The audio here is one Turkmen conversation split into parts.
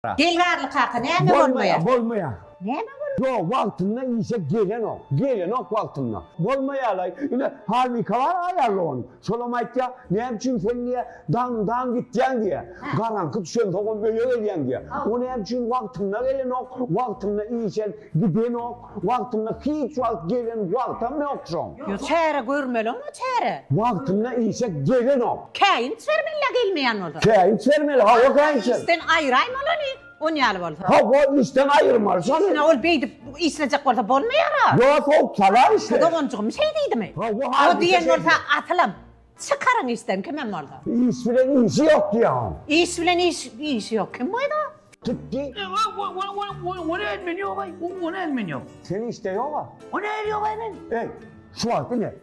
Gel Garly kaka näme bolmaýar? Bolmaýar. Näme bolmaýar? Ýok, wagtynda işe gelenok. Gelenok wagtynda. Bolmaýar-laý. Ine, Halmika bar aýally onuň. Şolam aýtýar, näme üçin sen diýýär, daňdan gitýäň diýýär. Garaňky düşensoňam öýe gelýäň diýýär. O näme üçin wagtynda gelenok, wagtynda işe gidenok, wagtynda hiç wagt gelen wagtam ýok şoň. Ýok, çäre görmeli oňa çäre. Wagtynda işe gelenok. Käýinç bermeli-ä gelmeýän bolsa. Käýinç bermeli, hawa käýinç. Işden aýyraýmaly ony, on ýaly bolsa. Hawa, işden aýyrmaly şony. Işine ol beýdip işlejek bolsa bolmaýar-a. Ýok, sowuk sala işle. Doganjygym şeý diýdimi? Hawa, O diýen bolsa asylam çykaryň işden kimem bolsa. Iş bilen işi ýok diýýär oň. Iş bilen iş işi ýok. Kim goýdy o? Tutdy. Ony elmen ýok-aý, ony elmen ýok. Sen işde ýog-a? Ony el ýok-aý men. Eý, şu wagt ine,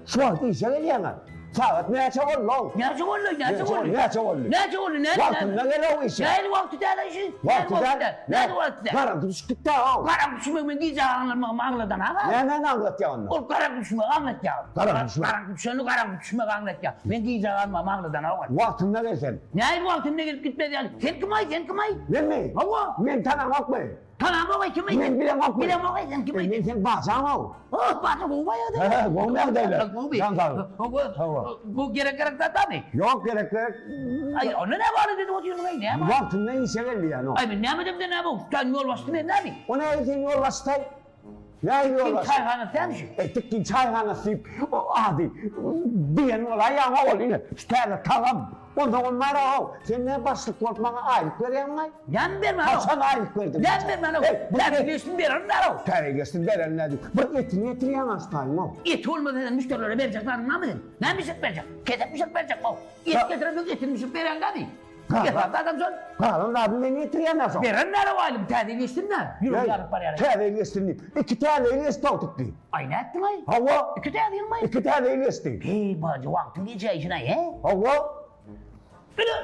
şu wagt işe gelýäň-ä. Sagat näçe boldy-ow? Näçe boldy, näçe boldy? Näçe boldy? Näçe boldy, näçe? Wagtynda gel-ow işe. Nähili wagty däl-aý şu? Wagty däl. Nähili wagty däl? Garaňky düşüp gitdi-ow. Garaňky düşmek men gijä aňlatmagymy aňladan-a. Nämäni aňlatýar onda? Ol garaňky düşmegi aňlatýar. Garaňky düşmek. Garaňky düşeni garaňky düşmegi aňlatýar. Men gijä galmagymy aňladan-a ol. Wagtynda gel sen. Nähili wagtynda gelip gitmez ýaly? Sen kim-aý, sen kim-aý? Menmi? Hawa. Men tanaňokmy? Tanaňok-aý, kim-aý sen? Men bileňokmy? Bilemok-aý, sen kim-aý? Men seň bajaň-ow. Oh, baja gowy baýady. He, gowy ýagdaýlar. Gowy. Jan saglyk. Hawa. Hawa. Bu gerek gerek zat barmy? Ýok, gerek gerek. Aý, onda näme bar edip otyrsyň-aý, näme bar? Wagtynda işe gel diýýän-ow. Aý, men näme edemde näme? Sen ýolbaşçy men näme? O nähili sen ýolbaşçy-taý? Nähili Tikgin ýolbaşçy? çaýhanasy dälmi şu? E, tikgin çaýhanasy diýip, o ady diýen bolaýýaň-ow ol, ine, şu täze tagam. Onsoň ol bar-ow, sen näme başlyk bolup maňa aýlyk berýäňmi-aý? Näme bermän-ow? Haçan aýlyk berdiň? Näme bermän-ow? Eý, bu Täze geçsin bererin däl-ow. Täze geçsin bererin däl diýip, bir etini getirýäň-ä şu taýyň-ow. Eti bolmasa sen müşderilere berjek zadyň barmy seň? Näme bişirip berjek? Kesek bişirip berjekmi-ow? Et getiremsoň etini bişirip berýäň dämi? Galan zadam şol. Galan zadyny men getirýän-ä soň. Beren näle aýlym, täze ýyl geçsin-dä. Ýüregi ýaryp barýar. Täze ýyl geçsin diýip. Iki täze ýyl geçdi o tutdy. Aý nätdiň-aý? Hawa. Iki täze ýylmy? Iki täze ýyl geçdi. Heý, bajy, wagtyň geçäýşin-aý, he? Hawa. Ine,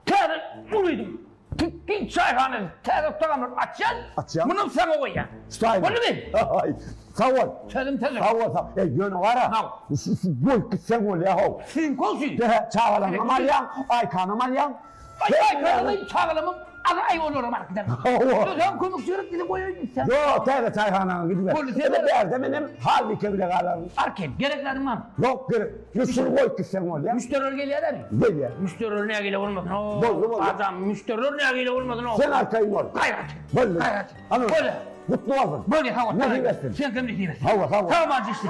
täze ulydyň. Tikgin çaýhanasy täze tagamlar açýan. Açýan. Munam saňa goýýan. Ştaýna. Boldumy? Aý, sag bol. Sözüm sözüm. Sag bol, sag. Eý, ýöne gara. Haw. Goýup gitseň bolýa-how. Siziňki bolsun. He, çagalaňam alýaň, Aýkanam alýaň. Aý, Aýkanam, çagalamam alaý olaram alyp giderin. Hawa. Özem kömekçi gerek diýseň goýaýyn gitseň. Ýok, täze çaýhanaňa gidiber. Boldy, sen Ine bärde menem Halbike bile galaryn. Arken, gerek zadyň barmy? Ýok, gerek. Ýa şuny goýup gitseň bolýa. Müşderiler gelýärmi? Gelýär. Müşderiler nägile bolmasyn-ow. Boldy, boldy. Adam, müşderiler nägile bolmasyn-ow. Sen arkaýyn bol. Gaýrat. Boldy. Gaýrat. Hany. Bolýa. Gutly bolsun. Bolýa, sag bol. Nesip etsin. Seňkem nesip etsin. Hawa, sag bol. Sag bol, jişli.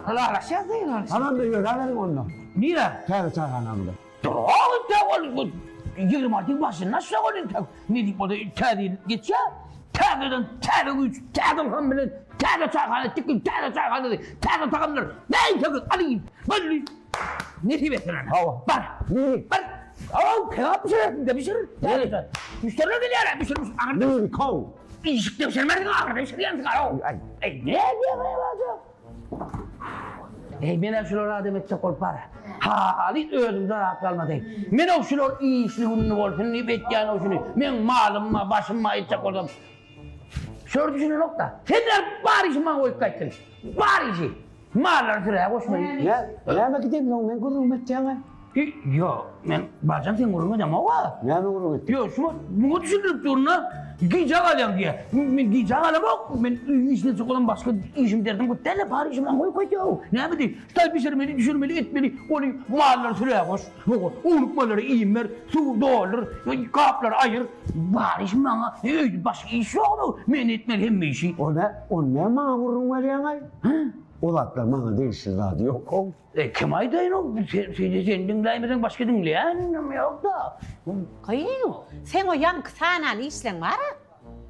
Ylalaşýas, ylalaşýas. Hany onda ýöräberiň onda. Nirä? Täze çaýhanaňyza. Dur-ow, entek ol 26 ýyl başynda açjak ol entek. Nesip bolsa täze ýyl geçýär. Täzeden täze güýç, täze ylham bilen täze çaýhana tikin, täze çaýhanasy, täze tagamlar. Näýseňiz alyň. Boldy. Nesip etsin ana. Hawa. Bar. Niri? Bar. Aw, kebap bişirersiň-de bişir. Täze. Müşderiler gelýär, bişir, bişir. Aňyrda. Niri, kow. Işikde bişirmersiň, aňyrda bişirýänsiň, aw. Aý. Eý, ne diýýäň, eý, baja? Eý, men-ä şulary adam etjek bolup bar. Haly özümde rahat galmady. Men-ow şular işli günli bolsun diýip etýän-ow şuny. Meň malym-a, başym-a etjek bolsam. Şular düşünenok-da. Senler bar işi maňa goýup gaýtdyň. Bar işi. Mallary sürä goşmaly. Nä, näme gideňsoň men gürrüňimi etýäň-ä? Ýok, men bajam seň gürrüň edemog-a. Näme gürrüň etdiň? Ýok, şuňa muňa düşündirip durun-da. Gijä galýaň diýýär. Men gijä galamok. Men öýüň işine çykalam başga işim derdim köp däl-de, bar işim maňa goýup gaýtýar-ow. Näme diý? Ştaý bişirmeli, düşürmeli, etmeli. Ony mallary sürä goş. Hawa, ownuk mallara iým ber, suw doldur, gaplary aýyr. Bar işim maňa. Öýde başga iş ýog-ow. Men etmeli hemme işi. O nä, ony näme maňa gürrüň berýäň-aý? O zatlar maňa degişli zady ýok-ow. E, kim aýdaýyn-ow? Sen, sen, sen diňläýmeseň başga diňleýänem ýok-da. Gyýw, seň o ýaňky sanan işleň bar-a.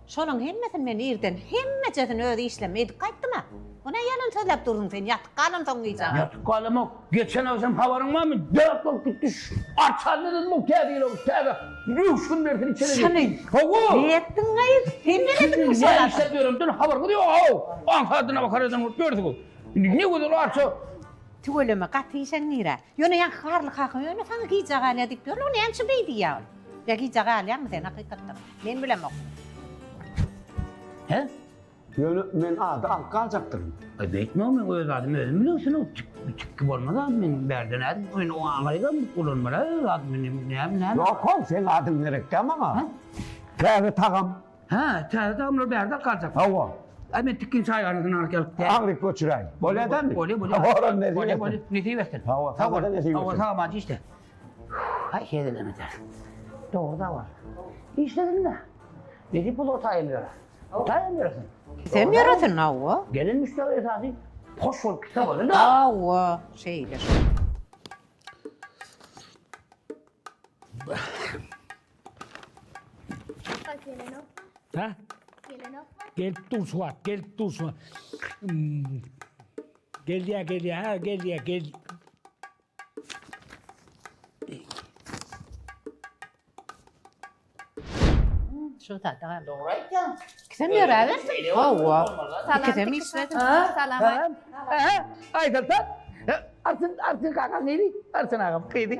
Şolaň hemmesini men irden hemmejesini öz işlem edip gaýtdym-a. O nä ýalan sözläp dursuň sen ýatyp galansoň gijä? Ýatyp galamok. Geçen agşam habaryň barmy? Dört bolup gitdi. Arçanly dedim o täze ýyl täze öwüşgin bersin içeri. Şuny. Hawa. Ne etdiň gyz? Sen nelediňmi şol Ne adam? işläp ýöremden habaryňyz ýok-ow. Aňsadyna bakar eden bolup ýörsüňiz. Ne gözel arça. Tüweleme gaty işeň nirä. Ýöne ýaňky Garly kaka ýöne saňa gijä galýa diýip ýör. O näme üçin beý diýýä ol? Ýa gijä galýaňmy sen hakykatdan? Men bilemok. He? Ýöne men ady alyp galjakdyryn. Aý beýtme men öz adymy özüm bilersin tikgi bolmaz ad men bärde nädip men o aňrydan ulanmaly öz adymy näme näme. Ýok how seň adyň gerekdä maňa. Täze tagam. Hä täze tagamlar bärde alyp galjak. Hawa. Aý men tikgini çaýhanadan alyp gelip. Aňryk göçüräý. Bolýa dämi? Bolýa bolýa. Oram nesip Bolýa etsin. bolýa nesip etsin. Hawa saňa-da nesip etsin. Hawa sag aman işle. Haý hezil eder. Dogry da bar. Işledin-de. Nesip bolsa taýyn ýöre. Taýyn ýöresin. Sen ýöresin hawa. Gelen müşderi esasy hoş bolup gitse boldy da. Hawa, şeýle. Ha? Gelip dur şu wagt, gelip dur şu wagt. Hmm. Gelýär, gelýär, ha, gelýär, gel. Şu zada galdy. Dogry aýtýaň. Ikisem ýöräbersin. Hawa. Ikisem işledi. Salam. Salam. Aha, Aýsultan. Arçyn, Arçyn kakaň gyzy. Arçyn agam gyzy.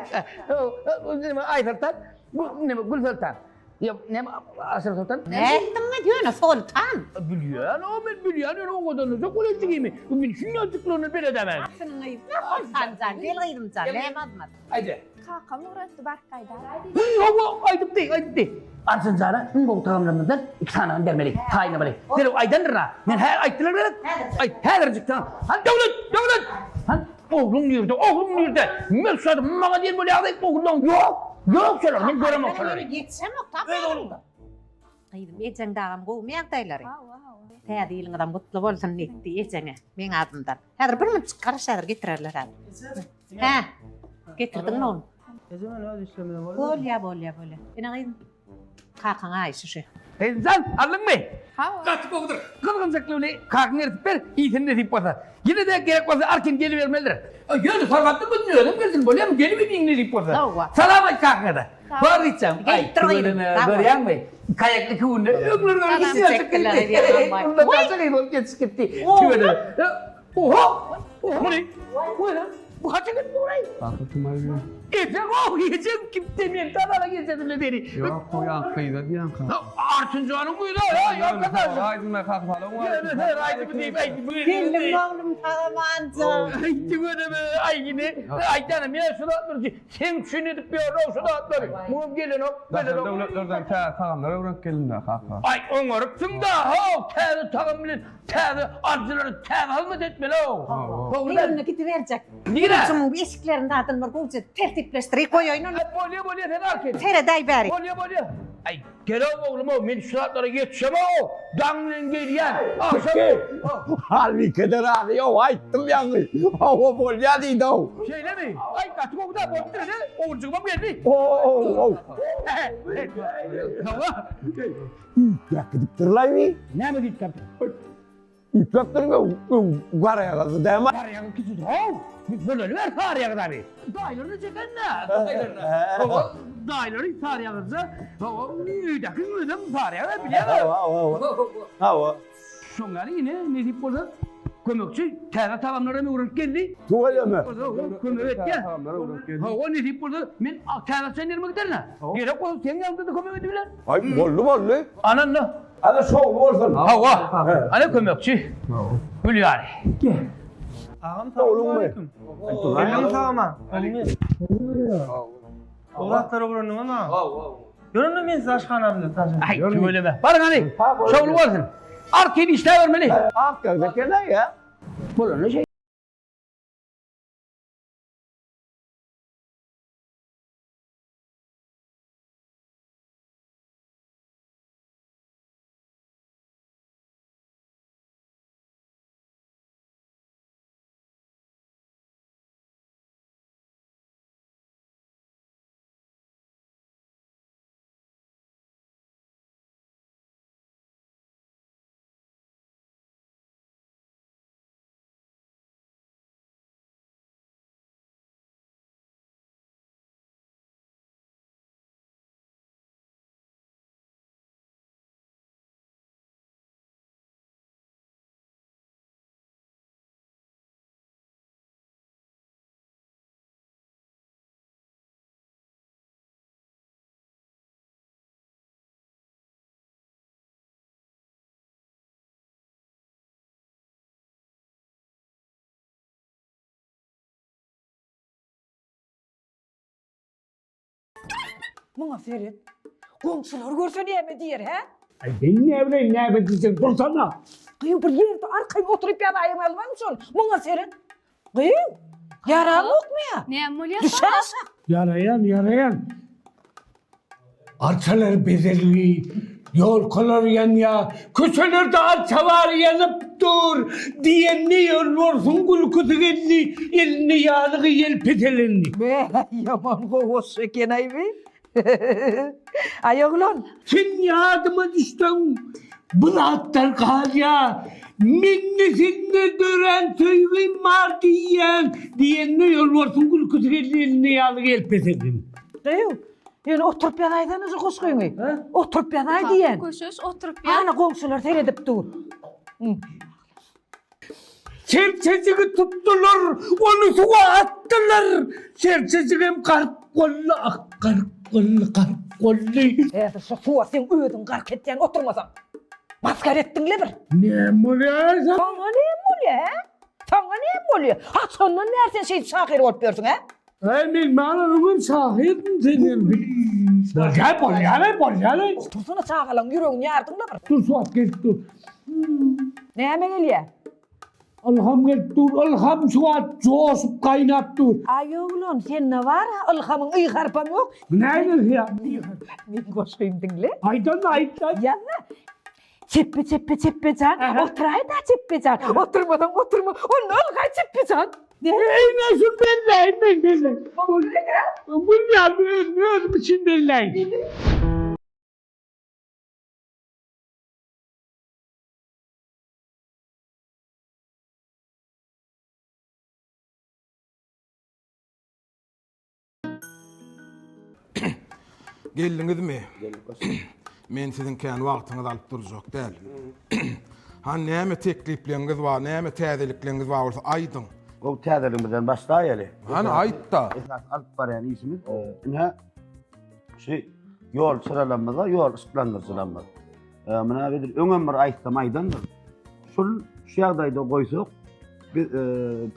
Neme Aýsultan, bu neme Gülsultan. Ýok, neme Aşyr Sultan. Nätdiňmi ýöne Soltan? Bilýän, o men bilýän, ýöne owadanlyjak ol jigimi. Men şundanjyklaryny beledämen. Arçynyň gyzy Soltan jan, gel gyzym jan, näme azmat. Aýda. Kakam ugratdy baryp gaýdar. Hawa, aýdypdy, aýdypdy. Arçyn jana iň gowy tagamlarymyzdan iki sanyny bermeli, taýynlamaly. Derrew aýdandyryn-a. Men hä aýtdylar gerek? Aýt, häzirjik taň. Han Döwlet, Döwlet! Han ogluň nirde, ogluň nirde? Men şo maňa diýen bolýardy, ogluň ýok. Ýok şolar, men göremok şolary. Ýetişemok, Öz tapmaýaryn. ogluňda. Gyzym, ejeň dagam gowumy ýagdaýlary? Hawa, hawa. Täze ýylyňyzam gutly bolsun diýdi ejeňe, meň adymdan. Häzir bir minutjyk garaş häzir getirerler häzir. Hä, getirdiňmi ony? Eje men öz işlemeden bolýar. Bolýa, bolýa, bolýa. Ine gyzym, kakaň aýşy şu. Gyzymjan, aldyňmy? Hawa. Gaty gowudyr. Gyzgynjakly bilen kakyňy eritip ber, iýsin nesip bolsa. Ýene-de gerek bolsa arkin gelibermelidir. Ýöne sargapdyr bu özüm gelsin bolýamy gelibiň nesip bolsa. Hawa. Salam aýt kakaňa-da. Bar gitjäm. Aý, Gelip dur gyzym. Görýäňmi? Kaýakly iki günde öňler görüp gitdi. Gitdi. Tüweleme. Oho! Muny. Bu haça gitdi burayı? Kaka kim aýdýar? Ejem o, ejem kimde men tanala geçedim beri. Ýok, o ýa gyza diýen kaka. Artynjanyň gyzy, ýa, ýa kaka. Aýdym kaka salam. Ýöne sen aýdymy diýip aýdy. Geldim oglum sagamanca. Aýdy göreme, aý ýene. Aýdana men şu zatlary sen üçin edip ýörün şu zatlary. Muňam gelenok, gelenok. Döwletlerden täze tagamlar öwrenip geldim-de kaka. Aý oňarypsyň da, how, täze tagam bilen Täze alyjylara täze hyzmat etmeli-ow. Bir günde gidiberjek. Nirä? Şunuň eşiklerini zadyny bir gowja tertipleşdirip goýaýyn ony. Bolýa, bolýa, sen al kel. Seredäý bäri. Bolýa, bolýa. Aý, gel-ow oglum-ow, men şu zatlara ýetişemok-ow. Daň bilen gelýän, agşam. Halbike-de razy ýok, aýtdym ýaňy. Hawa, bolýa diýdi-ow. Şeýlemi? Aý, gaty gowy-da, bolupdyr ine, oguljygymam geldi. O-o-ow. Hawa. Üýtgäp gidipdir-laý bi. Näme üýtgäpdir? Üýtgäpdir, öň garaýagyzdy dämi? Garaýagyz kiçidi, how! Bolaly ber saryýagyz abi. Daýylaryny çeken-dä, daýylaryny. Hawa, daýylary saryýagyzda, hawa, öýdäki özem saryýagyz bilýäň-ä. Hawa, hawa. Hawa. Şoň ýaly ine, nesip bolsa, kömekçi täze tagamlar hem öwrenip geldi. Tüweleme. Kömek etýär. Hawa, nesip bolsa, men täze açan ýerime giderin-ä. Gerek bolsa, seň ýanyňda-da kömek edibiler. Aý, boldy, boldy. Ananda. Ana şowly bolsun. Hawa. Ana kömekçi. Gül ýaly. Agam salam. Eliň sagama. O zatlar öwrendiňmi? Hawa. Ýörün men sizi aşhanamda tanşyp. Aý, tüweleme. Baryň hany. Şowly bolsun. Arkaýyn işläbermeli. Ak ýagda eken-aý, ýa. Bolany şeý. Muňa seret. Goňşular görse näme diýer, hä? Aý, men näbileýin näme diýjek, dursana. Gyýw, bir ýerde arkaýyn oturyp ýazaýyň almam şol. Muňa seret. Gyýw, ýaranokmy ýa? Näme bolýar Düşer saňa? aşak. Ýaraýan, ýaraýan. Arçalar bezelgi, ýolkalar ýanýa, köçelerde arça bar ýanyp dur, diýende ýolbarsyň gülküsi geldi, elinde ýalygy ýel peselendi. Be, ýaman gowaş eken-aý bi. Aý oglan. Sen ýadyma düşseň, bu zatlar galýa, mende sende dörän söýgim bar diýýän, diýende ýolbarsyň gülküsi geldi, elinde ýalygy ýel peselendi. Gyýw, ýöne oturyp ýazaýsana şu goşgyňy. Oturyp ýazaý diýen. Köşeş oturyp ýaz. Ana goňşular seredip dur. Serçejigi tutdular, ony suwa atdylar. Serçejigem gark boldy, ah, gark boldy, gark boldy. Häzir şu suwa seň özüň gark etýän oturmasaň. Masgara etdiň-le bir. Näme bolýar? Saňa näme bolýar, hä? Saňa näme bolýar? Haçandan bäri sen şeýdip şahyr bolup ýörsüň, hä? Äý men maňa öňem şahyrdym sen Bolýar bolýar bolýar. Otursana çagalaň ýüregini ýardyňla bir. Dur Suat gelip dur. Näme gelýä? Ylham gelip dur ylham Suat joşup gaýnap dur. Aý oglan sende bar-a ylhamyň y harpam ýok. Näme ýa? Meň goşgymy diňle. Aýdan aýt aýt. Ýazma. Çepbe çepbe çepbe jan, oturaý-da çepbe jan, oturmasaň oturma, onda ylgaý çepbe jan. Eý men şuny belläýin men belläýin. Bilýän özüm özüm üçin belläýin. Geldiňizmi? Men siziň kän wagtyňyzy alyp durjak däl. Han näme teklipleriňiz bar, näme täzelikleriňiz bar bolsa aýdyň. Gowy täzeligimizden başlaýaly. Hany aýt-da. Esasy alyp barýan işimiz ine şu ýol çyralarymyz bar, ýol yşyklandyryjylarymyz. Muna edil öňem bir aýtsam aýdandyr. Şul şu ýagdaýda goýsak biz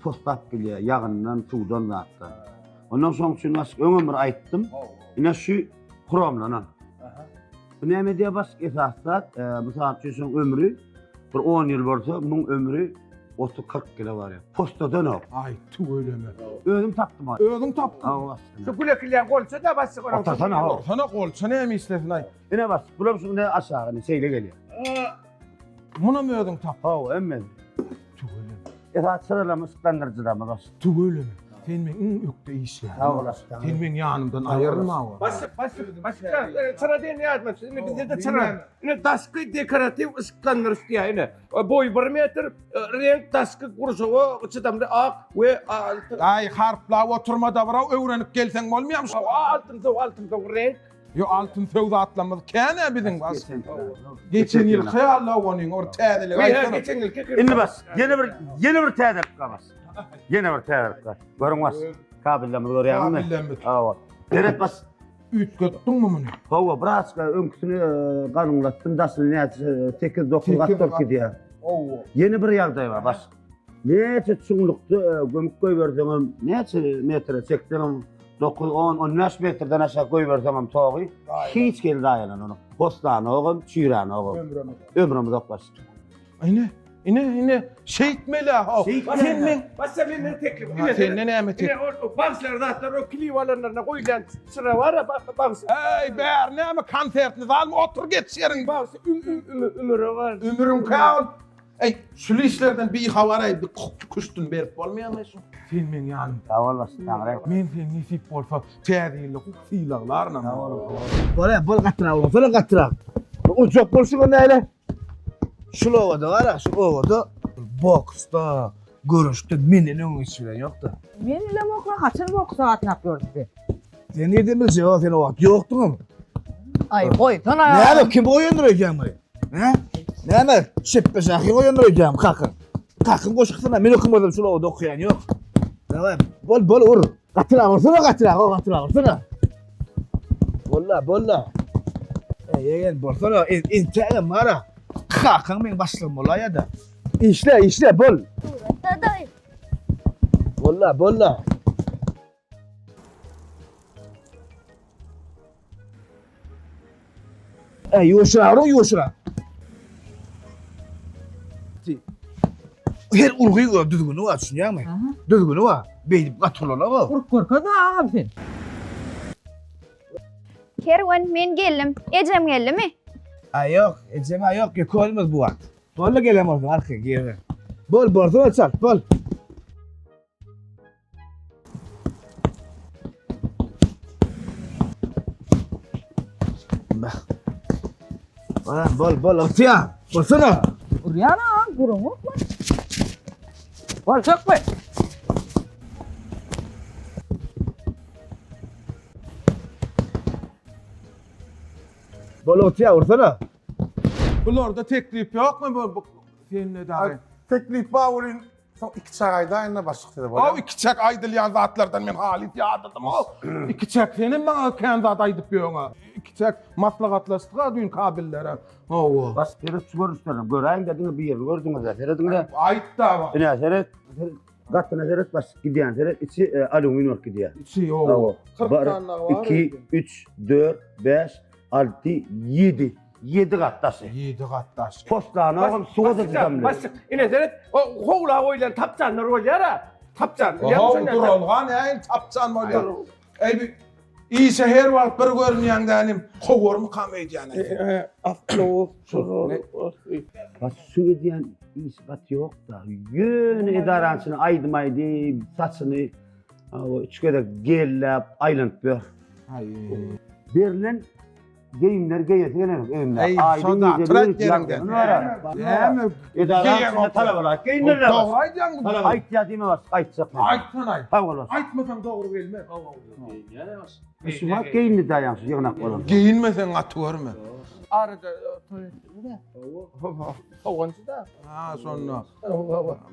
poslap bilýär ýagyndan, suwdan zatdan. Ondan soň üçin başga öňem bir aýtdym. Ine şu hromlanan. Bu näme diýýär başga esas zat, mysal üçin şoň ömri bir 10 ýyl bolsa, muň ömri 30-40 ýyla barýar. Postadan ok. Aý, tüweleme. Özüm tapdym. Özüň tapdyň. Şu gül ekilýän golça da başga. Otursana. Otursana golça näme işlesin aý. Ine bas, bulam şu ine aşagy, ine şeýle gelýär. Munam özüň tap. Hawa, hemmesi. Tüweleme. Esasy syralama yşyklandyryjylarymyz bar. Tüweleme. Sen meň iň ökde işgärim. Sag olasyn. Sen meň ýanymdan aýrylma. Başlyk, başlyk, başlyk, çyra diýen ýadyma düşdi. Ine bizde-de çyra. Ine daşky dekoratiw yşyklandyryş diýýär ine. Boýy 1 metr, reňk daşky gurşawa çydamly ak we altyn. Aý, harplap oturma-da, biraw öwrenip gelseň bolmaýarmy? Altyn söw, altyn söw reňk. Yo altyn söw zatlarymyz kän-ä biziň baş. Geçen ýylky ýaly onyň or täzeligi aýtsana. Geçen ýylky. Indi bas, ýene bir ýene bir täzelik bar bas. Ýene bir täzelik bar. Görüň bas. Kabellerimizi görýäňizmi? Kabellerimiz. Hawa. Seret bas. Üýtgetdiňmi muny? Hawa, birazka öňküsini e, galyňlatdym, daşyny näçe 8-9 gat bolup gidýär. Hawa. Ýene bir ýagdaý bar bas. Näçe çuňlukda e, gömüp goýberseňem, näçe metre çekseňem 9, 10, 15 metrden aşak goýberseňem togy hiç hili zaýalananok. Hoslanogam, çüýränogam. Ömrüm uzak başda. Ine, ine, ine, şeýtmeli ha. Sen men Başda menden teklip. Ha, senden näme teklip? Ine o bagşylar zatlar o klip alanlaryna goýulýan çyra bar, bagşy. Eý, bäri näme konsertni zalmy otur geç ýeriň. Bagşy üm üm ümüre bar. Ümrüň kal. Eý, şul işlerden bihabar eý, bir küştün berip bolmaýarmy şu? Sen meň ýanymda. Sag bol başlyk, Taňry. Men seni nesip bolsa täze ýylda huk sylaglarynam. Bol, bol gatyrak bolsana gatyrak. Urjak bolşuň näle? Şul obada bar, şu obada boksda, göreşde menden öňe geçiren ýokdy. Men bilemok la haçan boksa gatnap ýördük. Sen nirden biljek o sen o wagt ýokduňam. Aý goýsana. Näme kim oýandyr öýdýäň muny? Hä? Näme şepbe şahy oýandyr öýdýäň kakyň? Kakyň goşgusyna men okamadym şul obada okaýan ýok. Daway bol bol ur. Gatyrak ursana gatyrak o gatyrak ursana. Bolla bolla. Ey ýegen bolsana entägem bara. Kakaň meň başlygym bolaýada. Işle işle bol. Dadaý. Bolla bolla. Äý, ýuwaşrak uruň, ýuwaşrak. Her urgy öz düzgüni bar, düşünýäňmi? Düzgüni bar. Beýdip gaty ulanok. Urup görkez agam sen. Kerwen, men geldim. Ejem geldimi? Aý ýok, ejem-ä ýok, ýeke özümiz bu wagt. Boldy gelen bolsaň arkaýyn giriber. Bol, bolsana çalt, bol. Bol, bol, ygtyýar. Bolsana. Urýan agam, guraňokmy? Bol, sökme. Bol, ygtyýar, ursana. Bularda teklip ýokmy bu sende dagy? Teklip bar welin soň ikiçäk aýdaýyn-da başlyk size bolýar. Aw ikiçäk aýdylýan zatlardan men halys ýadadym ow. Ikiçäk senem maňa kän zat aýdyp ýöňä. Ikiçäk maslahatlaşdyk-a düýn kabellere. Hawa. Baş seret şu görnüşlerini göräýiň-de diňe birini gördüňiz-ä serediň-de. Aýt-da. Ine seret. Gatyna seret baş gidýän seret içi alýumin bolup gidýär. Içi ýok. 40 sany bar. 2 3 4 5 6 7 7 gat daşy. 7 gat daşy. Poslanogam suwa da çydamly. Başlyk, ine seret, o howla goýlan tapçanlar bolýar-a. Tapçan. How duralga näin tapçan bolýar. Eý bi işe her wagt bir görünýäň dänim, kowarmykam öýdýän. Awtobus. Baş şu edýän iş gaty ýok-da. Ýöne edaranyň içinde aýdym aýdyp, saçyny üç gezek gelläp aýlanyp ýör. Berlen geýimleri geýesi gelenok öýünde. Aýdyň gije ýeriňde. Näme? Edaranyň içinde talaba laýyk geýindirler. Dogry aýdýaň. Aýtýa diýme baş, aýtjak. Aýtsan aýt. Sag bol. Aýtmasaň dogry gelmez. Şu wagt geýindi daýaň şu ýygnak bolan. Geýinmeseň gaty görme. Arada toý etdiňmi? Sogançy da. Ha, şonda.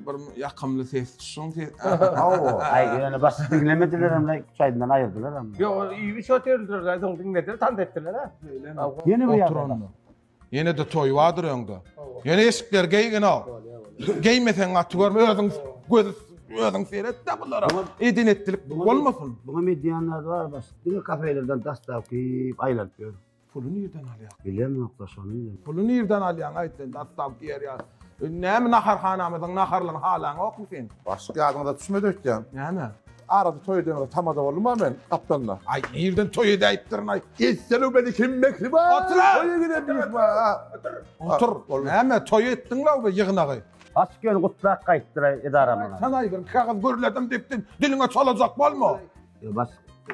Bir ýakymly ses, şuň ses. Hawa. Aý, ýöne baş diňlemediler hem, çaýyndan aýyrdylar hem. Ýok, iýip içip otyrdylar, soň diňlediler, tans etdiler ha. Ýene bir ýagdaý. Ýene-de toý bardyr öňde. Ýene eşikleri geýgin o. Geýmeseň gaty görme, özüň göz özüň seret-de bulara. Eden etdilik bolmasyn. Buňa medýanlar bar baş. Diňe kafelerden dastaw kiýip aýlanyp ýör. Puly nirden alýaň? Bilemok-da şony bilemok. Puly nirden alýaň aýt sen dastaw kiýer ýaly. Näme naharhanamyzyň naharlaryny halaňokmy sen? Başlyk ýadyňyza düşmedi öýtýän. Näme? Arada toý edeňizde tamada boldum-a men gapdalynda. Aý nirden toý edäýipdirin aý. Essalawmaleýkim mähriban. Otur! Toýa gelen myhman. Otur. Näme toý etdiň-law be ýygnagy. Açyk ýöne gutlap gaýtdyr edaramyza. Sen aý bir kagyz gürledim diýip diliňe çalajak bolma. Baş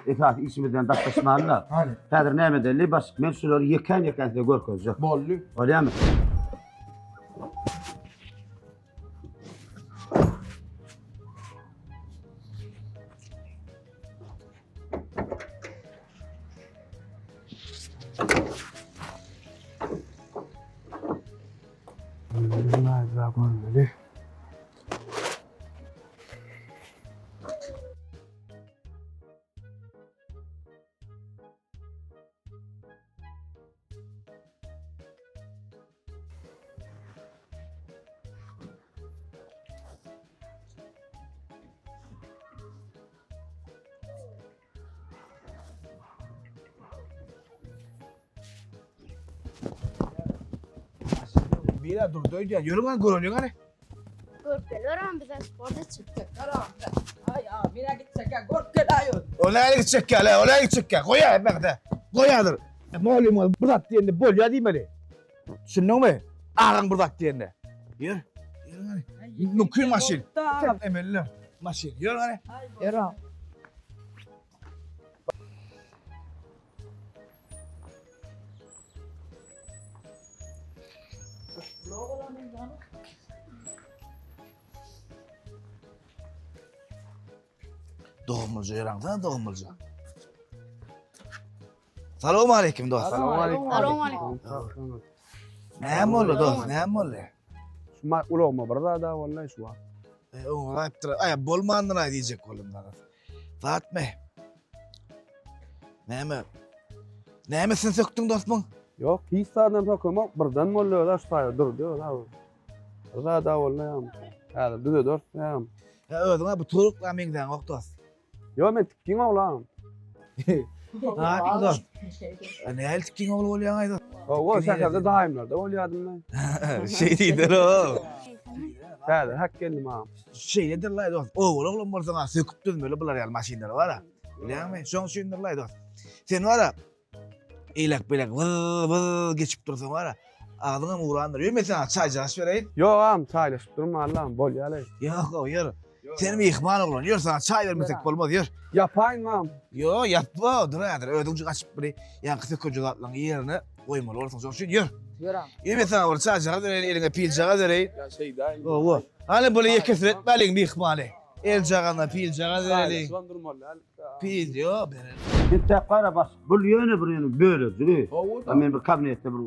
esasy işimizden daşlaşmaly-da. Häzir näme edeli baş men şulary ýekän-ýekän size görkezjek. Boldy. Bolýamy? Görmeli. Bira durdy öýdýän. Ýörüň hany göreliň hany. Görüp gelerem bize sport etjek. Aý, a, mena gitjek, görüp gel aý. O näle gitjek ýa, o näle gitjek ýa. Goýa hemmäňde. Goýadyr. Mugallym bir zat diýende bolýa diýmeli. Düşündiňmi? Agaň bir zat diýende. Ýör. Ýör hany. Mümkin maşyn. Emeller. Maşyn. Ýör hany. Ýör. Dogumlyja ýaraňsana dogumlyja. Salam aleyküm dost. Salam aleyküm. Näme boldy dost, näme boldy? Şu ulagyma bir zat boldy şu wagt. E, oňa aýypdyr. Aý, bolmandyr aý diýjek boldum garaz. Zatmy? Näme? Nämesini sökdüň dostmuň? Ýok, hiç zadam sökemok. Birden boldy özi şu taýda durdy özi. Bir zat boldy ýa. Häzir düzederis ýa. Ýa özüňe bu turukla meňzäňok dost. Ýok, men tikgiň oglam. Zatmy dost? Nähili tikgiň ogly bolýaň aý dost? Hawa, şäherde daýymlarda bolýardym men. Şeý diýdiler o. Häzir hak geldim agam. Şeýledir laý dost. Owaly oglan bolsaň ha söküp düzmeli bular ýaly maşynlary bar-a. Bilýäňmi? Şoň üçindir laý dost. Sen bar-a eýläk beýläk wyz wyz geçip dursaň bar-a agzyňam urandyr. Ýör men saňa çaýjagaş bereýin. Ýok agam, çaýlaşyp durma Allam, bolýa-laý. Ýok, ýör. Sen myhman oglan, ýör saňa çaý bermesek bolmaz, ýör. Ýapaýyn agam. Ýok, ýapma, dur häzir özüňjik açyp bir ýaňky sökünje zatlaryňy ýerine goýmaly bolursyň, şoň üçin ýör. Ýör agam. Ýör men saňa bir çaýjagaz bereýin, eliňe piljagaz bereýin. Ýa şeýdäýin. Hawa. Hany buly ýekesiretmäliň myhmany. Eljagazna piljagaz bereliň. Çaýlaşybam durmaly däl. Pil ýok, bereli. Entäk gara bas. Bul ýöne bir ýöne bölejigi. Hawa-da. Men bir kabinetde bir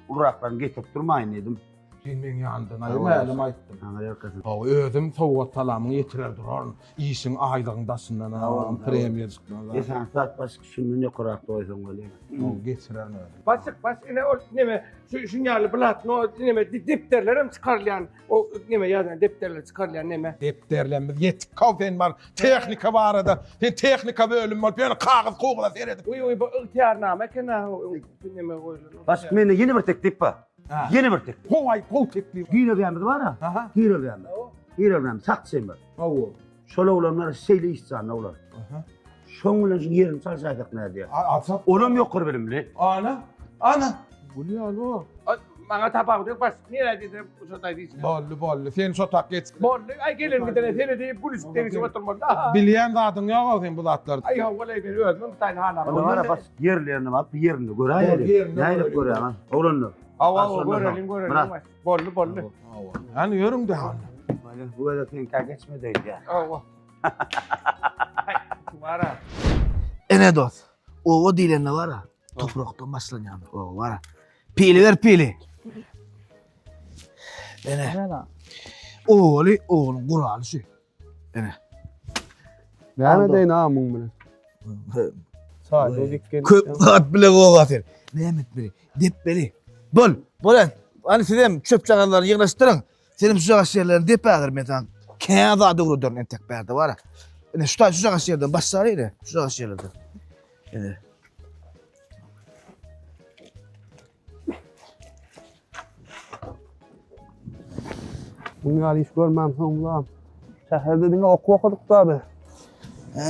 uraklaryny getirip durmaýyn diýdim. Sen meň ýanymdan aýry mälim aýtdym. Saňa ýalkasyn. Hawa, özüm sowgat salamyňy ýetirer duraryn. Işiň aýlygyň daşyndan ha, premiýa çykmaz. Esasy zat başyk şundan ýokarakda goýsaň bolýar. Hawa, geçirerin özüm. Başyk, baş ine ol neme şu şun ýaly blatno neme depderler hem çykarylýan o neme ýazan depderler çykarylýan neme. Depderlerimiz ýetik kaw sen bar tehnika barada sen tehnika bölümi bolup ýöne kagyz kugyza seredip. Uý uý bu ygtyýarnama eken ha neme goýlan. Başyk mende ýene bir teklip bar. Ýene bir teklip. Gowy aýt, gowy teklip. Girelgämiz bar-a. Aha. Girelgämiz. Girelgämiz sakçymyz. Hawa. Şol oglanlar şeýle işjanly oglan. Aha. Şoň bilen şu ýerini çalşaýsak nädýär? Alsak. Olam ýokary bilimli. Ana. Ana. Gül ýaly o. Maňa tapawudy ýok, baş nirä gidip şo taý diýsin. Boldy, boldy. Sen şo tak geç. Boldy. Aý gelen gidene seni diýip gülüşip degişip oturmaly. Bilýän zadyň ýok-ow sen bu zatlary. Aý hawa-laý men özümem bir taýyny halamok. Onda gara bas ýerlerine baryp ýerinde göräýeli. Nähili görýäň? Oglanlar. Hawa, hawa, göreliň, göreliň. Boldy, boldy. Hawa. Hany ýörüň-de hany. Bu gezek seňkä geçmedi öýdýän. Hawa. Bara. Ene dost, oba diýlende bar-a, toprakdan başlanýandyr oba bar-a. Pili ber pili. Ene. Obaly ogluň guraly şu. Ene. Näme edeýin a muň bilen? Köp zat bile goga sen. Näme etmeli? Depmeli. Bol, bol. Hany siz hem çöp-çagalary ýygnaşdyryň. Senem şu jagaş ýerlerini dep häzir men saňa kän zat öwrederin entek bärde bar. Ine şu taý şu jagaş ýerden başlaly ine. Şu jagaş ýerlerden. Ine. Muň ýaly iş görmänsoň bulam. Şäherde diňe okuw okadyk da biz. Ha.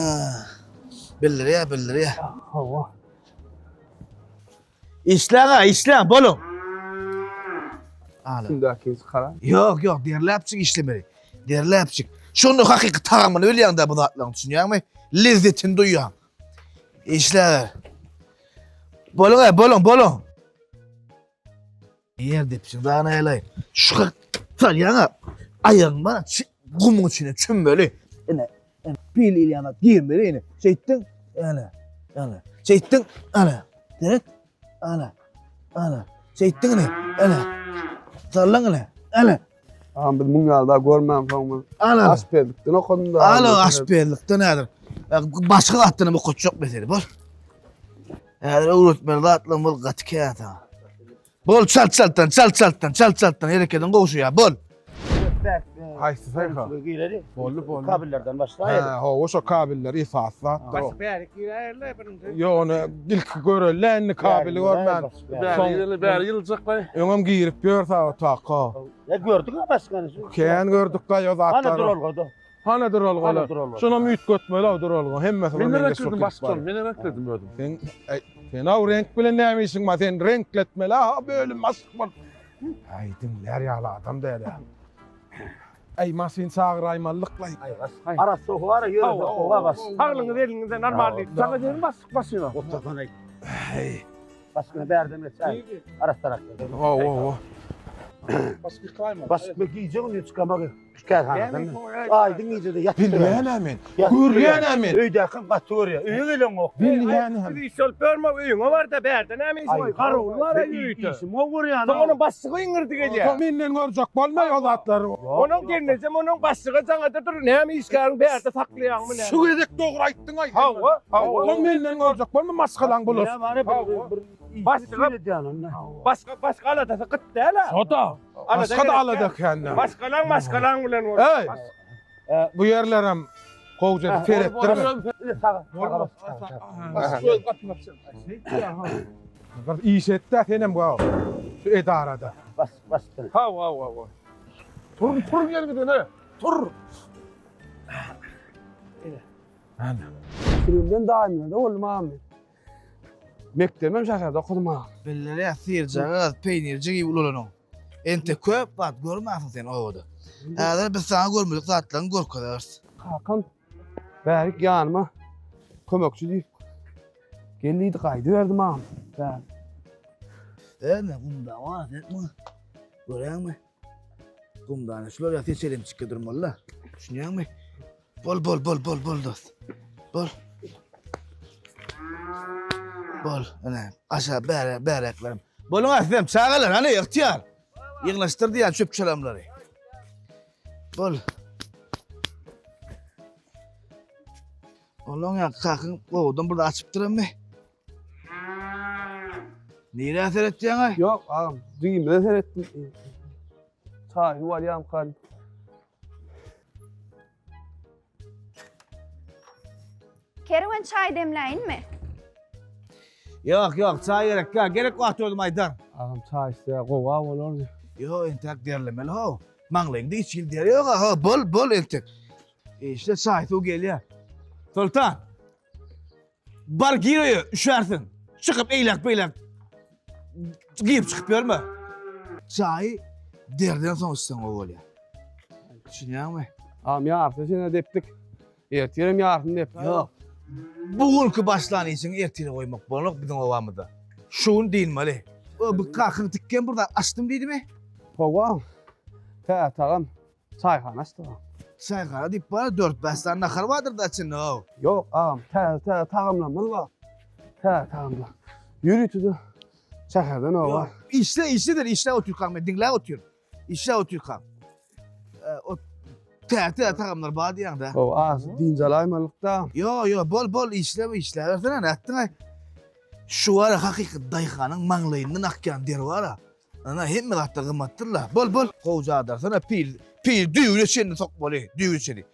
Bildirýär, bildirýär. Hawa. Işläň-a, işläň, boluň. Ala. Şundakini çykara. Ýok, ýok, derläpjik işlemeli. Derläpjik. Şonda hakyky tagamyny bilýäň-dä bu zatlaryň, düşünýäňmi? Lezzetini duýýaň. Işläber. Boluň-a, boluň, boluň. Ýer depişiň dagyna ýalaý. Şu salýaňa aýagyň bar, gumuň içine çümmeli. Ine, pil ilýän zat girmeli ine. Şeýtdiň, ene, ene. Şeýtdiň, ene. Seret, ene, ene. Şeýtdiň ine, ene. Sallaň ine, ene. Agam biz muň ýaly daha görmänsoň biz Ana. aşpezlikden okadym da. Ala aşpezlikden häzir. Başga zatdan hem okatjak mesele bol. Häzir öwretmeli zatlarymyz gaty kän saňa. Bol çalt çaltdan çalt çaltdan çalt çaltdan herekediň gowşaýar bol. Haýsy saýha? Boldy boldy. Kabellerden başlaýaly. Hä, hawa şo kabeller esasy zatdyr. Baş bärik giräýerler birinji. Ýok, ony ilki göreli indi kabeli görmän. Bäri bäri ýyljaklar. Öňem girip ýör sag otaka. Ya gördük ha başkany. Kän gördük gaý o zatlary. Hany duralgada. Hany duralgalar. Şonam üýtgetmeli o duralga. Hemmesi Men reňkledim başkan, men reňkledim özüm. Sen sen aw reňk bilen näme işiň bar? Sen reňkletmeli ha bölüm başlyk bolup. Aý diňlär ýaly adam däl. Aý maşyn çagyraýmalyklaý. Arassa howa ara ýörese howa bas. Saglygyňyz eliňizden normal diýip. Saňa derin basdyk başyna. Otursana. Başyna bärden geçäý. Arassarak. Hawa hawa. Başyk ýykaýma. Başyk gije gündüz çykamagy şu kärhanadan. Aýdyň gijede ýatyp. Bilýän-ä men. Görýän-ä men. Öýdäkim gaty görýär. Öýe geleňok. Bilýän-ä. Biz iş bolup görme öýüňe bar-da bärde näme işiň bar? Garawul bar öýde. Işim gowy görýän. Soň onuň başlygy iňirdi gelýär. Soň menden görjek bolmaý o zatlary. Onuň gelnejem onuň başlygy jaňada dur. Näme işgäriň bärde saklaýaňmy näme? Şu gezek dogry aýtdyň-aý. Hawa, hawa. Soň menden görjek bolma maşgalaň bular. Başga başga başga aladasy gyt däl-ä. Şo-da. Başga-da alada kän. Maşgalaň maşgalaň bilen bol. Eý! Bu ýerlerem gowja seretdirme. Bir iş et-dä senem go. Şu edarada. Bas, bas. Hawa, hawa, hawa. Tur, tur ýeriňden, tur. Ana. Sürümden daýymlarda boldum agam men. Mekdebem şäherde okadym agam. Bildirýär, syrjagaz, peýnirjik iýip ulalanyň. Entek köp zat görmänsiň sen obada. Häzir biz saňa görmedik zatlaryňy görkezeris. Kakam bärik ýanyma kömekçi diýip gel diýdi gaýdyberdim agam. Bärik. Ene gumda bar, sen Görýäňmi? Gumdany şular ýa seçelemçikge durmaly-da. Düşünýäňmi? Bol bol bol bol bol dost. Bol. Bol. Ene aşa bäre bäreklerim. Boluň aslym çagalar hany ygtyýar. Ýygnaşdyr diýen çöp çalamlary. Bol. Onuň ýa kakyň gowudan burada açypdyr emmi. Nirä seretýäň-aý? Ýok, agam, jigimize seretdim. Çaý suw alýamka. Kerwen çaý demläýinmi? Ýok, ýok, çaý gerek däl. Gerek wagty özüm aýdar. Agam çaý içse gowa bolardy. Ýok, entek derlemeli how. Maňlaýyňda hiç hili der ýok-a, how. Bol, bol entek. Işde çaý suw gelýär. Soltan. Bar gir öýe, üşärsiň. Çykyp eýläk-beýläk girip çykyp ýörme. Çaýy derden soň içseň gowy bolýar. Düşünýäňmi? Agam ýarysy sene depdik. Ertirem ýarysyny depdik. Ýok. Bu günki başlan işiňi ertire goýmak bolanok biziň obamyzda. Şu gün dynmaly. O bu kakyň tikken bir zat açdym diýdimi? Hawa. Täze agam. Çaýhana açdyk agam. Çaýhana diýip bar, 4-5 sany nahar bardyr da içinde how. Ýok agam, täze täze tagamlarymyz bar. Täze tagamlar. Ýörite-de şäherden oba. Işle, işledir, işle otyrkaň men diňläp otyryn. Işle otyrkaň. O täze täze tagamlar bar diýýäň-dä. Hawa, az dynç alaýmalyk-da. Ýo, ýo, bol, bol, işle, işläbersene, nätdiň-aý? Şu bar-a hakyky daýhanyň maňlaýyndan akýan der bar-a. Ana hemme zatlar gymmatdyr-la. Bol, bol. Gowja adarsana pil, pil düýbüne çenli sokmaly, düýbüne çenli.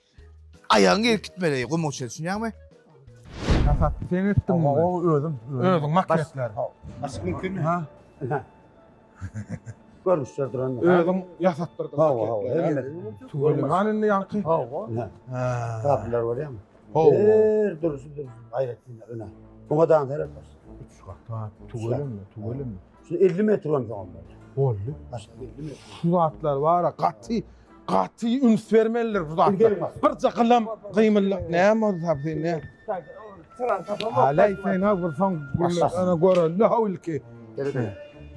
Aýagyň gelip gitmeli gumuň içine, düşünýäňmi? Hasap sen etdiň muny. Hawa, özüm. Özüň maketler. Açyk mümkinmi? Ha. Görnüşler duran. Özüň ýasatdyrdyň Hawa, hawa. maketleri. Tüweleme han indi ýaňky. Hawa. Ha. Kapylar bolýarmy? Hawa. Her duruşy duruşy aýratyn öne. Buňa da seret. Üç gat. Tüweleme, tüweleme. Şu 50 metr onsoň boldy. Boldy. Başga 50 metr. Şu zatlar bar gaty gaty üns bermelidir bu zatlar. Birje gylam gymyllyk näme bolsa sen ne? Alay sen ha bir soň ana görelde ha ilki.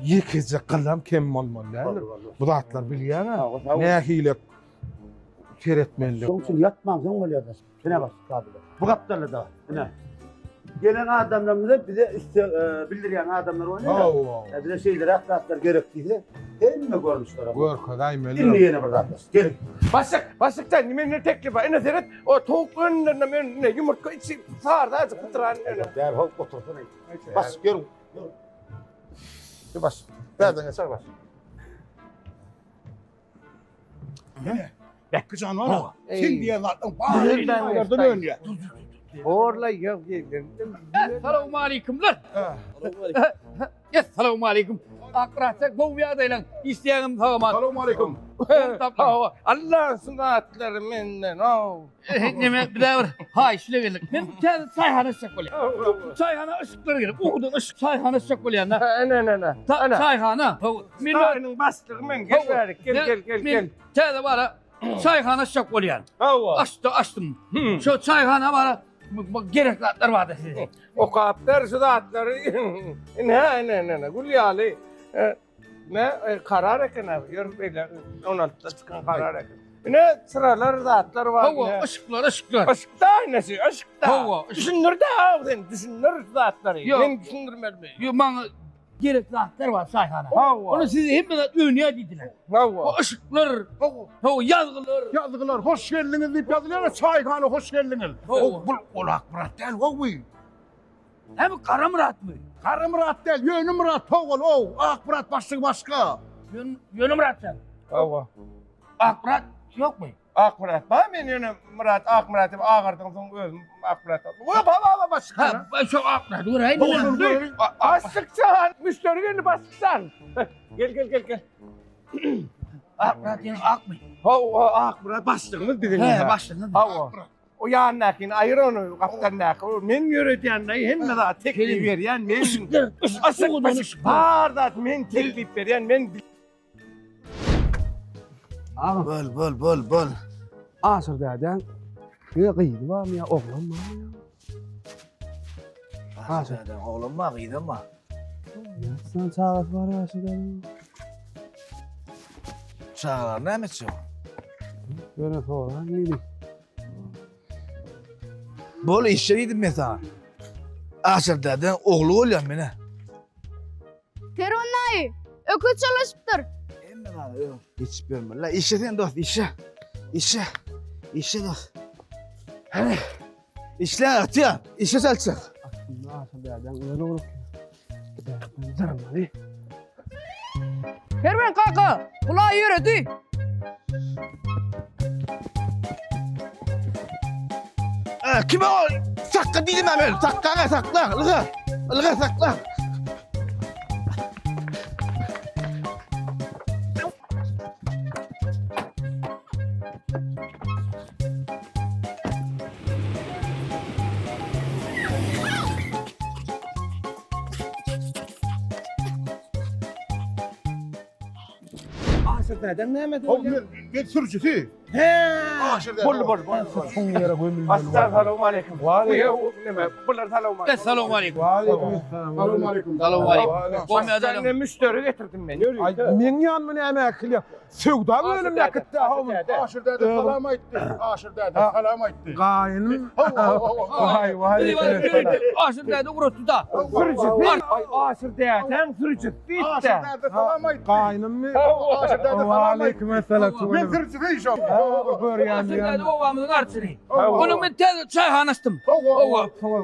Ýekeje gylam kem bolmaly däldir. Bu zatlar bilýäň ha. Nähili seretmeli. Şoň üçin ýatman soň bolýar. Ine bak kabile. Bu gapdalda da. Ine. Gelen adamlarymyza bize üste e, bildirýän adamlar bolýar. Hawa. E, bize şeýleräk zatlar gerek diýse, hemme görnüşlere. Görkezäýmeli. Indi ýene bir zatlar. Gelin. Başlyk, başlykdan menden teklip bar. Ine seret, o towuk önümlerine men ine ýumurtga içi sarda azık pytran ine. Däl, hop otursana. Bas, ýörüň. Bas. Bärden geçer bas. Bekki jan bar. Sen diýen zatlaryň bary ýerden önýär. Horla ýok diýdim. Assalamu aleýkumlar. Assalamu aleýkum. Akratça gowy ýagdaýlaň. Işleýäňim sag aman. Assalamu aleýkum. Allah şu zatlary menden. Aw. Neme bir bir haýyş ile geldik. Men täze çaýhana açjak bolýan. Çaýhana yşyklar gerek. Owudan yşyk çaýhana açjak bolýan da. Ene ene ene. Çaýhana. Milanyň başlygy men gel bärik gel gel gel gel. Täze bara çaýhana açjak bolýan. Hawa. Açdy açdym. Şu çaýhana bara gerek zatlar bardy size. Okap ber şu zatlary. Ine ine ine gül ýaly. Ne e, karar eken abi. Ýör beýle 16-da çykan karar eken. Ine sıralar zatlar bar. Hawa, yşyklar, yşyklar. Yşykda inesi, yşykda. Hawa, düşündir de abi sen, düşündir zatlary. Men düşündirmelimi? Ýok, maňa gerek zatlar bar çaýhana. Hawa. Onu size hemme zat önýär diýdiler. Hawa. O yşyklar, hawa, ýazgylar. Ýazgylar, hoş geldiňiz diýip ýazylýar, çaýhana hoş geldiňiz. Hawa. Bu Olak Myrat däl, gowy. Hem Gara Myratmy? Gara Myrat däl, Ýöne Myrat, togol, ow, Ak Myrat başlygy başga. Ýöne Myrat sen. Hawa. Ak Myrat. Ýokmy? Akmyrat bar men ýöne Myrat Akmyrat diýip agyrdyň soň özüm Akmyrat. Wa ba ba ba başlyk. Ha, şo Akmyrat göräýin. Başlyk jan, müşderi geldi başlyk jan. Gel gel gel gel. Akmyrat diýen akmy? Hawa, Akmyrat başlygymyz biziň. He, başlygymyz. Hawa. O ýanyndakyny aýyr ony gapdalyndaky. Men ýöredýän hemme zat teklip berýän men. Yşyk, bar zat men teklip berýän men. Bol, bol, bol, bol. Aşyr dädäň ýa gyzy barmy ýa oglan barmy ýa? Aşyr dädäň oglan bar, gyzam bar. Näçe çagasy bar Aşyr dädäň? Çagalar näme etjek? Ýöne soran diýdi. Bol işe diýdim men sana. Aşyr dädäň ogly bolýan men-ä. Kerwen daýy, öküz çalyşypdyr. Hemme zada öň geçip ýörmeli. Işe sen dost, işe. Işe. Işe dost. Hany. Işle atýa, işe çalyşjak. Aslynda Aşyr dädäň öz ogly. Dädäň zarmaly. Kerwen kaka, gulaý ýöredi. Kime ol? Sakla diýdim men. Sakla, sakla. Ylga. Ylga sakla. Aşyr dädem näme diýýär? Men sürüjisi. He. Aşyr dädem. Boldy boldy. Çuň ýere gömülmeli. Assalamu aleýkum. Wa Bular salam aleýkum. Assalamu aleýkum. Wa aleýkum Salam aleýkum. Salam aleýkum. Goňşy müşderi getirdim men. Aý, meň ýanyma näme äkilýär? Söwda bölümine äkitdi ha muny. Aşyr däde salam aýtdy. Aşyr däde salam aýtdy. Gaýynym. Waý waý. Aşyr däde ugratdy da. Sürüjisi. Aý Aşyr dädäň sürüjisi diýdi. Aşyr däde salam aýtdy. Gaýynymmy? Aşyr däde salam aýtdy. Waleýkim esselam. Men sürüjisi şo. Görýän Aşyr däde obamyzyň arçyny. Onuň men täze çaýhana açdym. Hawa.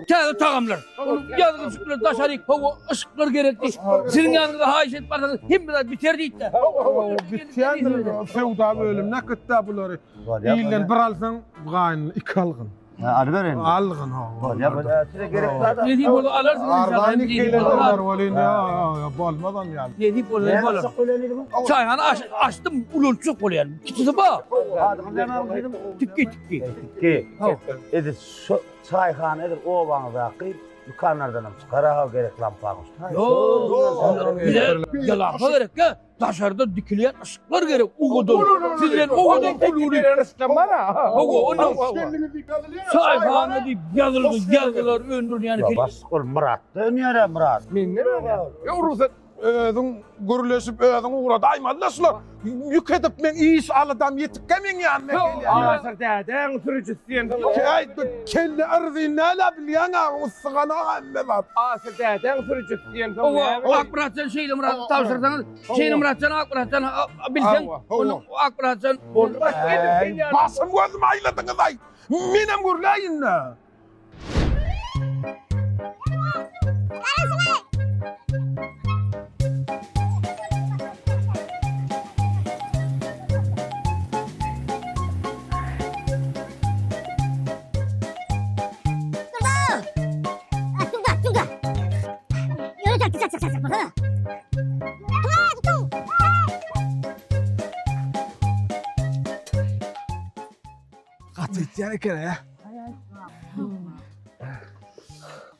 Täze tagamlar. Onuň ýazgyjyklar daşaryk, hawa, yşyklar gerekdi. Siziň ýanyňyza haýyş edip barsaňyz, hemme zat biter diýdi. Hawa, bitýändir. Söwda bölümine äkitdi bulary. Ilden bir alsaň, gaýynyny iki algyn. Ha, alyber indi. Algyn, hawa. Bolýar, bolýar. Size gerek zat. Nesip bolsa alarsyňyz inşallah. Arzan kelenler bolýar, ýa, bolmaz on ýaly. Nesip bolsa bolar. Çaýhana açdym, ulaltjak bolýan. Kiçisi bar. Adyňyz näme diýdim? Tikki, tikki. Tikki. Edil şu çaýhana edil obaňyzdaky dükanlardan hem çykar ha gerek lampaňyz. Ýok. Bize lampa gerek ya. Daşarda dikilýän yşyklar gerek owadan. Sizden owadan pul uly. Hawa, ondan çaýhana diýip ýazylgy ýazgylar öndürýän. Başlyk ol Myratda önýär Myrat. Menden önýär. Ýok rugsat Özüň gürleşip özüň ugradaýmaly-da şular. Ýük edip meň iş aladam ýetikkä meň ýanyma gelýär. Aşyr dädäň sürüjisi diýen. Äý bu kelle yrzyn näle bilýäň-ä oň yssyganok hemme zat. Aşyr dädäň sürüjisi diýen soň Hawa, Akmyratjan şeýle Myrat tabşyrsaňyz, şeýle Myratjan Akmyratjan bilseň, onuň Akmyratjan Boldy başga edip sen ýaly. Başym gözüm aýladyňyz-aý. Menem gürläýin-dä. Gaty gitýän eken ya.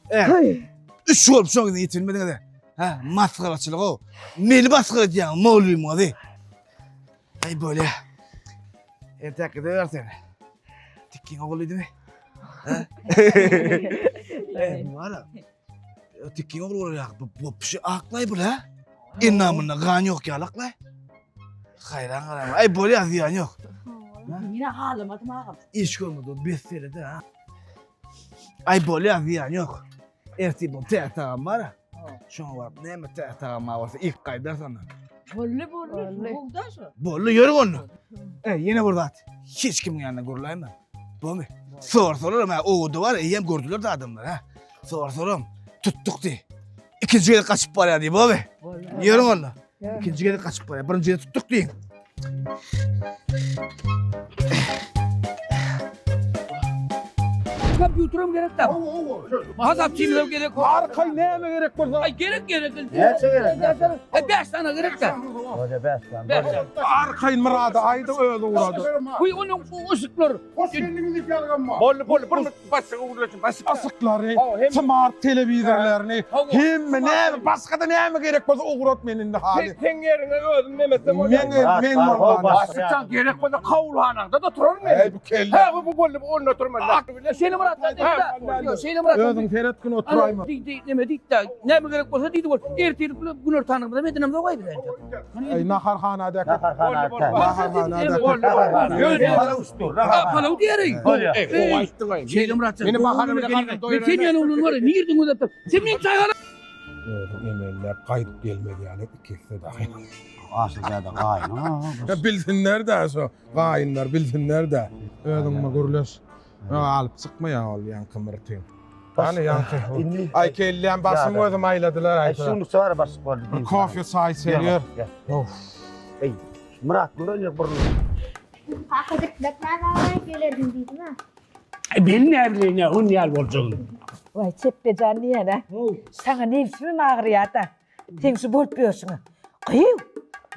Eh. Üç bolup şoň ýüzüne ýetilmediňiz. Ha, masgaraçylyk o. Meni basgyr edýäň, mowlymyňyzy. Aý bolýa. Ertäki döwer seni. Tikkiň ogludymy? Ha? Eh, wala. Tikkiň ogly bolar ýa. Bu bu pişi aklaý bul ha? Endamynda gan ýok ýaly aklaý. Haýran galaman. Aý bolýa zyýan ýok. Yine halamadym agam. Iş görmedi o besteledi ha. Aý bolýa zyýan ýok. Ertir bu täze tagam bar. Şoňa baryp näme täze tagam bar bolsa ilk gaýdar sana. Bolly bolly. Bugda şu. Bolly ýörük onda. E ýene bir zat. Hiç kimiň ýanynda gürläýme. Bolmy? Sorsalar ha owada bar, eýýäm gördüler de adamlar ha. Sorsalam tutduk diý. Ikinji gezek gaçyp barýar diý, bolmy? Ýörük onda. Ikinji gezek gaçyp barýar. Birinji gezek tutduk diý. Kompýuterim gerek da. Hasapçymyzam gerek. Arkay näme gerek bolsa. Ay gerek gerek. Näçe gerek? Näçe? Ay 5 tane gerek da. Hoca 5 tane. 5 tane. Arkayın Murady aýdy özi ugrady. Bu onun bu ışıklar. Hoş geldiniz diýip ýazgan bar. Boldy boldy bir minut başlyga gürleşin başlyk. Asyklary, smart telewizorlaryny, hemme näme başga-da näme gerek bolsa ugrat men indi hali. Sen sen ýeriňe özüm nemetsem bolýar. Men men bolman. Başlykjan gerek bolsa kawulhanaňda da turaryn men. Ey bu kelle. Ha bu bu boldy bu onda turman. Şeýle Murat diýdi. Ýok, şeýle Murat. Özüň seret gün oturaýma. Diýdi, neme diýdi. Näme gerek bolsa diýdi bol. Ertir günortanymyzda medenimize goý bize. Ey naharhanada. Naharhana. Naharhanada. Palaw diýerin. Ey, gowy aýtdyň aý. Şeýle Murat. Meni bahana bile garnym doýurar. Sen ýany oglan bar, nirden gözläp? Sen men çaýhana Özüň emelläp gaýdyp gelmez ýaly ikisi dagy. Aşyzada gaýyn. Ya bilsinler de şo gaýynlar bilsinler de. Özüň mi gürleş. Alyp çykmaýar ol ýaňky myrtyň. Hany ýaňky. Aý kellem başym gözüm aýladylar Ay aý. şunu çara başlyk boldy. Bir kofe çaý içeliyor. Of. Ey Murat gören burnu. Kaka dikmek näme gelerdim diýdim ha. Ben ne bileyim ya, on ýaly boljagyny. Waý Çepbejan diýene. Saňa nebsimim agyrýar-da. Seň şu bolup ýörşüňe. Gyýw.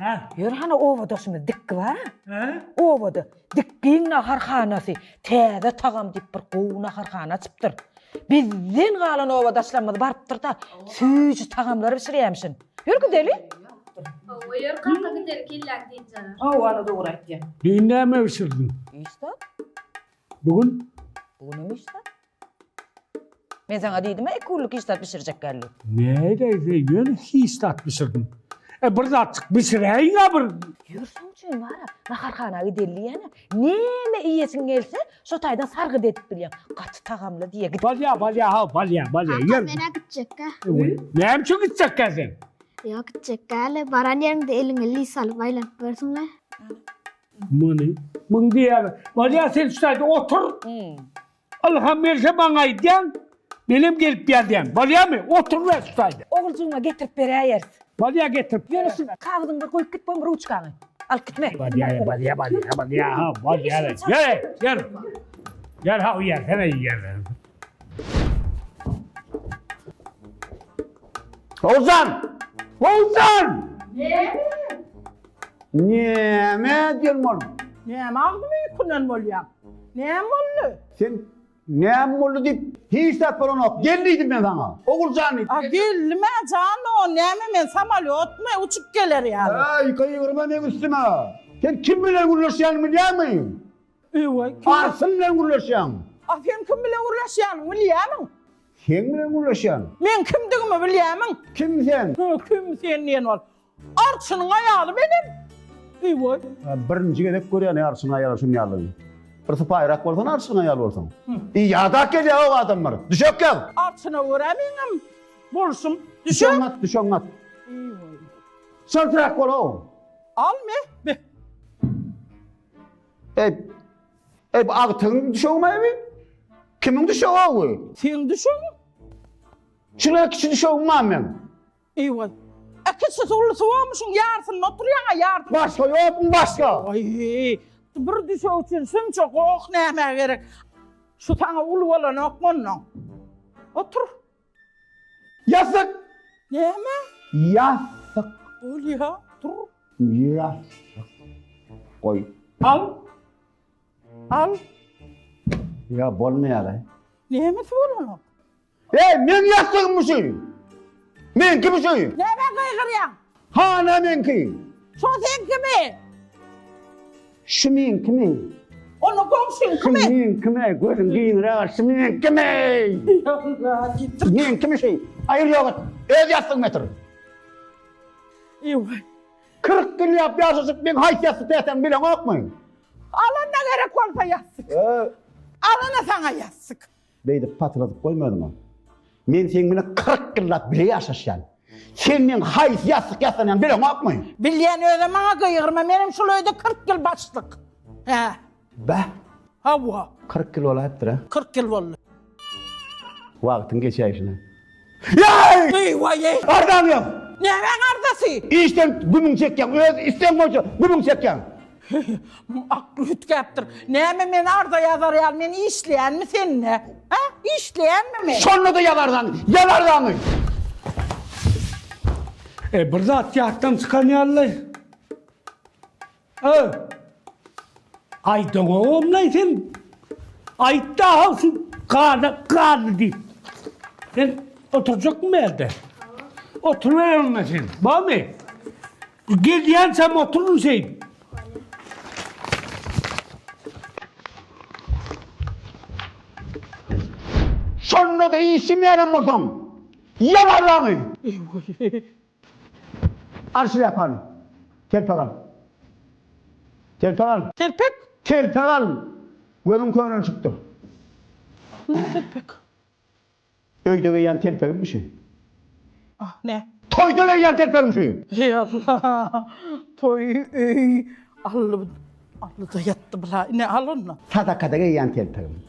Hä? Ýör hany obadaşymyz Dikgi bar. Hä? Obada Dikgiň naharhanasy täze tagam diýip bir gowy naharhana açypdyr. Bizden galan obadaşlarymyz barypdyr-da, süýji tagamlar bişirýämişin. Ýör gideli. Hawa ýör kaka gideli kelläň dynjalar. Hawa, ana dogry aýtýaň. Düýn näme bişirdiň? Hiç zat. Bugün? Bugünem hiç zat. Men saňa diýdim-ä, iki günlük hiç zat bişirjek däl diýip. Nädeýse ýöne hiç zat bişirdim. E bir zatjyk bişiräýiň-ä bir. Ýör şoň üçin bar-a, naharhana gideli diýýän-ä. Näme iýesiň gelse, şo taýdan sargyt edip bilýäň. Gaty tagamly diýýä. Gidip. Bolýa, bolýa, how, bolýa, bolýa. Kaka Ýör. men-ä gitjekkä. Näme üçin gitjekkä sen? Ýok gitjekkä-le, baran ýeriňde eliňe lis alyp aýlanyp görsiň-le. Muny, muň diýýän. Bolýa sen şu taýda otur. Ylham gelse maňa aýdýaň, menem gelip ýazýan. Bolýamy? Otur-la şu taýda. Oguljygyma getirip beräýeris. Bolýa getirip. Ýöne şu kagyzyňy bir goýup git, bolma ruçkaňy. Alyp gitme. Bolýa, bolýa, bolýa, bolýa, ha, bolýa. Ýör, ýör. Ýör, ha, ýersene, ýer. Oguljan! Oguljan! Näme? Näme diýen bol? Näme agzymy ýükünden bolýaň? Näme boldy? Sen näme boldy diýip hiç zat bolanok. Gel diýdim men saňa. Oguljan diýip. A geldim-ä jan o näme men samolýotmy uçup geler ýaly. Äý gygyrma meň üstüme. Sen kim bilen gürleşýäňi bilýäňmi? Eý-waý, kim? Arsyn bilen gürleşýäň. A sen kim bilen gürleşýäniňi bilýämiň? Seň bilen gürleşýän. Meň kimdigimi bilýämiň? Kim sen? Hö, kim sen diýen bol. Arçynyň aýaly menem. Eý-waý. Birinji gezek görýän arçynyň aýaly şuny ýalyny. Bir sypaýyrak bolsana arçynyň aýaly bolsaň. Ýadak gelýär o adamlar. Düşek ýaz. Arçyna görä meňem bolşum. Düşek. Düşegiňi at, düşegiňi at. Eý-waý. Çaltrak bol-ow. Al me, be. Ey, ey bu agtygyň düşegimi ebi? Kimiň düşegi o bu? Seň düşegiň. Şuna kiçi düşegim bar meň. Eýwa. A kiçisi ulusy bolmuşyň ýarsynda oturýaň-a ýarsyny. Başga ýokmy başga? Aý, bir düşek üçin şunça goh nämä gerek? Şu saňa uly bolanokmy onnoň? Otur. Ýassyk! Näme? Ýassyk. Bolýa, tur. Ýassyk. Goý. Al. Al. Ýa bolmaýar-aý. Nämesi bolanok? Eý, meň ýassygymmy şu? Meňkimi şu? Nämä gygyrýaň? Hana meňki? Şo seňkimi? Şu meňkimi? Onda goňşyňkymy? Şu meňkimi? Gözüň giňräk aç, şu meňkimi? Allah, getir. Meňkimi şu? Aýyr ýok et. Öz ýassygyňy getir. Eý-waý. 40 ýyl ýap ýaşaşyp meň haýsy ýassyk diýseň bileňokmy? Alanda gerek bolsa ýassyk. Alana saňa ýassyk. Beýdip patyladyp goýma özüňe. Men seň bilen 40 ýyllap bile ýaşaşýan. Sen meň haýsy ýassyk ýassanýan bileňokmy? Bilýän özem maňa gygyrma, menem şul öýde 40 ýyl başlyk. Hä. Bäh. Hawa. 40 ýyl bolaýypdyr-a. 40 ýyl boldy. Wagtyň geçäýşine. Ýaý! Akly üýtgäpdir. Näme men arza ýazar ýaly men işleýänmi sende? Hä? Işleýänmi men? Şonda-da ýaz arzaňy! Ýaz arzaňy! E, bir zat ýatdan çykan ýaly. E, aýdaňogam-laý sen. Aýt-da, şu gala galdy diýip. Sen oturjakmy bu ýerde? Oturyber onda sen. Barmy? Gelýänçäm oturyn şeýdip. Şonda-da işlemeýänem bolsaň, ýaz arzaňy! Al şlýapany. Telpek al. Telpek al. Telpek? Telpek al! Gözüň könelişipdir. Telpek. Öýde geýýän telpegimmi şu? Ah, ne? Toýda geýýän telpegim şu! Eý Allah! Toý, öý,Ally, Allyda ýatdy bula. Ine, al onda. Sadakada geýýän telpegim.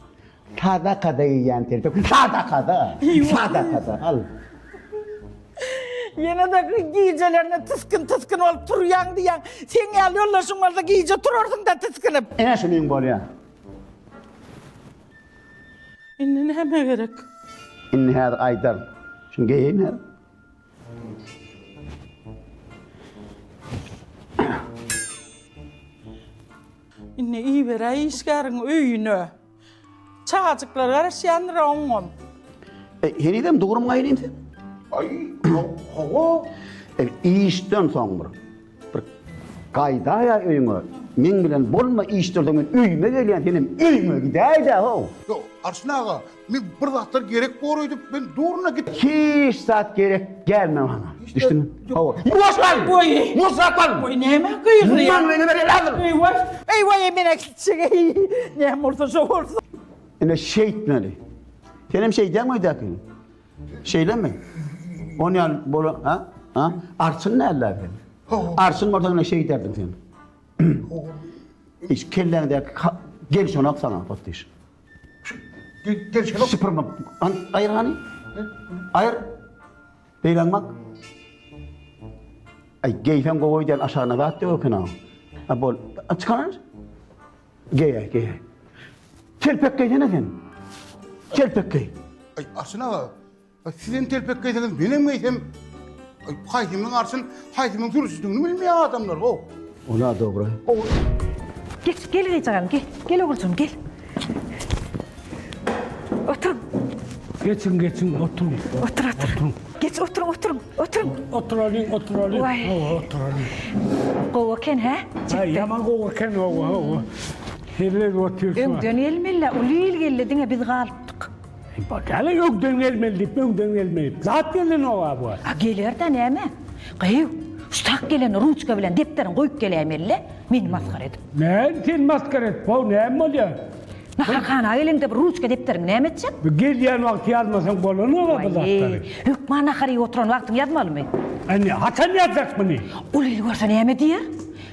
Sadakada geýýän telpegim. Sadakada! Sadakada, al. Ýene-de gijelerine tiskin-tiskin bolup turýaň diýýäň. Seň ýaly ýoldaşyň bolsa gije turarsyň-da tiskinip. Ine şunyň bolýa. Indi näme gerek? Indi häzir aýdaryn. Şuny geýeýin häzir. Indi iberäý işgäriňi öýüne. Çagajyklar garaşýandyr oňam. E, henizem dogrumy gaýynym sen? Aý, hawa. E, işden soň bir bir gaýdaýa öýüňe. Meň bilen bolma işden soň men öýüme gelýän, senem öýüňe gidäý-dä, how. Ýok, Arçyn aga, men bir zatlar gerek bor öýdüp, men duruna git. Hiç zat gerek gelme maňa. Düşdüňmi? Hawa. Ýuwaş gal! Goý. Ýuwaşrak gal! Goý, näme gyýgyrýaň? Maňlaýyňa bereli hazir. Eý-waý, eý-waý, men gitjek, eý. Näme bolsa şo bolsun. Ine şeýtmeli. Senem şeýdýäňmi öýdäkini? Şeýlemi? On ýaly bolan, ha? Ha? Arçyn däl-dä sen. Arçyn bolsaň ine şeýderdiň sen. Hiç kelläňdäki gelşenok saňa potdyş. Gelşenok. Süpürme. An, aýyr hany. Aýyr. Beýläň bak. Aý, geýseň gowy öýdýän aşagyna zat ýok eken-a. A bol. Çykar. Geýäý, geýäý. Telpek geýsene sen. Telpek geý. Aý, Arçyn aga, siz hem telpek geýseňiz, men hem geýsem, aý, haýsymyň arçyn, haýsymyň sürüjidigini bilmeýär adamlar, how. Ol-a dogry. Geç, gel gyzjagazym, gel. Gel oguljygym, gel. Oturyň. Geçiň, geçiň, oturyň. Otur, otur. Geç, oturyň, oturyň, oturyň. Oturalyň, oturalyň. Waý. Hawa, oturalyň. Gowy eken, hä? Haý, ýaman gowy eken, hawa, hawa. Hellek otyrsyň. Öňden gelmeli-ä, uly il geldi, diňe biz galypdyk. Bak, häli öňden gelmeli diýip, öňden gelmeli diýip. Zat gelenok-a bu. A geler-dä, näme? Gyýw, şu tak gelende ruçka bilen depderiňi goýup geläýmeli-le, meni masgara edip. Näme seni masgara edip, how, näme bolýar? Naharhana geleňde bir ruçka depderiňi näme etjek? Bu gelýän wagty ýazmasaň bolanok-a bu zatlary. Waý, hökman nahar iýip oturan wagtyň ýazmalymy? Indi haçan ýazjak muny? Uly il görse näme diýer?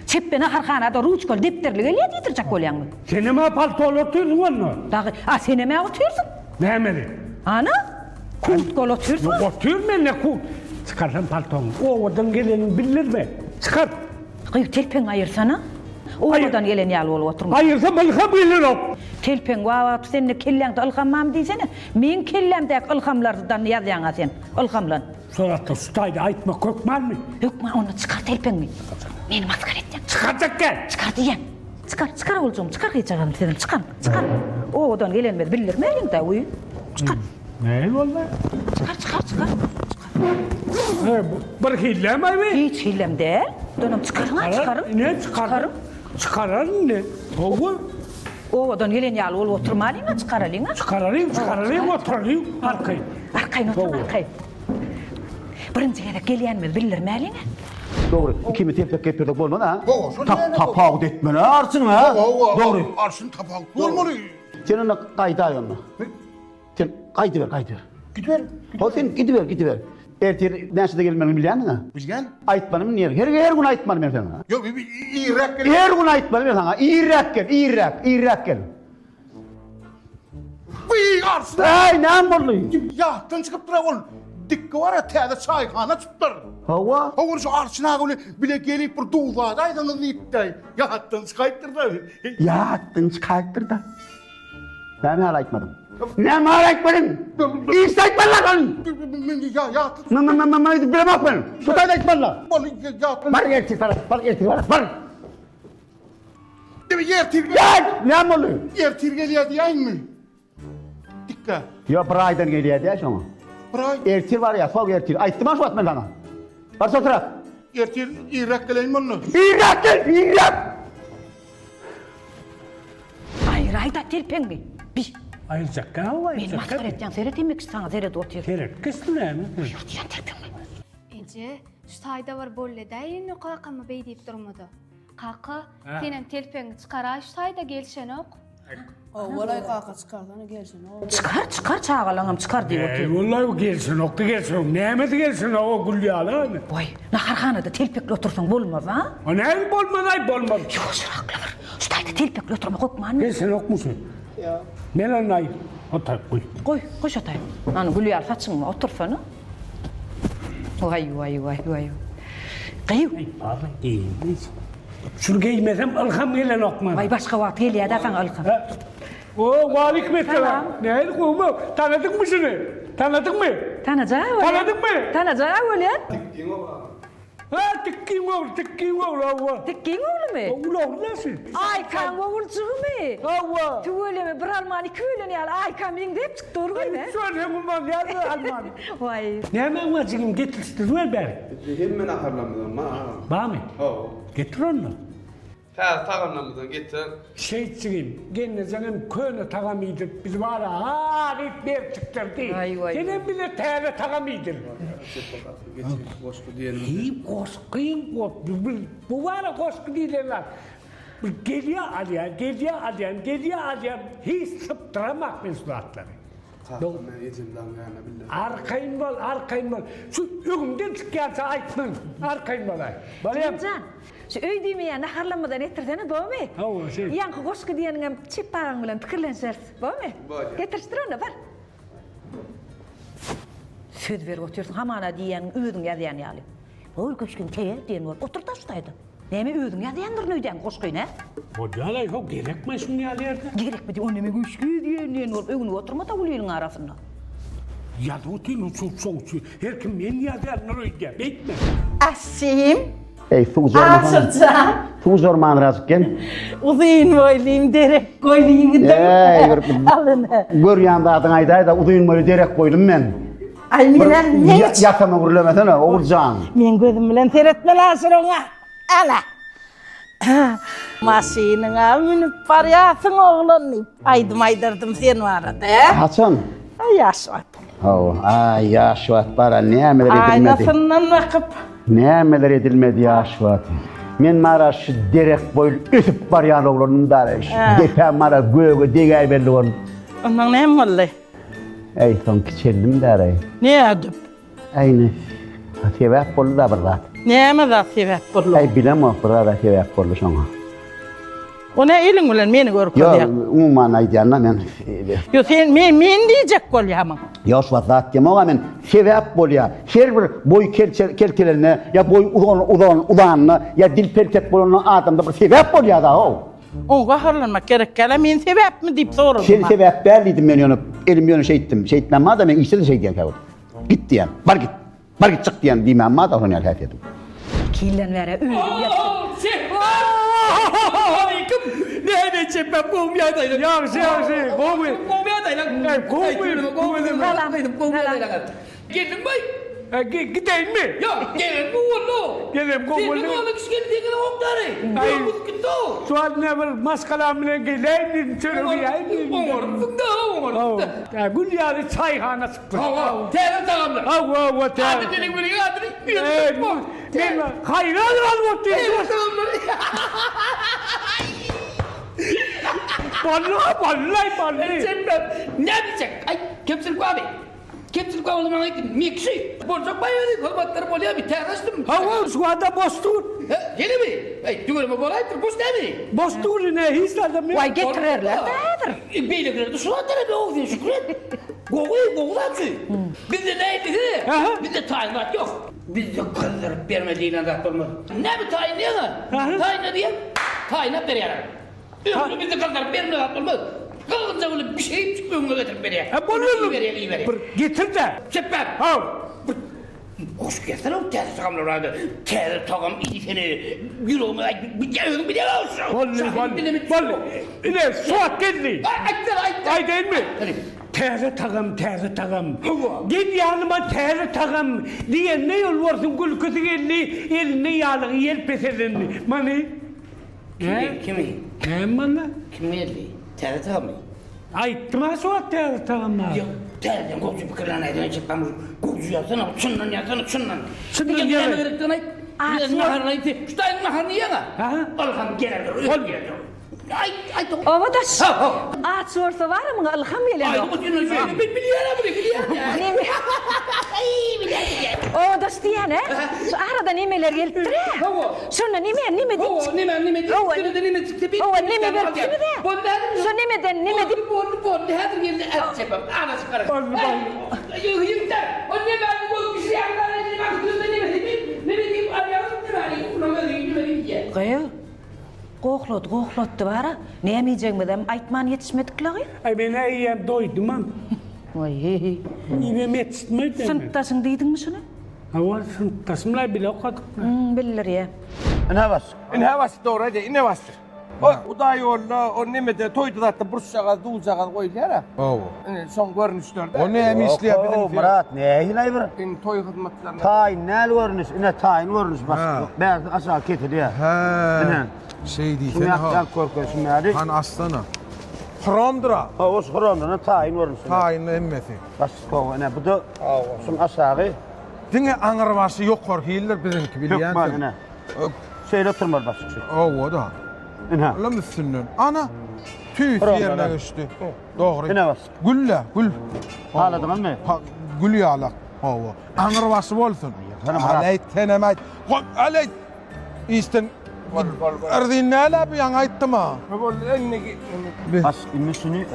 Çepbe naharhanada ruçkaly depderli gelýär diýdirjek bolýaňmy? Senem-ä paltoly otyrsyň onda. Dagy, a senem-ä otyrsyň. Nämeli? Ana, kurtkaly otyrsyň. Ýok, otyryn men-de kurt. Çykarsan paltoňy. Obadan geleniňi bildirme. Çykar. Gyz, telpegiňi aýyrsana. Obadan gelen ýaly bolup oturma. Aýyrsam ylham gelenok. Telpegiň wagt sende kelläňde ylham barmy diýsene. Meň kellämdäki ylhamlardan ýazýaň-a sen. Ylhamlan. Şol şu taýda aýtmak hökmanmy? Hökman, onda çykar telpegiňi. Meni masgara etýäň. Çykarjak gel. Çykar diýýän. Çykar, çykar oguljygym, çykar gyzjagazym sizem, çykaryň, çykaryň. Obadan gelenimizi bildirmäliň-dä, wiý. Çykar. Nähili boldy? Çykar, çykar, çykar. Bir hillem aý bi? Hiç hillem däl. Onam çykaryň-a, çykaryň. Ne çykaryň? Çykararyn indi. Hawa. Obadan gelen ýaly bolup oturmalyň-a, çykaralyň-a. Çykaralyň, çykaralyň, oturalyň arkaýyn. Arkaýyn oturyň, arkaýyn. Birinji gezek gelýänimizi bildirmäliň-ä. Dogry, ikimiz telpek geýip ýörsek bolmaz-a? Hawa, şol näme? Tapawut etmeli arçyn-a? Hawa, Dogry. Arçyn tapawut bolmaly. Sen onda gaýdaý onda. Sen gaýdyber, gaýdyber. Gidiber. Hol sen gidiber, gidiber. Ertir näçede gelmeliňi bilýändiň-ä? Bilýän. Aýtmalymy her, her, her gün aýtmaly men saňa. Ýok, irräk gel. Her gün aýtmaly men saňa. Irräk gel, irräk, irräk gel. Wiý, Arslan! Äý, näme boldy? Ýatdan çykypdyr-a ol. Dikgi bar-a täze çaýhana açypdyr. Hawa. Hawa şu Arçyn aga bilen bile gelip bir duz adaýsaňyz diýipdi. Ýatdan çykaýypdyr-da. Ýatdan çykaýypdyr-da. Näme ýaly aýtmadyň? Näme ýaly aýtmadyň? Işde aýtmalylar ony. Men ýa ýatly. Men men men men bilemok men. Şu taýda aýtmalylar. Ony ýatly. Bar ertir bar, bar ertir bar, bar. Diýme ertir. Gel! Näme boldy? Ertir gelýär diýäýinmi? Dikkä. Ýok, bir aýdan gelýär diýä şoňa. Bir aý. Ertir barýar, soň ertir. Aýtdym-a şu wagt men saňa. Bar şoturak. Ertir irräk geleýinmi onda? Irräk gel, irräk! Aýraý-da telpeňi. Bi. Aýyrjakka hawa, Meni aýyrjakka. masgara etýäň, seret emekçi saňa seredip otyr. Seret, gitsin näme? Aýyrýan telpeňi. Eje, şu taýda bir boldy edäýin-le kakama beý diýip durmada. Kaka, senem telpegiňi çykaraý şu taýda gelşenok. Owalaý kaka çykarsana gelşenok. Çykar, çykar çagalaňam çykar diýip otyr. Eý, wallaý gelşenokdy gelşenok. Nämesi gelşenok o gül ýaly? Waý, naharhanada telpekli otursaň bolmaz, a? O näme bolmaz-aý, bolmaz. Ýuwaşrakla bir. Şu taýda telpekli oturmak hökmanmy? Gelşenokmy şu? Ýok. Men onda aý, o taý goý. Goý, goý şo taý. Ana gül ýaly saçyňy otursana. Waý, waý, waý, waý. Gyýw. Aý, barla geýinmiş. Şuny geýmesem ylham gelenok maňa. Waý, başga wagt gelýä-dä saňa ylham. O, waleýkim essalam. Nähili gowumy? Tanadyňmy şuny? Tanadyňmy? Tanaja bolýan. Tanadyňmy? Tanaja bolýan. Tikgiň ogly. Ha, tikgiň ogly, tikgiň ogly, hawa. Tikgiň oglumy? Uly ogly-da şu. Aýkaň oguljygymy? Hawa. Tüweleme, bir almany iki bölen ýaly Aýka meňzäp çykdy ol göýbe. Üç bölseň bolýar bir almany. Waý. Nämäň bar jigim, getirişdirme bäri. Bizde hemme naharlarymyzam bar agam. Barmy? Hawa. Getir onda. Täze tagamlarymyzdan getir. Şeýt jigim, gelnejeňem köne tagam iýdirip bizi bar-a, ha diýip berip çykdyrdy. Senem bize täze tagam iýdir. Goşgy diýenimiz. Hiý, goşgyň, bu bar-a goşgy diýlen zat. Bir gelýär alýan, gelýär alýan, gelýär alýan, hiç sypdyramak men şu zatlary. Kakam men ejem dagyň ýanyna bile. Arkaýyn bol, arkaýyn bol. Şu öňümden çykýança aýtmyn. Arkaýyn bolaý. Bolýamy? Jigimjan, şu öý diýmeýän naharlanmadan etdirsene, bormy? Hawa, şeý. Ýaňky goşgy diýeniňem Çep agaň bilen pikirlenişeris, bormy? Bolýar. Getirişdir onda, bar. Söz berip otyrsyň, hamana diýýäniňi özüň ýazýan ýaly. Bol köşgüň teýer diýen bolup otur-da şu taýda. Näme özüň ýazýandyryn öýdýäň goşgyny, hä? Bolýar-aý, how, gerekmi şuň ýaly ýerde? Gerekmi diý, onda men goşgy diýen diýen bolup öwnüp oturma-da uly iliň arasynda. Ýazyp otyryn, şo şoň üçin. Her kim men ýazýandyr öýdýär, beýtme. Aşşym. Eý, suw jormasana. Aşyrjan. Suw jormanrazyk gel. Uzyn boýlym, derek boýly ýigidim. Eý, bir Al ine. görýän zadyňy aýdaý-da, uzyn boýly, derek boýlym men. Aý, men ne Ýasama gürlemesene, Oguljan. Men gözüm bilen seretmeli Aşyr oňa. Ala. Maşynyňa münüp barýarsyň oglan diýip aýdym aýdardym sen barada. Haçan? Aý ýaş wagt. Hawa, aý ýaş wagt bara nämeler edilmedi. Aýnasyndan bakyp. Nämeler edilmedi ýaş wagt. Men mara şu derek boýly ösüp barýan oglanym dara. Şu depäm mara göge degäý belli bolup. Ondan näme boldy? Äý, soň kiçeldim däraý. Nädip? Äýni, sebäp boldy-da bir zat. Näme zat sebäp boldy? Äý, bilemok, bir zat-a sebäp boldy şoňa. O ne eliň bilen meni görkezýäň? Ýok, umuman aýdýan-da men. Ýok, sen men men diýjek bolýamyň? Ýok, şu wagt zat diýemok-a men. Sebäp bolýar. Her bir boýy keltelende ýa boýy uzan uzan uzanda ýa dil peltek bolanda adamda bir sebäp bolýar-da-how. Oňa gaharlanmak gerek däl-ä, men sebäpmi diýip soradym. Sen sebäp däl diýdim men ýöne elim ýöne şeýtdim. Şeýtmän bar-da men işde-de şeýdýän käwagt. Git diýýän. Bar git. Bar git çyk diýýän diýmän bar-da şonuň ýaly häsiýetim. Iki ýyldan bäri özüm ýatdym. Aleýkum. Näme etjek gowmy ýagdaýlar? Ýagşy ýagşy gowy. Gowmy ýagdaýlar? Gowy. Gowy. Gowy ýagdaýlar. Geldiňmi? Gideýinmi? Ýok, gelen gowy boldy. Gelen gowy boldy. Senden oglan kişi geldi diýen oklary. Ýok, buzuk gitdi o. Şu wagt ne bir maşgalam bilen geleýin diýdim, çörek iýeýin diýdim. Oňarypsyň-da, oňarypsyň-da. Gül ýaly çaýhana çykdy. Hawa, täze tagamlar. Hawa, hawa, täze. Ady diýen biliň adyny. Men haýran galyp otyryn. Täze tagamlar. Boldy, boldy, boldy. Sen näme diýjek? Aý, kemçilik barmy? Kemçilik bar bolsa maňa aýt, mekşi. Boljak baý özi, hyzmatlar bolýamy, täze açdym. Hawa, şu wagta boş dur. He, gelemi? Eý, tüweleme bolaýypdyr, boş dämi? Boş dur ine, hiç zadam ýok. Waý, getirerler-dä häzir. Beýlekilerde şu zatlar hem ýok, sen şükür et. Gowy, gowy zat şu. Bizde nädigi? Bizde taýyn zat ýok. Bizde gyzdyryp berme diýlen zat bolmaz. Näme taýyn diýeňä? Taýyn diýen taýynlap berýärler. Öňde bizde gyzdyryp berme zat bolmaz. Gyzgynja bolup bişirip öňüňe getirip berýär. Ha boldy. Bir getir-de. Çepbäp. Haw. Bir goşup gelsene o täze tagamlar barada. Täze tagam iýsene ýüregime aýt, özüň bilýäň şu. Boldy, boldy. Boldy. Ine, şu wagt geldi. Aýtsana, aýt. Aýdaýynmy? Täze tagam, täze tagam. Gel ýanyma täze tagam diýende ýolbarsyň gülküsi geldi, elinde ýalygy ýel peselendi. Many? Kimi? Kimi? Näme many? Kim geldi? Täze tagamy? Aýtdym-a şu wagt täze tagam bar. Ýok, täzeden gowja pikirlen aýdan çekmem. Gowja ýazsana, çyndan ýazsana, çyndan. Çyndan Näme ýazaý. gerekdigini aýt. Naharyny aýt. Şu taýyň naharyny iýeň-ä. Ylham geler. Bol. Aýt, aýt. Obadaş. Aç bolsa bar muňa ylham gelenok. Aýt, men bilýän-ä muny, bilýän. Neme? Obadaş diýýän-ä. Şu arada nemeler gelipdir-ä. Hawa. Şonda neme, neme diýip. Hawa, neme, neme diýip. Hawa. Şonda neme çykdy? Bir Hawa, neme beripsiňiz-ä. Boldy häzir. Şo nemeden, neme diýip. Boldy, boldy, häzir geldi. Äp çepem, ana çykaryn. Boldy, boldy. Ýigitler, o nemäni goýup bişirýäňiz, ana neme diýip, neme diýip, neme diýip alýaňyz, nemäni, neme diýip, neme diýip. Gyz. Gohlady, gohlatdy bar-a. Näme iýjegimizem aýtman ýetişmedik-le gyz. Aý, men-ä eýýäm doýdumam. Waý. Iýibem ýetişmedi. Synpdaşyň diýdiňmi şuny? Hawa, synpdaşym-laý, bile okadyk-la. Hum, bildirýä. Ine bas. Ine bas, dogry aýdýar, ine basdyr. O Hudaýýolda, o nemede, toýda zatda burçjagaz, duzjagaz goýulýar-a. Hawa. Ine, şoň görnüşleri-de. O näme işleýär biziň? Ýok, Myrat, nähili-aý bir? Indi toý hyzmatlaryna. Taýyn däl görnüş, ine taýyn görnüş başga. Bärsi aşagy kesilýär. Hä. Ine. Şeý diýsene. Şuny ýap görkezişim ýaly. Hany açsana. Hromdyr-a. Hawa, şu hromdan taýyn görnüş. Taýyn hemmesi. Başga ine bu-da şuň aşagy. Diňe aňyrbaşy ýokary hildir biziňki bilýänsiň. Hökman ine. Şeýle oturmaly başga. Hawa-da. Ine. Olam üstünden. Ana. Tüýs ýerine geçdi. Dogry. Ine bas. Gül-le, gül. Haladyňyzmy? Gül ýalak. Hawa. Aňyrbaşy bolsun. Aleýt, senem aýt. Goý, aleýt. Işden Erzin näle bu ýaňy aýtdym-a. Boldy, indi Bas, indi şuny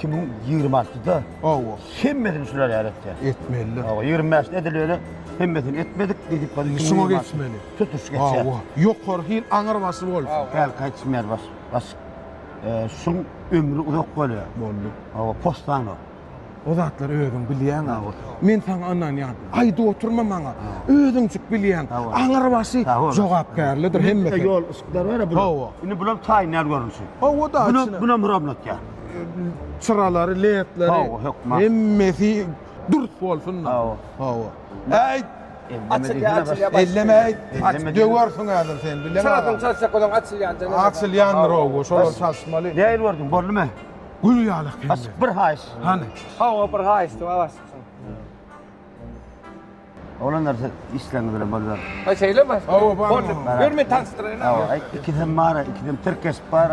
2026-da Hawa. Hemmesini şular ýaly etýär. Etmeli. Hawa, 25-de edilýär, hemmesini etmedik diýip Indi şuňa geçmeli. Tutuş geçýär. Hawa. Ýokary hil aňyrbaşy bolsun. Gel gaýtmaýar baş. Baş. Şuň ömri uzak bolýar. Boldy. Hawa, poslanok. O zatlary özüň bilýäň. Men saňa ynanýan. Aýdyp oturma maňa. Özüňjik bilýäň. Aňyrbaşy jogapkärlidir hemmesi. Ýol yşyklar bar bular. Hawa. Indi bular taýyn ýaly görnüşi. Hawa da. Buna buna murablatýar. Çyralary, ledleri. Hawa, hökman. Hemmesi dürs bolsun. Hawa. Hawa. Äý, Açylýar, açylýar. Elleme äý. Döwersiň häzir sen, bileň. Çyrasyny çalşsak onuň açylýan. Açylýandyr o, şolary çalyşmaly. Nähili gördüň, boldumy? Gül ýaly hemme. Başlyk bir haýyş. Hany? Hawa bir haýyşdy bar başlykdan. Oglanlar siz işleriňiz bilen boluber. Ha şeýlemi? Hawa bar. Boldy. Ýör men tanyşdyraýyn. Hawa, aý ikisem bar, ikisem tirkeşip bar.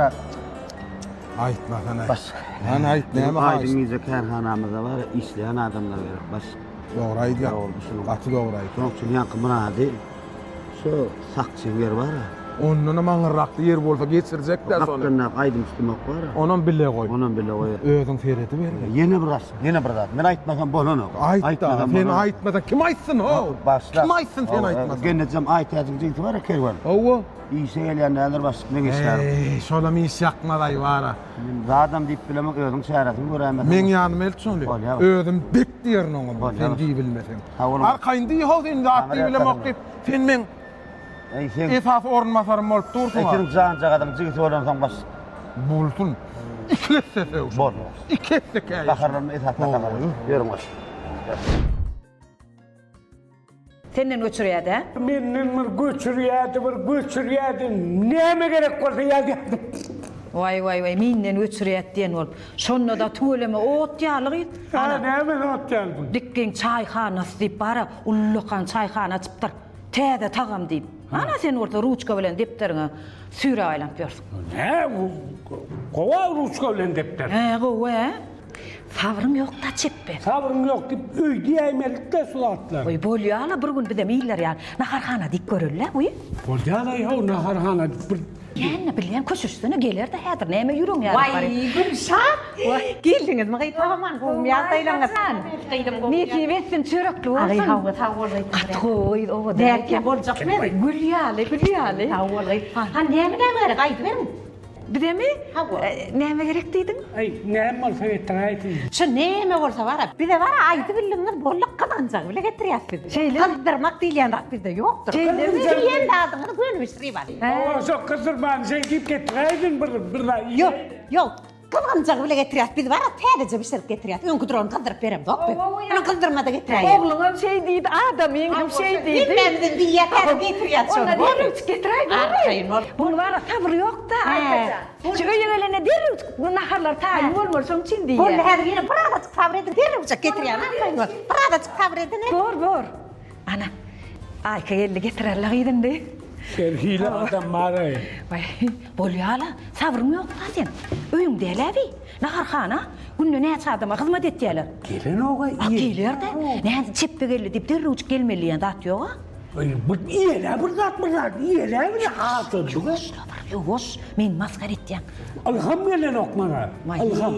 Aýtmasana. Başlyk. Hany aýt näme haýyş? Aýdyň gije kärhanamyzda bar, işleýän adamlar gerek başlyk. Dogry aýdýaň. Gaty dogry aýdýaň. Şonuň üçin ýaňky Myrady şu sakçyň ýeri bar-a. Ondanam aňyrrakda ýer bolsa geçirjek-dä şony. Gapdalyndaky aýdym tutumak bar-a. Onam bile goý. Onam bile goý. Özüň serediber. Ýene bir zat, ýene bir zat. Men aýtmasam bolanok. Aýt-da, sen aýtmasaň kim aýtsyn, how? Başla. Kim aýtsyn sen aýtmasaň? Gelnejem Aýtäjiň jigisi bar-a Kerwen. Hawa. Işe gelýän däldir başlyk meň işgärim. Eý, şolam iş ýakmaz-aý bar-a. Men zadam diýip bilemok, özüň çäresini göräýmeseň. Meň ýanyma elt şony. Bolýar. Özüm bek diýerin oňa, sen diýibilmeseň. Arkaýyn diý-how sen zat diýibilemok diýip, sen meň esasy orunbasarym bolup dursuň-a. Eý, seniň janjagazyň jigisi bolansoň baş. Bolsun. Iki esse sögüşin. Bol. Iki esse käýişin. Gaharlanma esasy gaharlanma. Ýörüň baş. Senden göçürýärdi-ä? Menden bir göçürýärdi, bir göçürýärdi. Näme gerek bolsa ýazýardym. Waý, waý, waý, menden göçürýärdi diýen bolup. Şonda-da tüweleme ot ýaly gyz. Hä, näme ot ýaly bu? Dikgiň çaýhanasy diýip bar-a, ullakan çaýhana açypdyr. Täze tagam diýip. Ana, sen bolsa ruçka bilen depderiňe süýräp aýlanyp ýörsüň. Hä, gowy-a ruçka bilen depder. Hä, gowy-ä. Sabryň ýok-da çepbe. Sabryň ýok diýip öý diýäýmelidik-dä şu zatlar. Goý, bolýa-la bir gün bizem iller ýaly naharhana diýip göreli-le, goý. Bolýa-la ýow naharhana diýip bir. Näme bilýän köşeşsene geler-de häzir näme ýüregiň ýaryp barýar. Waý Gülşat! Geldiňizmi gyz sag-aman gowumy ýagdaýlaryňyz? Gyzym gowy. Nesip etsin çörekli bolsun. Aý hawa sag bol gyz. Gaty gowy gyz owadan. Nätýä boljak men. Gül ýaly gül ýaly. Sag bol gyz. Hany näme näme gerek aýdyberiň. Bizemi? Hawa. Näme gerek diýdiň? Aý näme bolsa getiräýsin. Şu näme bolsa bara bize bara aýdybildigiňiz boldy gyzgynjagy bile getirýäs biz. Şeýle. Gyzdyrmak diýilýän zat bizde ýokdur. Şeýlemi? Diýen zadyňyzy göni bişirip alyň. Hawa şo gyzdyrmany şeý diýip getiräýsin bir bir zat. Ýok ýok gyzgynjagy bile getirýäs biz bara täzeje bişirip getirýäs öňki durany gyzdyryp beremzok biz. Ony gyzdyrmada getiräýeris. Ogluňam şeý diýdi adamyň hem şeý diýdi. Hemmämizem diýýäs häzir getirýäs şony. Onda derrewjik getiräý bormy? Arkaýyn bol. Muň bara sabry ýok-da Aýtajan. Şu öýe gelende derrewjik naharlar taýyn bolmaly şoň üçin diýýär. Boldy häzir ýene bir azajyk sabyr ediň derrewjik getirýän arkaýyn bol. Bir azajyk sabyr edin. Bor bor. Ana Aýka geldi getirerle gyz indi. Her hili adam bar-aý. Waý, bolýa-la, sabryň ýok-da seň. Öýüň däl-ä bi. Naharhana. Günde näçe adama hyzmat etýäler. Gelenok-a, A geler-de. Näme çepbe geldi diýip derrewjik gelmeli diýen zat ýog-a. Aý, bir iýel-ä bir zat, bir zat iýel-ä bir adam. Ýuwaş-la bir, ýuwaş. Meni masgara etýäň. Ylham gelenok maňa. Ylham.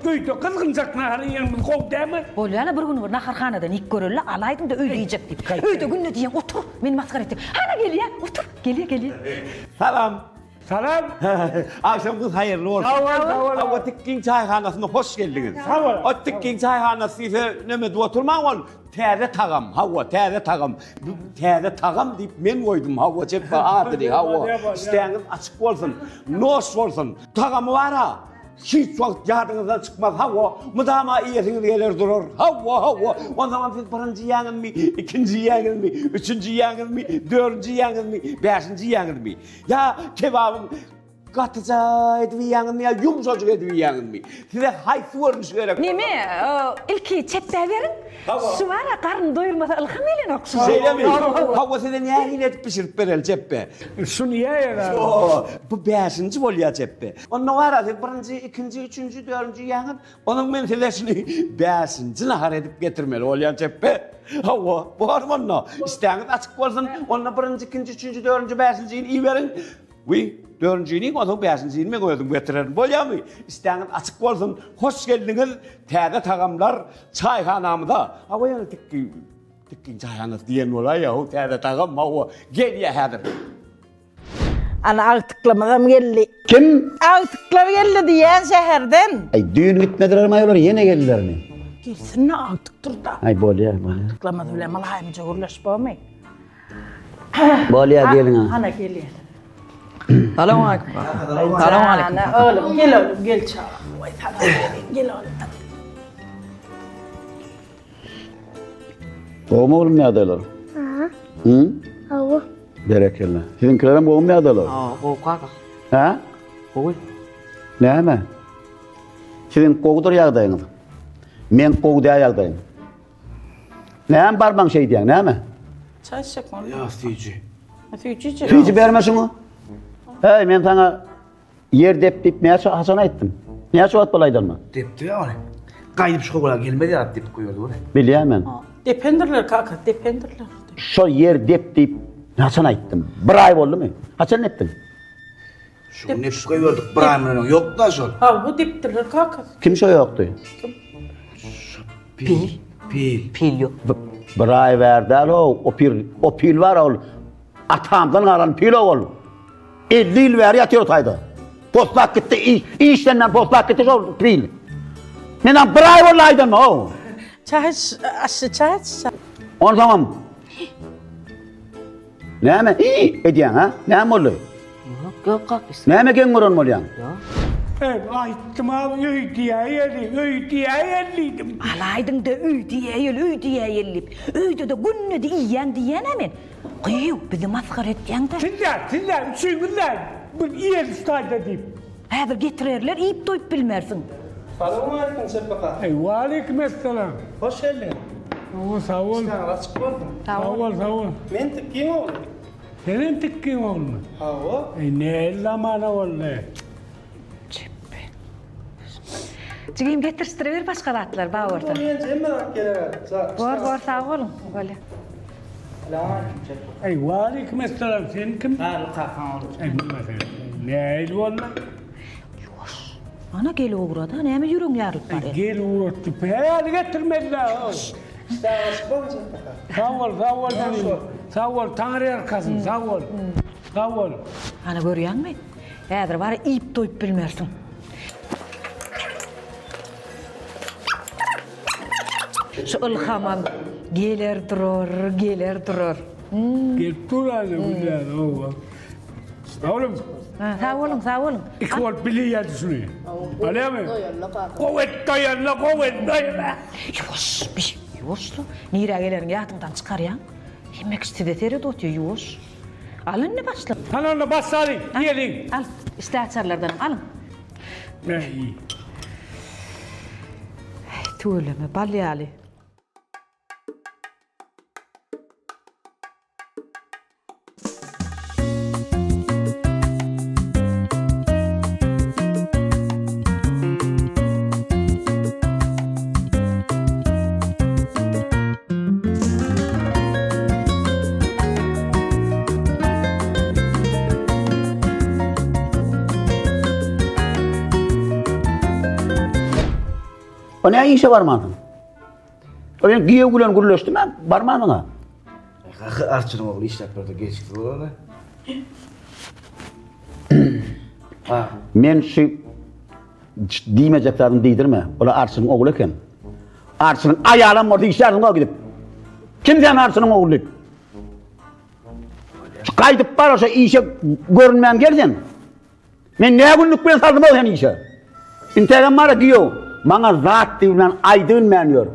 Öýde gyzgynjak nahar iýenimiz gowy dälmi? Bolýa-la bir gün bir naharhanadan iýip göreli-le, alaýdyň-da öýde iýjek diýip. Öýde günde diýýäň, otur, meni masgara etýäň. Hana gelýä, otur, gelýä, gelýä. Salam. Salam. Agşamyňyz haýyrly bolsun. Sag bol, sag bol. Hawa, Tikgiň çaýhanasyna hoş geldiňiz. Sag bol. O Tikgiň çaýhanasy diýse, neme edip oturmaň ol. Täze tagam, hawa, täze tagam. Täze tagam diýip men goýdum, hawa, çepbe adyny, hawa. Işdäňiz açyk bolsun, noş bolsun. Tagamy bar-a, hiç wagt ýadyňyzdan çykmaz, hawa, mydama iýesiňiz geler durar, hawa, hawa. Onsoňam siz birinji iýäňizmi, ikinji iýäňizmi, üçünji iýäňizmi, dördünji iýäňizmi, bäşinji iýäňizmi? Ýa kebabyň Gatyja edip iýýäňizmi ýa ýumşajyk edip iýýäňizmi? Size haýsy görnüşi gerek? Neme, ilki çepbe beriň. Şu bar-a, garny doýurmasa ylham gelenok şuňa. Şeýlemi? Hawa, size nähili edip bişirip bereli çepbe? Şuny iýäýeli. Bu bäşinji bolýar çepbe. Onda bar-a, siz birinji, ikinji, üçünji, dördünji iýýäňiz. Onuň men size şuny bäşinji nahar edip getirmeli bolýan çepbe. Hawa, bormy onda? Işdäňiz açyk bolsun. Onda birinji, ikinji, üçünji, dördünji, bäşinjini iýiberiň. Wiý, dördünjini onsoň bäşinjini men özüm getirerin. Bolýamy? Işdäňiz açyk bolsun. Hoş geldiňiz täze tagamlar çaýhanamyza. Hawa ýöne tikgi tikgiň çaýhanasy diýen bolaý-ýa, täze tagam hawa gelýä häzir. Ana agtyklarymyzam geldi. Kim? Agtyklar geldi diýýän şäherden. Aý düýn gitmedilermi aý olar ýene geldilermi? Gelsin-de agtykdyr-da. Aý bolýar bolýar. Agtyklarymyz bilen mylaýymja gürleşip bormy? Bolýar geliň. Ana gelýär. Salowmaleýkim. Salowmaleýkim. Oglum gel oglum gel çagam. Waý salam bereýin gel oglum. Gowmy oglum ýagdaýlar? Aha. Hı? Hawa. Berekella. Siziňkilerem gowmy ýagdaýlar? Hawa, gowy kaka. Hä? Gowy. Näme? Siziň gowudyr ýagdaýyňyz. Meň gowy däl ýagdaýym. Näme barmaň şeýdýäň, näme? Çaý içjek boldy. Ýa süýji. Süýji içjek. Süýji berme şuňa. Heý, men saňa ýer dep diýip näçe haçan aýtdym? Näçe wagt boldy aýdanyma? Depdi ýa ony. Gaýdyp şu howla gelmez ýaly depip goýardy ony. Bilýän men. Dependirler kaka, dependirler. Şo ýer dep diýip haçan aýtdym? Bir aý boldumy? Haçan depdiň? Şu gün depip goýberdik, bir aý mundan öň ýokdy-da şol. Hawa, depdirler kakasy. Kim şo ýokdy? Pil. Pil. Pil ýok. Bir aý bäri däl-ow, o pil, o pil bar ol. Atamdan galan pil-ow ol. 50 ýyl bäri ýatyr o taýda. Poslap gitdi, işden poslap gitdi şol pil. Menem bir aý boldy aýdanyma-ow. Çaý iç, aşşy çaý iç. Onsoňam Näme i edýäň ha? Näme boldy? Ýok, ýok kak. Näme geň gören bolýaň? Ýok. Eý, aýtdym-a öý diýäýeli, öý diýäýeli diýdim. Alaýdyň-da öý diýäýeli, öý diýäýeli diýip. Öýde-de günde-de iýýän diýýän-ä men. Gyýw, bizi masgara etýäň-dä. Siz-dä, siz-dä, üçüňiz-dä bir iýeli şu taýda diýip. Häzir getirerler, iýip doýup bilmersiň. Salowmaleýkim Çepbe kaka. Eý, waleýkim essalam. Hoş geldiňiz. Hawa, sag bol. Işdäňiz açyk bolsun. Sag bol, sag bol. Men Tikgiň ogly. Senem Tikgiň oglumy? Hawa. Eý, nähili zamana boldy. Çepbe. Jigim getirişdiriber başga zatlar bar bolsa. Bor bor sag boluň. Bolýa. Eý, waleýkim essalam, sen kim? Garly kakaň ogly. Eý, muňa sen. Nähili boldy? Ýuwaş. Ana gel ugrada, näme ýüregiň ýarylyp barýar? Gel ugratdy. Päli getirmediler. Ýuwaş. Sag bol, sag bol jigiň. Sag bol, Taňry ýalkasyn, sag bol. Sag bol. Ana görýäňmi? Häzir bar iýip doýup bilmersiň. Şu ylhamam geler durar, geler durar. Gelip dur ana Gülýän, owa. Sag boluň. Ha, sag boluň, sag boluň. Iki bolup bile iýerdi şuny. Bolýamy? Gowy et doýanda, gowy et doýanda. Ýuwaş, bi, ýuwaş-la. Nirä geleriňi ýadyňdan çykarýaň. Hemme kişi size seredip otyr, ýuwaş. Al indi başla. Hany onda başlalyň, iýeliň. Al, işdäaçarlardanam alyň. Äý. Tüweleme, bal ýaly. O ne işe barmansyň? O men giýew bilen gürleşdim ha, barmansyň ha. Kaky arçynyň ogly işläp berdi, geçiksiz bolar. Men şu diýmejek zadyny diýdirme. Ola arçynyň ogly eken. Arçynyň aýalam bolsa işlärsiň o gidip. Kim sen arçynyň ogly diýip. Şu gaýdyp bar şo işe görünmän gel sen. Men nä günlük bilen saldym o seni işe. Intägem bar giýew. Maňa zat diýip aýdybilmän ýör.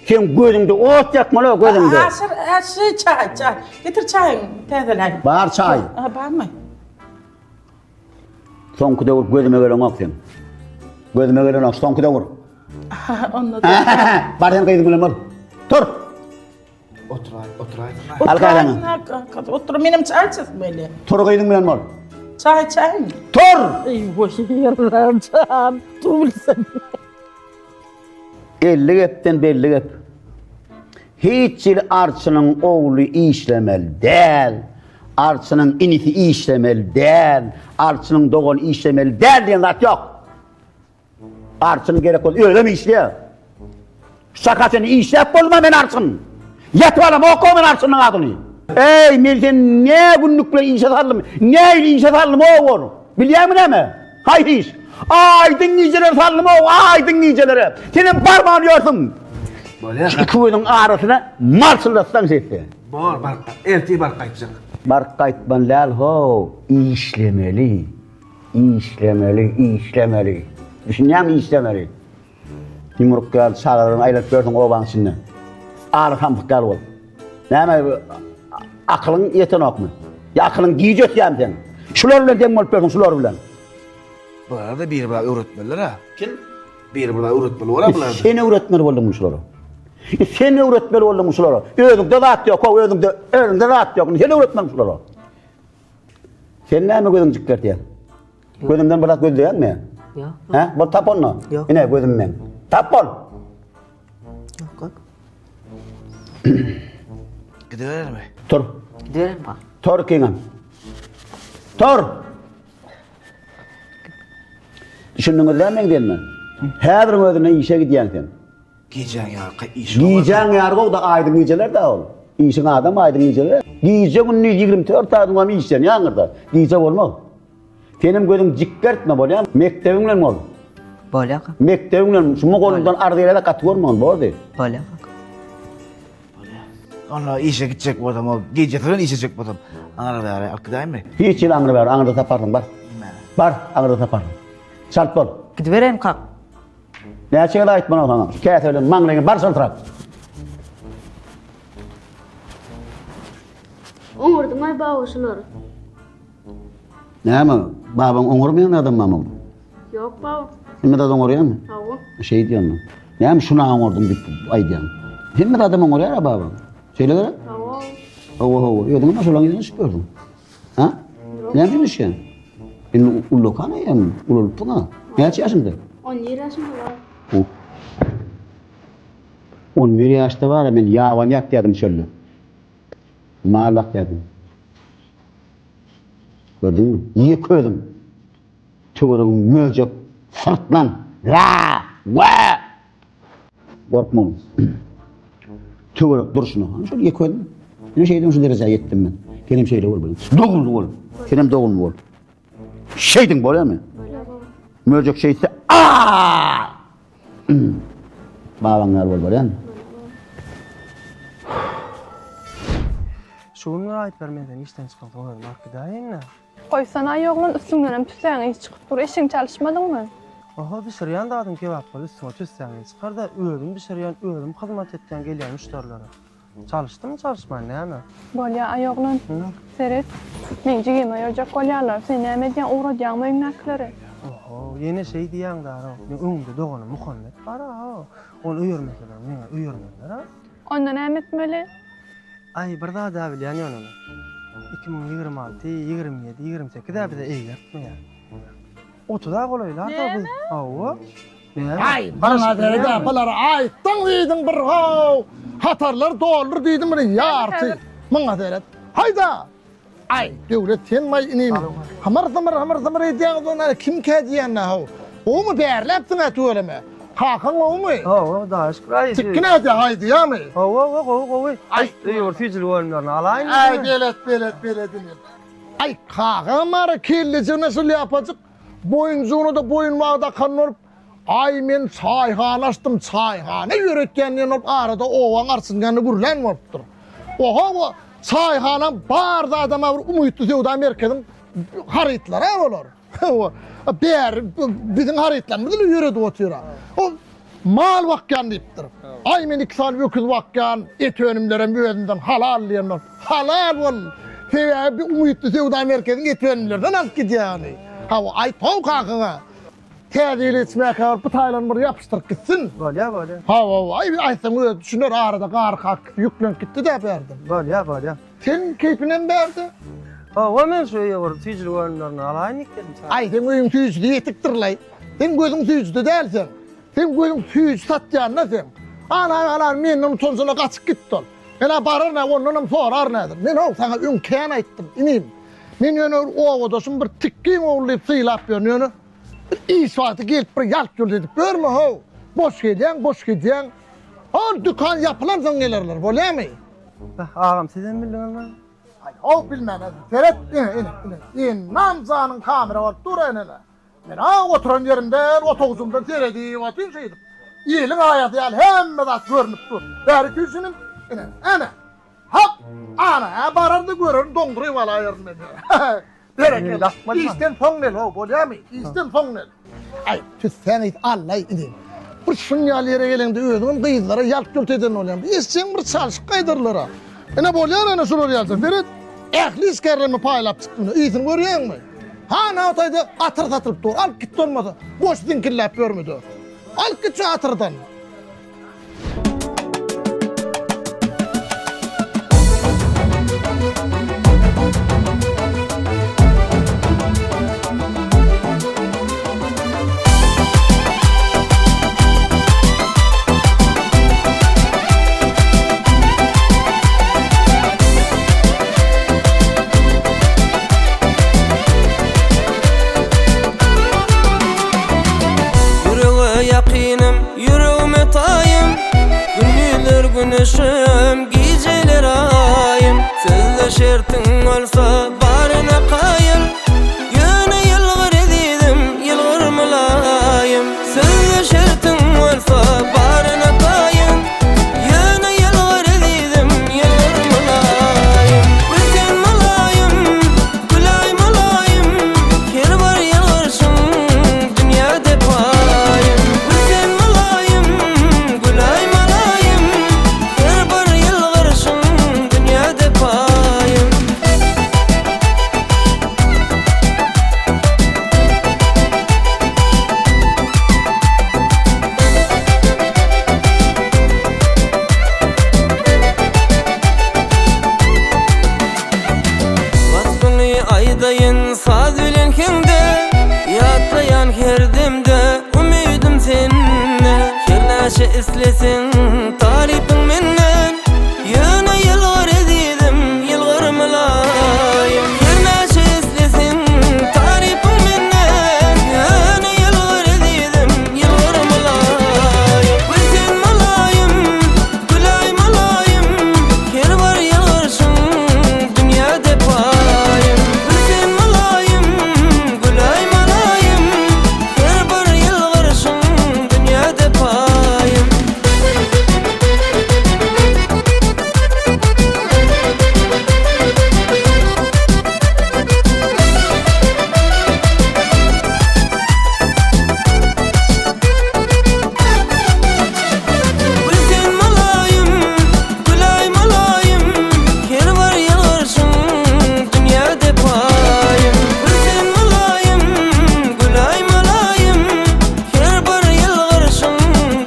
Seň gözüňde ot ýakmaly o gözüňde. Aşyr, aşyr çaý, çaý. Getir çaýyň täzeläý. Bar çaý. Ha, barmy? Soňky döwür gözüme geleňok seň. Gözüme gelenok soňky döwür. Onda Bar sen gyzyň bilen bol. Tur. Oturaý, oturaý. Al käsäňi. Otur, menem çaý içesim gelýär. Tur gyzyň bilen bol. Çaý içäýin. Tur! Eý, goý, ýerlerim jan, tur bilsem. 50 gepden belli gep. Hiç ýyl arçynyň ogly işlemeli däl. Arçynyň inisi işlemeli däl. Arçynyň dogany işlemeli däl diýen zat ýok. Arçyn gerek bolsa özem işleýär. Şu çaka çenli işläp bolma men arçyn. Ýatyp alam oka men arçynyň adyny. Eý men seni ne günlük bilen işe saldym. Ne il işe saldym o bor. Bilýäňmi näme? Haýsy iş? Aýdyň gijeler saldym o aýdyň gijelere. Senem barman ýörsüň. Bolýar. Şu iki gözüň arasyna marçyldatsaň şeýtse. Bor, baryp, ertir baryp gaýtjak. Baryp gaýtmaly däl how, işlemeli. Işlemeli, işlemeli. Düşünýäňmi işlemeli. Ýumruk ýaly çagalaryňy aýlanyp ýörsüň obaň içinde. Aly samsyk ýaly bolup. Näme akylyň ýetenokmy? Ýa akylyň giç ösýärmi seň? Şular bilen deň bolup ýörsüň, şular bilen. Bulara-da biri bir öwretmeliler-ä. Kim? Biri bir öwretmeli bolar bulara. Sen öwretmeli bolduňmy şulara? Sen öwretmeli bolduňmy şulara? Özüňde zat ýok, özüňde, özüňde zat ýok. Sen öwretmeli şulara. Sen näme gözüň jikgertýäň? Gözümden bir zat gözleýäňmi? Ýok. Hä? Bol tap onda. Ýok. Ine gözüm meň. Tap bol. Ýok, ýok. Gidiberermi? Tur. Gidiberermi bak. Tur ikiňem. Tur. Düşündiňiz däl meň diýenime? Häziriň özünde işe gidýäň sen. Gijäň ýarky iş. Gijäň ýarky o-da aýdyň gijeler-dä ol. Işiň adam aýdyň gijeler. Gije gündiz 24 sagatyň hem işlenýär aňyrda. Gije bolmaz. Senem gözüň jikgertme bolýar. Mekdebiň bilen bol. Bolýar kaka. Mekdebiň bilen şu mugallymdan arz gelende gaty görme ony bordy. Bolýar kaka. Onda işe gitjek bolsam, o gijesi bilen işe gitjek bolsam, aňry bäri alyp gidäýinmi? Hiç ýyl aňry bäri aňyrda taparsyň bar. Bar, aňyrda taparsyň. Çalt bol. Gidibereýin kak. Näçe gezek aýtmaly saňa? Şu käse bilen maňlaýyňy bar şaltyrap. Oňurdyň-aý baba şulary. Näme, babaň oňurmaýan adam barmy? Ýok baba. Hemme zat oňurýarmy? Hawa. Şeý diýýän. Näme şuna oňurdyň diýip aýdýaň. Hemme zadam oňurýar-a babaň. Şeýle gerek? Hawa. Hawa, hawa. Özüňem şolaň ýüzüne düşüp gördüň. Ha? Näme üçin düşýäň? Indi ullakan eýýäm, ulalypdyň-a. Näçe ýaşyňda? 11 ýaşymda baba. On bir ýaşda bar-a men ýabany ýatýardym çölde. Mal bakýardym. Gördüňmi? Ýeke özüm. Töweregim möjek, syrtlan. Ra! Wa! Gorkmaň. Töwerek durşuna. Ana şol ýeke özüm. Ine şeýdip şu derejä ýetdim men. Senem şeýle bol. Dogumly bol. Senem dogumly bol. Şeýdiň bolýarmy? Möjek şeýtse, aa! Babaň ýaly bol bolýarmy? Şu gün bir aýyp ber men seni işden çykamsoň özüm alyp gidäýin-dä. Goýsana-aý oglan, üstüňdenem tüssäň ysy çykyp dur, eşigiňi çalyşmadyňmy? Oho, bişirýän zadyň kebap bol, üstüňe tüssäň ysy çykar-da, özüm bişirýän, özüm hyzmat etýän gelýän müşderilere. Çalyşdym, çalyşman näme? Bolýa, aý oglan. Seret, meň jigime ýörjek bolýarlar. Sen näme edýäň, ugradýaňmy öýüňdäkileri? Oho, ýene şeý diýýäň Dara. Meň öňümde doganym Muhammet bar-a. Ony öýermeseler, meňe öýermezler-a. Onda näme etmeli? Aý, bir zad-a bilýän ýöne men. 2026, 27, 28-ä bize eýgertmeýär. Otuza golaýlar-da biz. Hawa. Aý, maňa seret-ä, bular aýtdyň diýdiň bir how, hatarlar doldur diýdim bir ýarty. Maňa seret. Haýda! Aý, Döwlet sen maý inim. Hymyr-zymyr, hymyr-zymyr edýäňiz ondan kimkä diýende how. Gowumy bärläpsiň-ä tüweleme. Kakaň gowumy? Hawa, Hudaýa şükür. Aý, Tikgi nädýä, aýdýamy? Hawa, hawa, gowy, gowy. Aý, öýe bir süýjülik önümlerini alaýyn. Aý, belet, belet, belet inim. Aý, kakaňam bar-a, kellejigine şul ýapajyk. Boýunjygyna-da boýunbag dakan bolup, Aý, men çaýhana açdym, çaýhana ýöretýän diýen bolup, arada obaň arçynjany gürlän bolupdyr. Oho, çaýhanaň bar zadam-a bir umytly söwda merkeziň harytlary-a bolar. Hawa, bäri biziň harytlarymyzy bile ýöredip otyr-a. Ol mal bakýan diýipdir. Aý, men iki sany öküz bakýan, et önümlerem özümden halal diýen bolup. Halal bol! Sebäbi bir umytly söwda merkeziň et önümlerinden alyp gidýär ony. Hawa, aýt-how kakaňa. Täze ýyl ýetişmäkä baryp bu taýlany bir ýapyşdyryp gitsin. Bolýar, bolýar. Hawa, aý, aýtsaň özi düşüner, arada gar kak ýüklenip gitdi-dä bärden. Bolýar, bolýar. Seň keýpiňem bärde. Hawa, men şu öýe bir süýjülik önümlerini alaýyn diýip geldim. Aý, seň öýüň süýjüsi ýetikdir-laý. Seň gözüň süýjüde däl seň. Seň gözüň süýji satýanda seň. Ana, ana, menden utanjyna gaçyp gitdi ol. Men-ä bararyn-ä, ondanam soraryn häzir. Men-ow, saňa öň kän aýtdym, inim. Men ýöne bir obadaşym bir tikgiň ogly diýip sylap ýörün, ýöne bir iş wagty gelip bir ýalt-ýult edip ýörme-how. Boş gelýäň, boş gidýäň. Ol dükan ýapylansoň gelerler, bolýamy? Beh, agam, sizem bildiňizmi? Aý-how, bilmän-ä. Seret, ine, ine, ine, Ennam janyň kamera bolup dur-a, ine-le. Men-ä oturan ýerimden, otagjygymdan seredip otyryn şeýdip. Ýeliň aýasy ýaly hemme zat görnüp dur. Bäri küýsünim, ine, ene. Hop! Ana, hä, barar-da görerin, doňduryp alaýaryn men. Berekella. Işden soň gel, how, bolýamy? Işden soň gel. Aý, tüssäň ysy Allaý, inim. Bir şuň ýaly ýere geleňde özüňem gyzlara ýalt-ýult eden bolýaň. Bir eşjegiň bir çalşyk gaýdarlar-a. Ine, bolýar ene şular ýaly. Seret, ähli işgärlerimi paýlap çykdym. Ysyny görýäňmi? Hany o taýda atyr satylyp dur. Alyp git bolmasa. Boş ziňkilläp ýörme-de. Alyp git şu atyrdan. Ýürege ýakynym, ýüregime taýym Gündizler güneşim, gijeler aýym Sözle şertiň bolsa baryna kaýyl Ýöne ýylgyr ezizim, ýylgyr mylaýym Sözle şertiň bolsa baryna taýyn Ýöne ýylgyr ezizim, ýylgyr mylaýym Gül sen mylaýym, gülaý mylaýym Her bir ýylgyrşyň dünýäde paýym Gül sen mylaýym, gülaý mylaýym Her bir. Hernäçe isleseň tarypyň menden Ýöne ýylgyr ezizim, ýylgyr mylaýym Hernäçe isleseň tarypyň menden Ýöne ýylgyr ezizim, ýylgyr mylaýym Gül sen mylaýym, gülaý mylaýym Her bir ýylgyrşyň dünýäde paýym Gül sen mylaýym, gülaý mylaýym Her bir ýylgyrşyň dünýäde paýym. Gül sen mylaýym, gülaý mylaýym, Her bir ýylgyrşyň dünýäde paýym. Gül sen mylaýym, gülaý mylaýym, Her bir ýylgyrşyň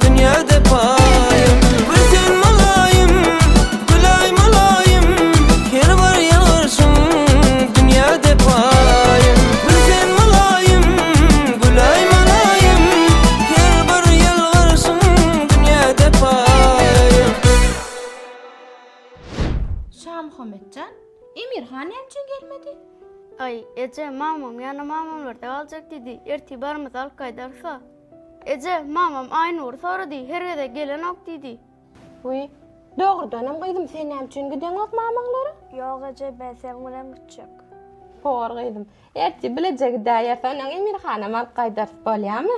dünýäde paýym. Gül sen mylaýym, gülaý mylaýym, Her bir ýylgyrşyň dünýäde paýym. Gül sen mylaýym, gülaý mylaýym, Her bir ýylgyrşyň dünýäde paýym. Şamuhammetjan, Emirhan näme üçin gelmedi? Aý, eje, mamam ýana mamamlarda galjak diýdi. Ertir barymyzy alyp gaýdarys-a. Eje, mamam Aýnury sorady, her gezek gelenok diýdi. Wiý, dogrudanam gyzym, sen näme üçin gideňok mamaňlara? Ýok eje, men seň bilen gitjek. Bor gyzym, ertir bileje gidäýeris, onnoň Emirhanam alyp gaýdarys, bolýamy?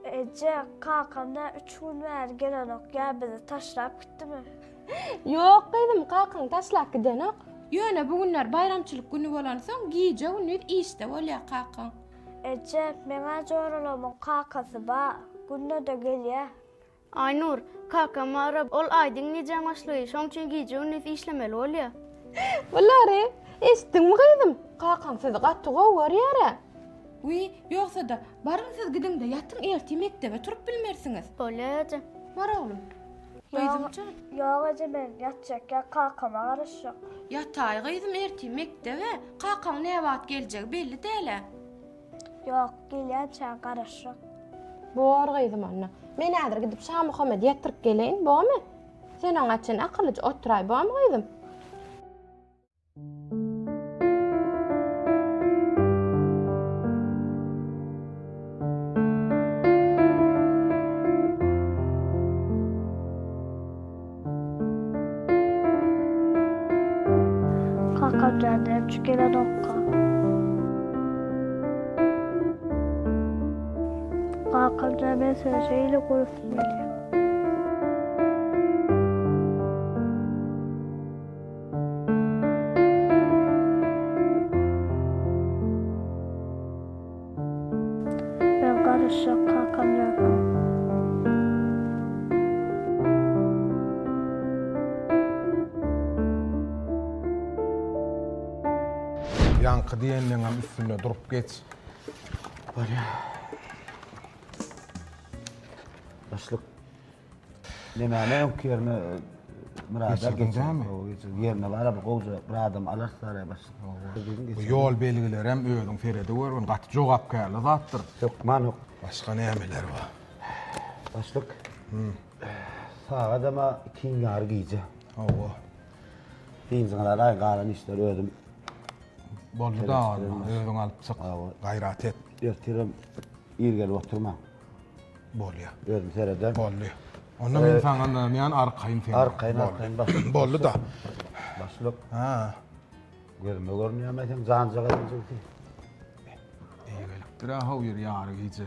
Eje, kakam nä üç gün bäri gelenok, ýa bizi taşlap gitdimi? Ýok gyzym, kakaň taşlap gidenok. Ýöne bu günler baýramçylyk güni bolansoň, gije-gündiz işde bolýar kakaň. Eje, meň-ä joralarymyň kakasy bar, günde-de gelýär. Aýnur, kakam bar-a, ol Aýdyň gijäň başlygy, şoň üçin gije-gündiz işlemeli bolýar. Bulary eşitdiňmi gyzym? Kakaň sizi gaty gowy görýär-ä. Wiý, ýogsa-da, baryň siz gidiň-de ýatyň, ertir mekdebe turup bilmersiňiz. Bolýar eje. Bar oglum. Gyzym jan. Ýok eje men ýatjak ýa kakama garaşjak. Ýataý gyzym ertir mekdebe, kakaň näwagt geljegi belli däl-ä. Ýok, gelýänçä garaşjak. Bor gyzym onda. Men häzir gidip Şamuhammedi ýatyryp geleýin, bormy? Sen oňa çen akyllyja oturaý, bormy gyzym? Kakam näme üçin gelenokka? Kakam men seni şeýle göresim gelýär. Men garaşjak kakam ýa-da. Ýaňky diýenleňem üstünde durup geç. Bolýa. Başlyk. Nemäni öňki ýerine Myrada geçirdim. Ýerine bara bir gowja bir adam alarys ara başlyk. Bu ýol belgilerem özüň seredeweriň gaty jogapkärli zatdyr. Hökman hök. Başga nämeler bar? Başlyk. Sagadam-a ikiň ýary gije. Hawa. Dynjyňyzy alaýyň galan işleri özüm. Boldy da özüň alyp çyk. Gaýrat et. Ertirem ir gelip oturmaň. Bolýa. Özüm sereder. Boldy. Onda men saňa ynanýan arkaýyn sen. Arkaýyn arkaýyn başlyk. Boldy da. Başlyk. Ha. Gözüme görünýärmi seň janjagazyň jigsi? Eý gelipdir ha how ýer ýary gije.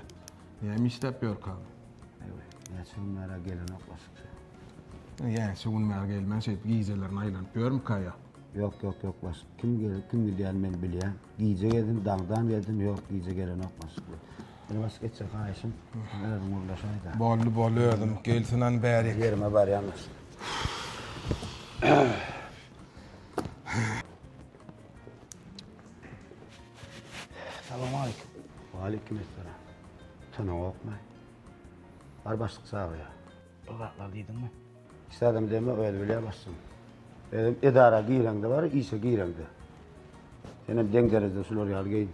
Näme işläp ýörkä? Näçe gün bäri gelenok başlyk. Näçe gün bäri gelmän şeýdip gijelerini aýlanyp ýörmükä ýa? Ýok ýok ýok başlyk. Kim gelip kim gidýän men bilýän. Gije gelsin daňdan gelsin ýok gije gelenok başlyk. Indi başga etjek haýyşym, özüň gürleşäý-dä. Boldy, boldy özüm. Gelsin hany bärik. Ýerime barýan başlyk. Salowmaleýkim. Waleýkim essalam. Tanaňokmy? Bar başlyk çagyrýar. Bir zatlar diýdiňmi? Hiç zadam diýemok, özi bilýär başlygym. Özem edara gireňde bar, işe gireňde. Senem deň derejede şular ýaly geýin.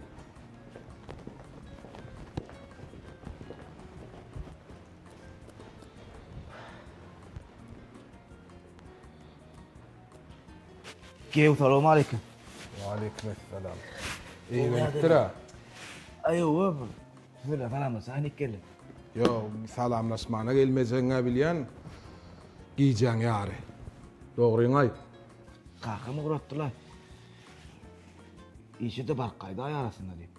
Gew salowmaleýkim. Waleýkim essalam. Eý gelipdir-ä. Aý owa bu. Siz bilen salamlaşaýyn diýip geldim. Ýok, salamlaşmana gelmejegiň-ä bilýän. Gijäň ýary. Dogryňy aýt. Kakam ugratdy-la. Işe-de baryp gaýdaý arasynda diýip.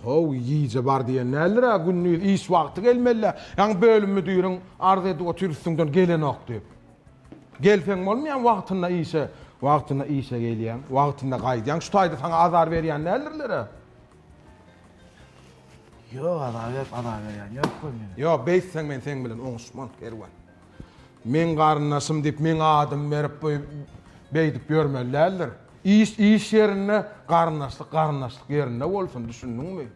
How, gije bar diýen däldir-ä, gündiz iş wagty gelmeli-dä. Ýaňy bölüm müdiriň arz edip otyr üstüňden gelenok diýip. Gelseň bolmaýamy wagtynda işe? Wagtynda işe gelýäň, wagtynda gaýdýaň. Şu taýda saňa azar berýän däldirler-ä. Ýok, azar berip, azar berýän ýok goý meni. Ýok, beýtseň men seň bilen oňuşman, Kerwen. Meň garyndaşym diýip, meň adymy berip bu beýdip ýörmeli däldir. Iş iş ýerinde, garyndaşlyk garyndaşlyk ýerinde bolsun, düşündiňmi?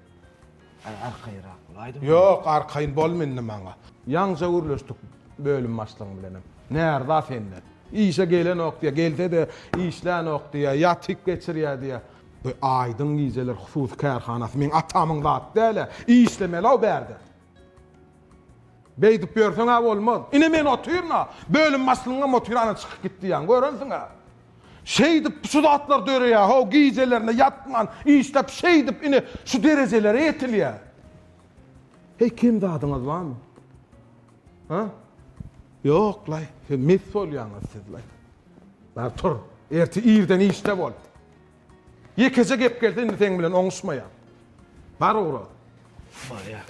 Aý, arkaýynrak bolaýdym. Ýok, arkaýyn bolma indi maňa. Ýaňja gürleşdik bölüm başlygyň bilenem. Närza senden. Işe gelenok diýýär, gelse-de işlänok diýýär, ýatyp geçirýär diýýär. Bu Aýdyň gijeler hususy kärhanasy meň atamyň zady däl-ä. Işlemeli-ow bärde. Beýdip ýörseň-ä bolmaz. Ine men otyryn-a. Bölüm başlygyňam otyr, ana çykyp gitdi ýaňy, görensiň-ä. Şeýdip şu zatlar döreýär, how, gijelerine ýatman işläp şeýdip ine şu derejelere ýetilýär. Heý kem zadyňyz barmy? Ha? Ýok-laý, siz mes bolýaňyz siz-laý. Bar tur, ertir irden işde bol. Ýekeje gep gelse indi seň bilen oňuşmaýan. Bar ugra. Barýa.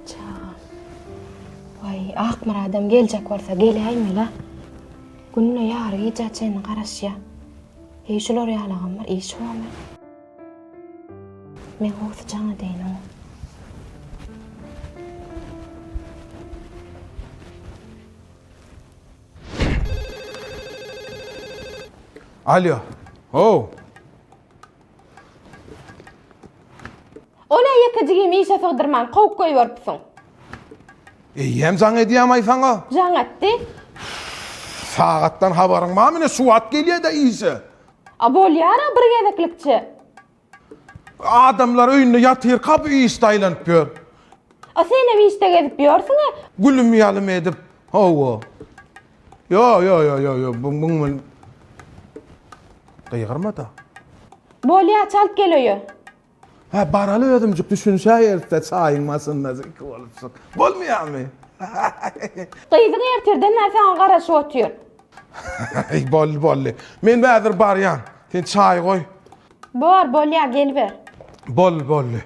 Çagam. Waý, Akmyradam geljek bolsa geläýmeli-ä. Günde ýary gijä çenli garaşýa. Heý, şular ýalagam bir iş bormy? Men gowusy jaň edeýin oňa. Alýo. How. O-la ýekejigimi işe sygdyrman kowup goýberipsiň. Eýýäm jaň edýäm-aý saňa. Jaň etdi. Sagatdan habaryň barmy ine şu wagt gelýä-dä işe. A bolýar-a bir gezeklikçe. Adamlar öýünde ýatyrka bu işde aýlanyp ýör. A senem işde gezip ýörsüň-ä. Gülüm ýalym edip, hawa. Ýo, ýo, ýo, ýo, ýo, bu muň bilen gygyrma-da. Bolýa, çalt gel öýe. Hä, baraly özümjik düşünişäýeris-dä çaýyň başynda iki bolupjyk. Bolmaýarmy? Gyzyň ertirden bäri saňa garaşyp otyr. Eý, boldy, boldy. Men häzir barýan. Sen çaý goý. Bor, bolýa, geliber. Boldy, boldy.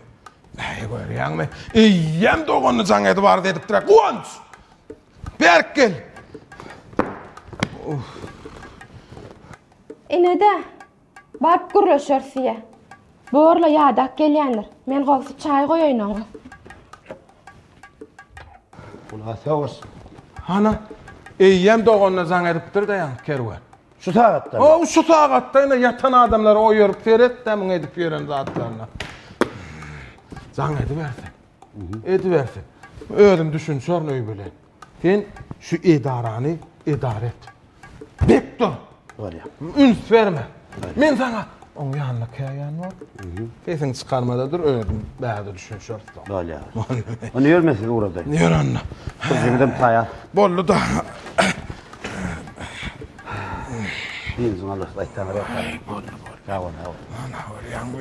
Äý, görýäňmi? Eýýäm doganyny jaň edip arz edipdir-ä. Guwanç! Berk gel! Ine-de, baryp gürleşeris diýýä. Borla ýadap gelýändir. Men gowusy çaý goýaýyn oňa. Ula soguş. Hana, eýýäm doganyna jaň edipdir-de ýaňky kerwen. Şu sagatda? Ow, şu sagatda ine ýatan adamlary oýaryp seret-dä muň edip ýören zatlaryna. Jaň edibersin. Edibersin. Özüm düşünşerin öý bilen. Sen şu edarany edara et. Bek dur. Bolýar. Üns berme. Men saňa oň ýanyna käýän bol. Sesiňi çykarmada dur, özüm bärde düşünşeris soň. Bolýar. Ony ýörme siz ugradaýyn. Ýör onda. Sürjüňizem taýar. Boldy-da. Dynjyňy alyp aýtsaňyz. Boldy, boldy. Sag bol, sag bol. Ana, görýäň bu.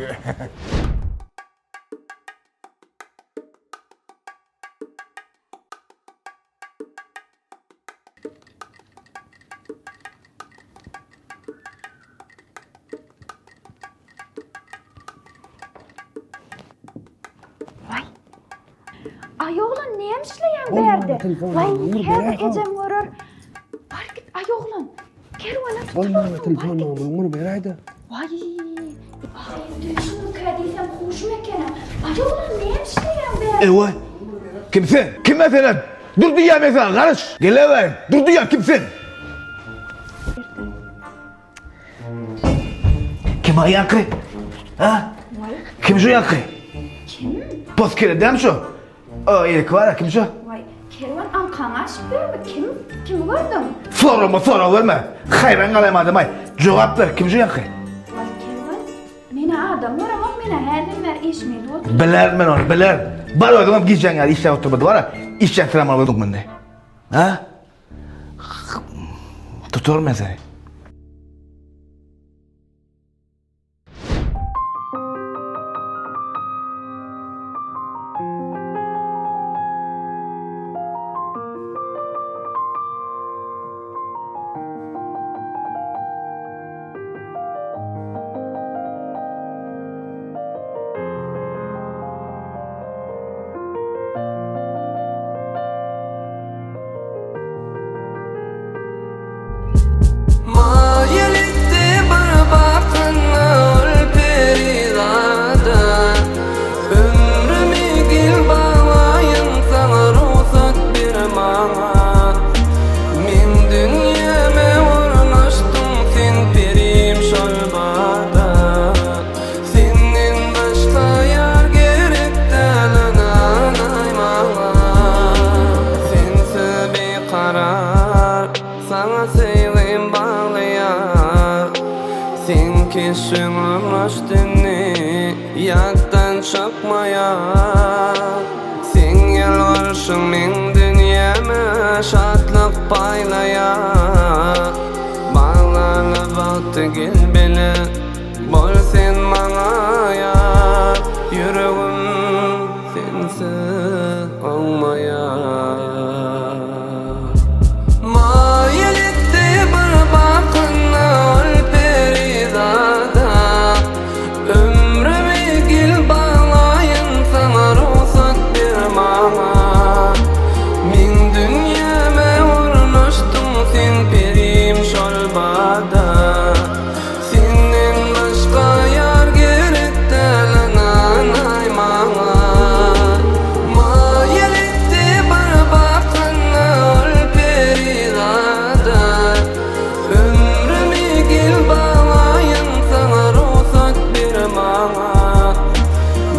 Waý. Aý oglan näme işleýäň bärde? Waý, häzir ejem görer. Bar git aý oglan. Kerwana tutularsyň. Telefon nomerini muny beräýdä. Waý. Ah, düýşümmikä diýsem huşum ekeni. Aý oglan näme işleýäň bärde? Ewa. Kim sen? Kim sen? Dur diýýän men saňa, garyş. Gelewer. Dur diýýän kim sen? Kim aýaky? Ha? Kim şu ýaky? Kim? Pos kere däm şu? O, elki bar, kim şu? Waý, Kerwen aňkaňy aşyp ýörmi? Kim? Kimi gördüň? Sorama sorag berme. Haýran galaýma adamaý. Jogap ber, kim şu ýaňky? Waý Kerwen, men-ä adam göremok, men-ä hälden bäri işimi edip otyryn. Bilerin men ony, bilerin. Bar özüňem gijäň ýaly işläp oturmady bar-a. Işläp sıram alyp indi. Ha? Tutaryn men seni. Maýyl etdi bir bakyna ol perizada Ömrümi gel baglaýyn saňa rugsat ber maňa Meň dünýäme ornaşdyň sen perim şol bada Senden başga ýar gerek däl ynanaý maňa Sensiz bikarar saňa söýgim baglaýar Seň keşbiň ornaşdy indi ýatdan çykmaýar Seň ýylgyryşyň meň dünýäme şatlyk paýlaýar Baglaly bagty gel bile Bol sen maňa ýar, ýüregim sensiz oňmaýar. Maýyl etdi bir bakyna ol perizada, Ömrümi gel baglaýyn saňa rugsat ber maňa. Meň dünýäme ornaşdyň sen perim şol bada. Senden başga ýar gerek däl ynanaý maňa Maýyl etdi bir bakyna ol perizada Ömrümi gel baglaýyn saňa rugsat ber maňa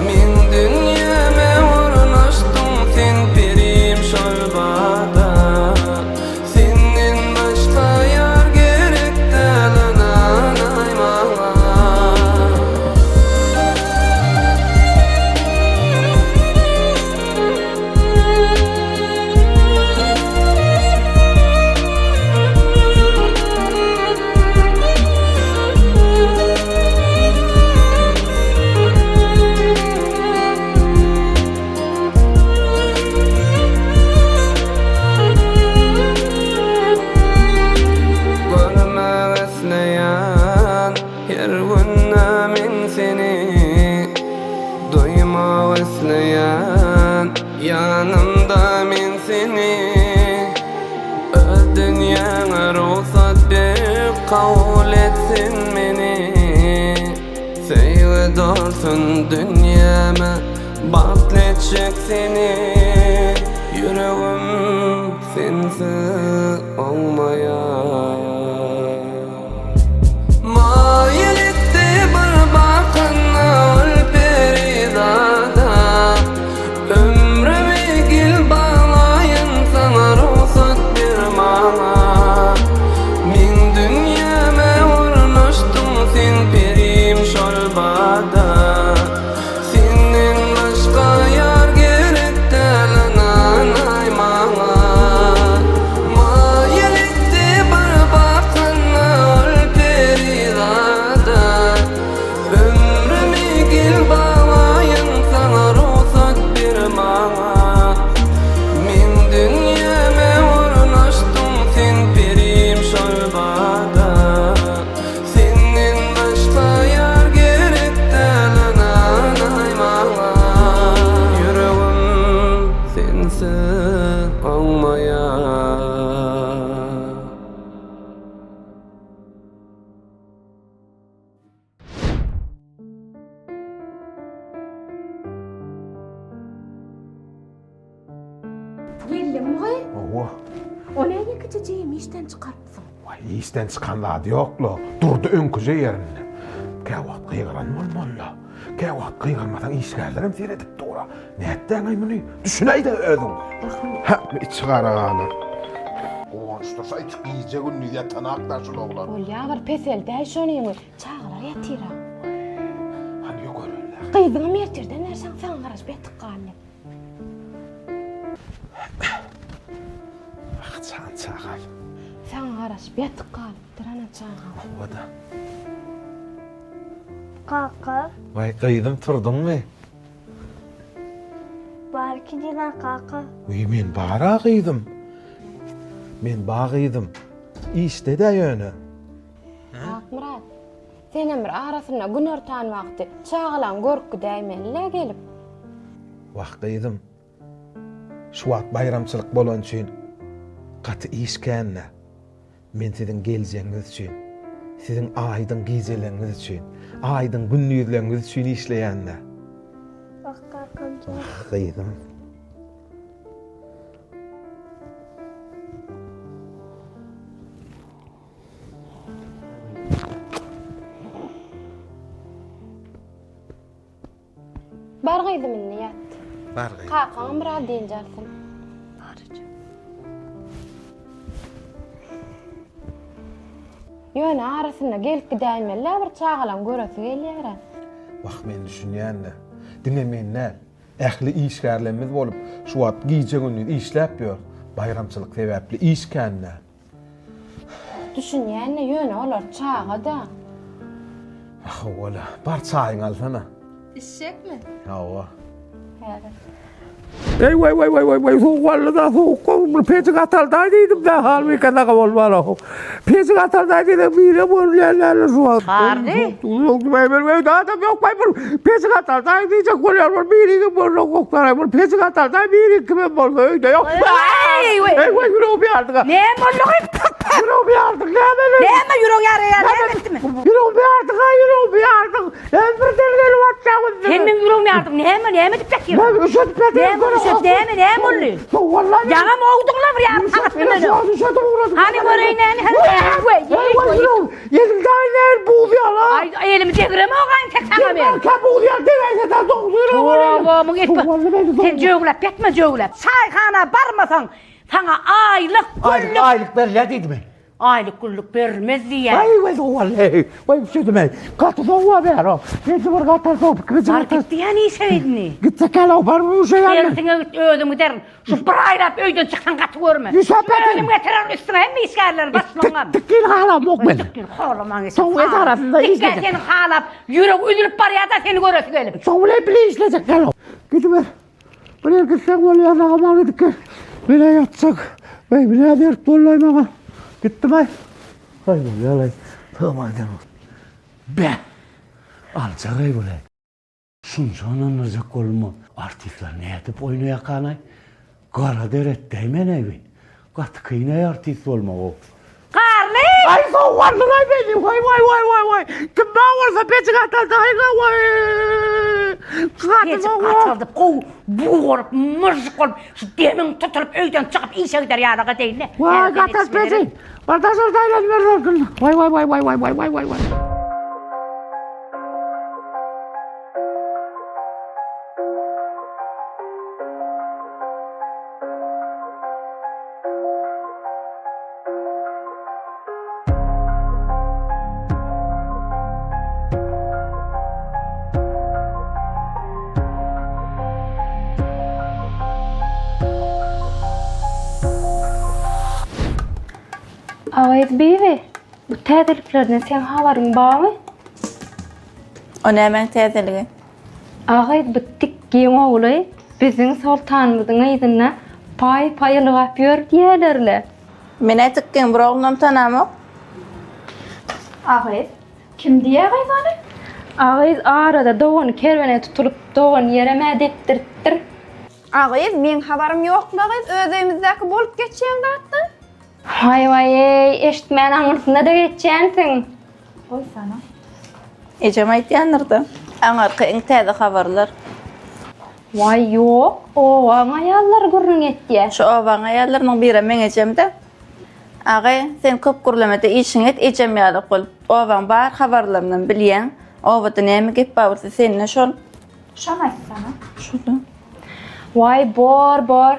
Meň dünýäme ornaşdyň sen perim şol bada Senden başga ýar gerek däl ynanaý maňa. Görmek isleýän her günde men seni Duýmak isleýän ýanymda men seni Öz dünýäňe rugsat berip kabul et sen meni Söýgi dolsun dünýäme Bagtly etjek seni Ýüregim sensiz oňmaýar Maýyl etdi bir bakyna ol perizada Ömrümi gel baglaýyn saňa rugsat ber maňa Meň dünýäme ornaşdyň sen perim şol bada Senden başga ýar gerek däl ynanaý maňa Maýyl etdi bir bakyna ol perizada Ömrümi gel baglaýyn saňa rugsat ber maňa Meň dünýäme ornaşdyň sen perim şol bada Senden başga ýar gerek däl ynanaý maňa Ýüregim sensiz oňmaýar. Geldiňmi gyz? Hawa. O näme ýekeje jigimi işden çykarypsyň? Waý, işden çykan zady ýok-la. Durdy öňküje ýerinde. Käwagt gygyran bolmaly-la. Käwagt gygyrmasaň işgärlerem seredip dur-a. Nätdäň-aý muny? Düşünäý-dä özüň. Hä, içi gara galar. Guwançda şaýt gije gündiz ýatanak-da şul oglan. Bolýa bir peseldäý şonyňy. Çagalar ýatyr-a. Hany ýok göreli. Gyzyňam ertirden bäri saňa saňa garaşyp ýatyp galdy. Ah, jan çagam. Saňa garaşyp ýatyp galypdyr ana çagam. Hawa-da. Kaka. Waý, gyzym turduňmy? Bar kidiňa kaka. Wiý, men bar-a gyzym. Men ba gyzym. Işde-dä ýöne. Akmyrat, senem bir arasynda günortan wagty çagalaň görüp gidäýmeli-le gelip. Wah gyzym, şu wagt baýramçylyk bolany üçin gaty iş kän-dä. Men siziň geljegiňiz üçin, siziň aýdyň gijeleňiz üçin, aýdyň gündizleňiz üçin işleýän-dä. Wah kakamjan. Wah gyzym. Bar gyzym indi ýat. Bar gyzym. Kakaňam biraz dynç alsyn. Bar eje. Ýöne arasynda gelip gidäýmeli-dä bir çagalaň göresi gelýär-ä. Wah men düşünýän-dä. Diňe men däl. Ähli işgärlerimiz bolup şu wagt gije-gündiz işläp ýör. Baýramçylyk sebäpli iş kän-dä. Düşünýän-de ýöne olar çaga-da. Hawa-la, bar çaýyňy alsana. Içjekmi? Hawa. Häzir. Eý waý waý waý waý waý sowuk walla-da sowuk bir peji gataldaý diýdim-dä Halbike daga bolman-a. Peji gataldaý diýsem bire görünýän däldir şu wagt. Garry. Öýde adam ýok waý bir peji gataldaý diýjek bolýar bir biri bolsa gokdaraý bir peji gataldaý biri kimem bolsa öýde ýok. Eý waý. Eý waý ýüregim ýardy. Näme boldy gyz? Ýüregim ýardy näme? Näme ýürek ýaraýar näme etdimi? Ýüregim ýardy ýüregim ýardy. Näme birden gelip atýaňyz? Sen meň ýüregimi ýardyň. Näme, näme edip ýatyrsyň? Näme üşedip ýatyryn? Näme üşet, näme, näme boldy? Wallahi. Ýaňam owduň-la bir ýarym sagat bilen. Üşedip ugradym. Hany göreýin näme, hany. Weý, weý, Elim dagy näl buz ýaly. Aý, elimi degiremok aý tek saňa men. Kä buz ýaly degäýse da doňuz ýüregi bolar. Tobamyň etme. Sen jöwläp ýatma, jöwläp. Çaýhana barmasaň, saňa aýlyk, günlük. Aýlyk berilýär diýdimi? Aýlyk günlük berilmez diýýär. Waý waý sowally. Waý üşedim-eý. Gaty sowuga bäri o. Peji bir gatar sowup, peji Bar git diýýän işe indi. Gitsek ýaly bar bu işe ýaly. Ertiňe git özüm giderin. Şu bir aýlap öýden çyksaň gaty görme. Ýüşäp ýatyn. Özüm getirerin üstüňe hemme işgärleri başlygyňam. Tikgin halamok men. Tikgin halaman geçen. Soň edarasynda işlejek. Tikgin seni halap ýüregi üzülip barýar-da seni göresi gelip. Soň bilen bile işlejek ýaly. Gidiber. Bir ýer gitseň bolýar saňa maňa gidip Bile ýatsak. Weý, bile dert bollaý maňa. Gitdim-aý. Haý bolýar-aý. Sygmaýdan. Be! Aljak-aý bulaý. Şunça ynandyrjak bolma. Artistler nädip oýnaýakanaý? Gara der etdäýmen-äý bi. Gaty kyn-aý artist bolmak-ow. Garly! Aý sowaldylaý meni waý waý waý waý waý kim bar bolsa peçik ataldaýyň waý Peçik ataldyp gowy bugaryp myžžyk bolup şu demiň tutulyp öýden çykyp işe gider ýalyga deýin-le. Waý gatal peçi bir daşarda aýlanyp ýörler waý waý waý waý waý waý waý waý. Agyz bibi, bu täzeliklerden seň habaryň barmy? O nämäň täzeligi? Agyz bu tikgiň ogly biziň soltanymyzyň yzynda paý-paý ylgap ýör diýýäler-le. Men-ä tikgiň bir oglunam tanamok. Agyz, kim diýýä gyz ony? Agyz arada dogany kerwene tutulyp, dogan ýerem-ä depdiripdir. Agyz, meň habarym ýokmy gyz öz öýümizdäki bolup geçýän zatdan? Haý-waý-eý, eşitmän aňyrsynda-da geçýänsiň. Goýsana. Ejem aýtýandyrda. Aňyrky iň täze habarlar. Waý ýok, obaň aýallary gürrüň etýä. Şu obaň aýallarynyň birem meň ejemdä. Agy, sen köp gürlemede işiňi et, ejem ýaly bol. Obaň bar habarlarynam bilýäň. Obada näme gep bar bolsa sende şol. Şony aýtsana. Şol-da. Waý bor, bor.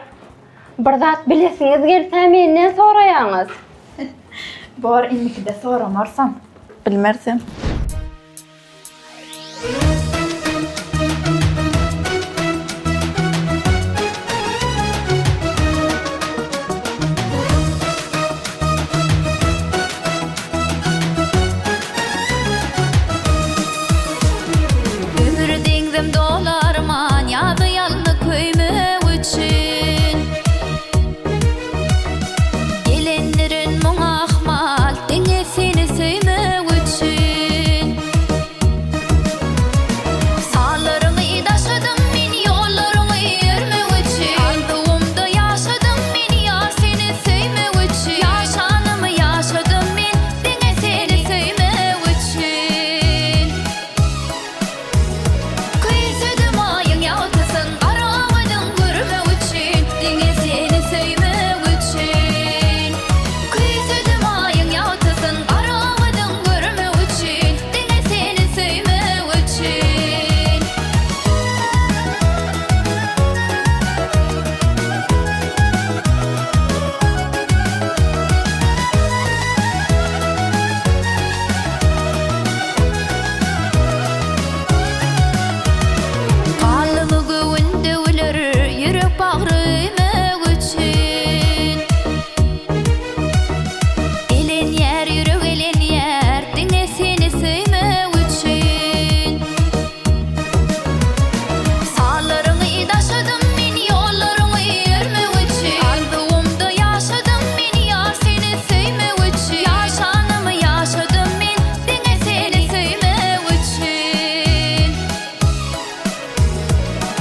Bir zat bilesiňiz gelse menden soraýaňyz. Bor indikide soramarsam. Bilmersem. Ömür deňzim dolarman ýazy ýalny köýmek üçin Gelendirin muň ahmal diňe seni söýmek üçin Sallaryňy daşadym men ýollaryňy örmek üçin Arzuwymda ýaşadym men ýar seni söýmek üçin Ýaşanymy ýaşadym men diňe seni söýmek üçin. Küýsedim aýyň ýagtysyn, garaňynyň görmek üçin, diňe seni söýmek üçin. Küýsedim aýyň ýagtysyn, garaňynyň görmek üçin, diňe seni söýmek üçin. Galymy göwün döwüler, ýürek bagry öýmek üçin. Elenýär ýürek elenýär, diňe seni söýmek üçin. Sallaryňy daşadym men ýollaryňy örmek üçin. Arzuwymda ýaşadym men ýar seni söýmek üçin. Ýaşanymy ýaşadym men Diňe seni söýmek üçin.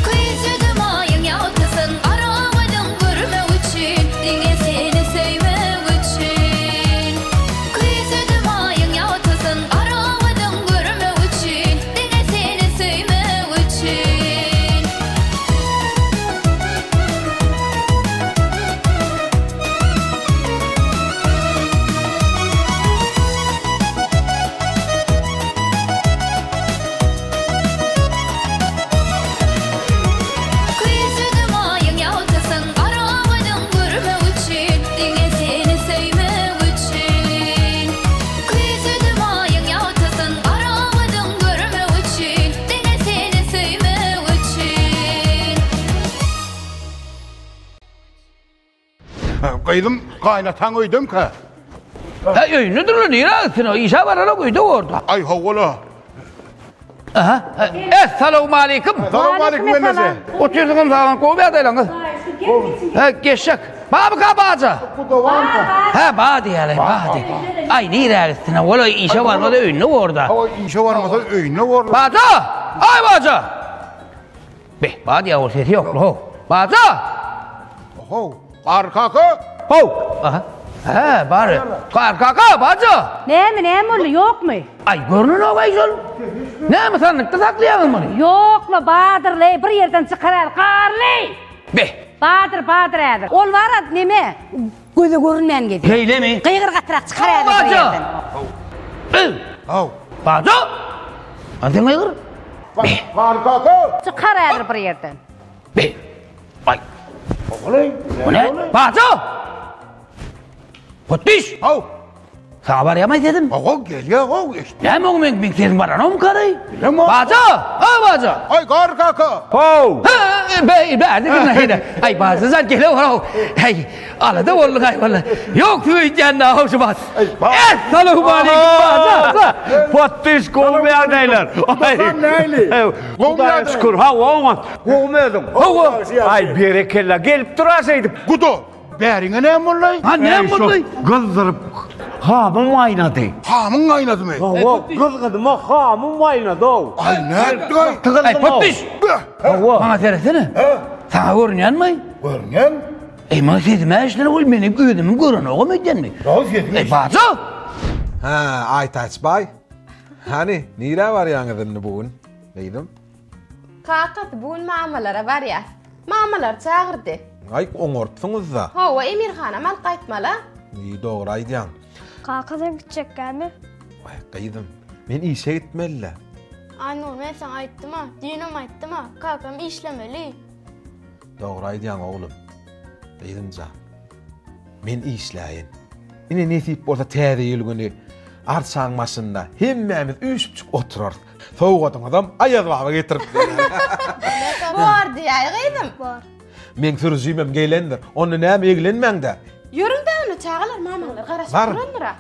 Küýsedim aýyň ýagtysyn, garaňynyň görmek üçin, diňe seni söýmek üçin. Küýsedim aýyň ýagtysyn, garaňynyň görmek üçin, diňe seni söýmek üçin. Küýsedim aýyň ýagtysyn, garaňynyň görmek üçin, diňe seni söýmek üçin. Küýsedim aýyň ýagtysyn, garaňynyň görmek üçin, diňe seni söýmek üçin. Gyzym, gaýynataň öýdemkä? Hä, öýündedir-le, nirä gitsin o? Işe baranok, öýde borda. Aý, hawa-la. Aha, essalawmaleýkim. Salowmaleýkim, gelneje. Otyrsyňyz sagam, gowy ýagdaýlaryňyz? Hä, geçjek. Barmyka baja? Hä, ba diýýärler, ba diý. Aý, nirä gitsin o? Ol işe barmasa öýünde borda. Hawa, işe barmasa öýünde borda. Baja! Aý, baja! Be, ba diýýär ol sesi ýok, how. Baja! How, Gar kaka! How! Aha. Hä, bar. Gar kaka, baja! Näme, näme boldy, ýokmy? Aý, görnenok-aý şol. Näme sandykda saklaýaňyz muny? Ýok-la, Badyr-leý, bir ýerden çykarar, Garly! Be! Badyr, Badyr häzir. Ol bar-a, neme, göze görünmän gezýär. Beýlemi? Gygyr gatyrak çykar häzir bir ýerden. Baja! Baja! Hany sen gygyr? Gar kaka! Çykar häzir bir ýerden. Be! Aý! Ogly! Bu ne? Baja! Potdiş! Haw! Saňa barýamaý sesim? Hawa, gelýär, haw, eşitdim. Näme oň meň meň sesim baranokmy karaý? Bilemok. Baja! Ha, baja! Aý, gar kaka! Haw! Ha, be, be, be, Aý, baja jan gele haw. Aý, alada bolduň aý walla. Ýok, öýdýän da haw şu bat. Essalawmaleýkim baja. Potdiş gowy ýagdaýlar. Hudaýa näli? Gowy Hudaýa şükür. Hawa, oňat. Gowumy özüň? Hawa. Aý, berekella, gelip dur-a şeýdip. Guda, bäriňe näme boldy? Ha, näme boldy? Gyzdyryp hamym gaýnady. Hamyň gaýnadymy? Hawa, gyzgydyma hamym gaýnady-ow. Aý, nätdiň-aý? Aý, Potdiş. Hawa. Maňa seretsene. Saňa görünýänmi? Görünýän. Eý, maňa sesime eşidene goý, meni özümi görenogam öýdýänmi? Ýok, sesiň Eý, baja! Hä, Aýtäç baý. Hany, nirä barýaňyz indi bu gün, gyzym? Kakasy bu gün mamalara barýas. Mamalar çagyrdy. Aý, oňarypsyňyz-da. Hawa, Emirhanam alyp gaýtmaly. Eý, dogry aýdýaň. Kaka sen gitjekkämi? Waý, gyzym, men işe gitmeli-dä. Aýnur men saňa aýtdym-a, düýnem aýtdym-a, kakam işlemeli. Dogry aýdýaň, oglum. Gyzym jan. Men işläýin. Ine nesip bolsa täze ýyl güni arçaň başynda hemmämiz üýşüpjik oturarys. Sowgadyňyzam Aýaz baba getirip berer. Bor diýäý gyzym. Bor. Meň sürüjimem gelendir. Onda näme eglenmäň-dä. Ýörüň-dä onda çagalar mamaňlar garaşyp Bar. durandyr-a.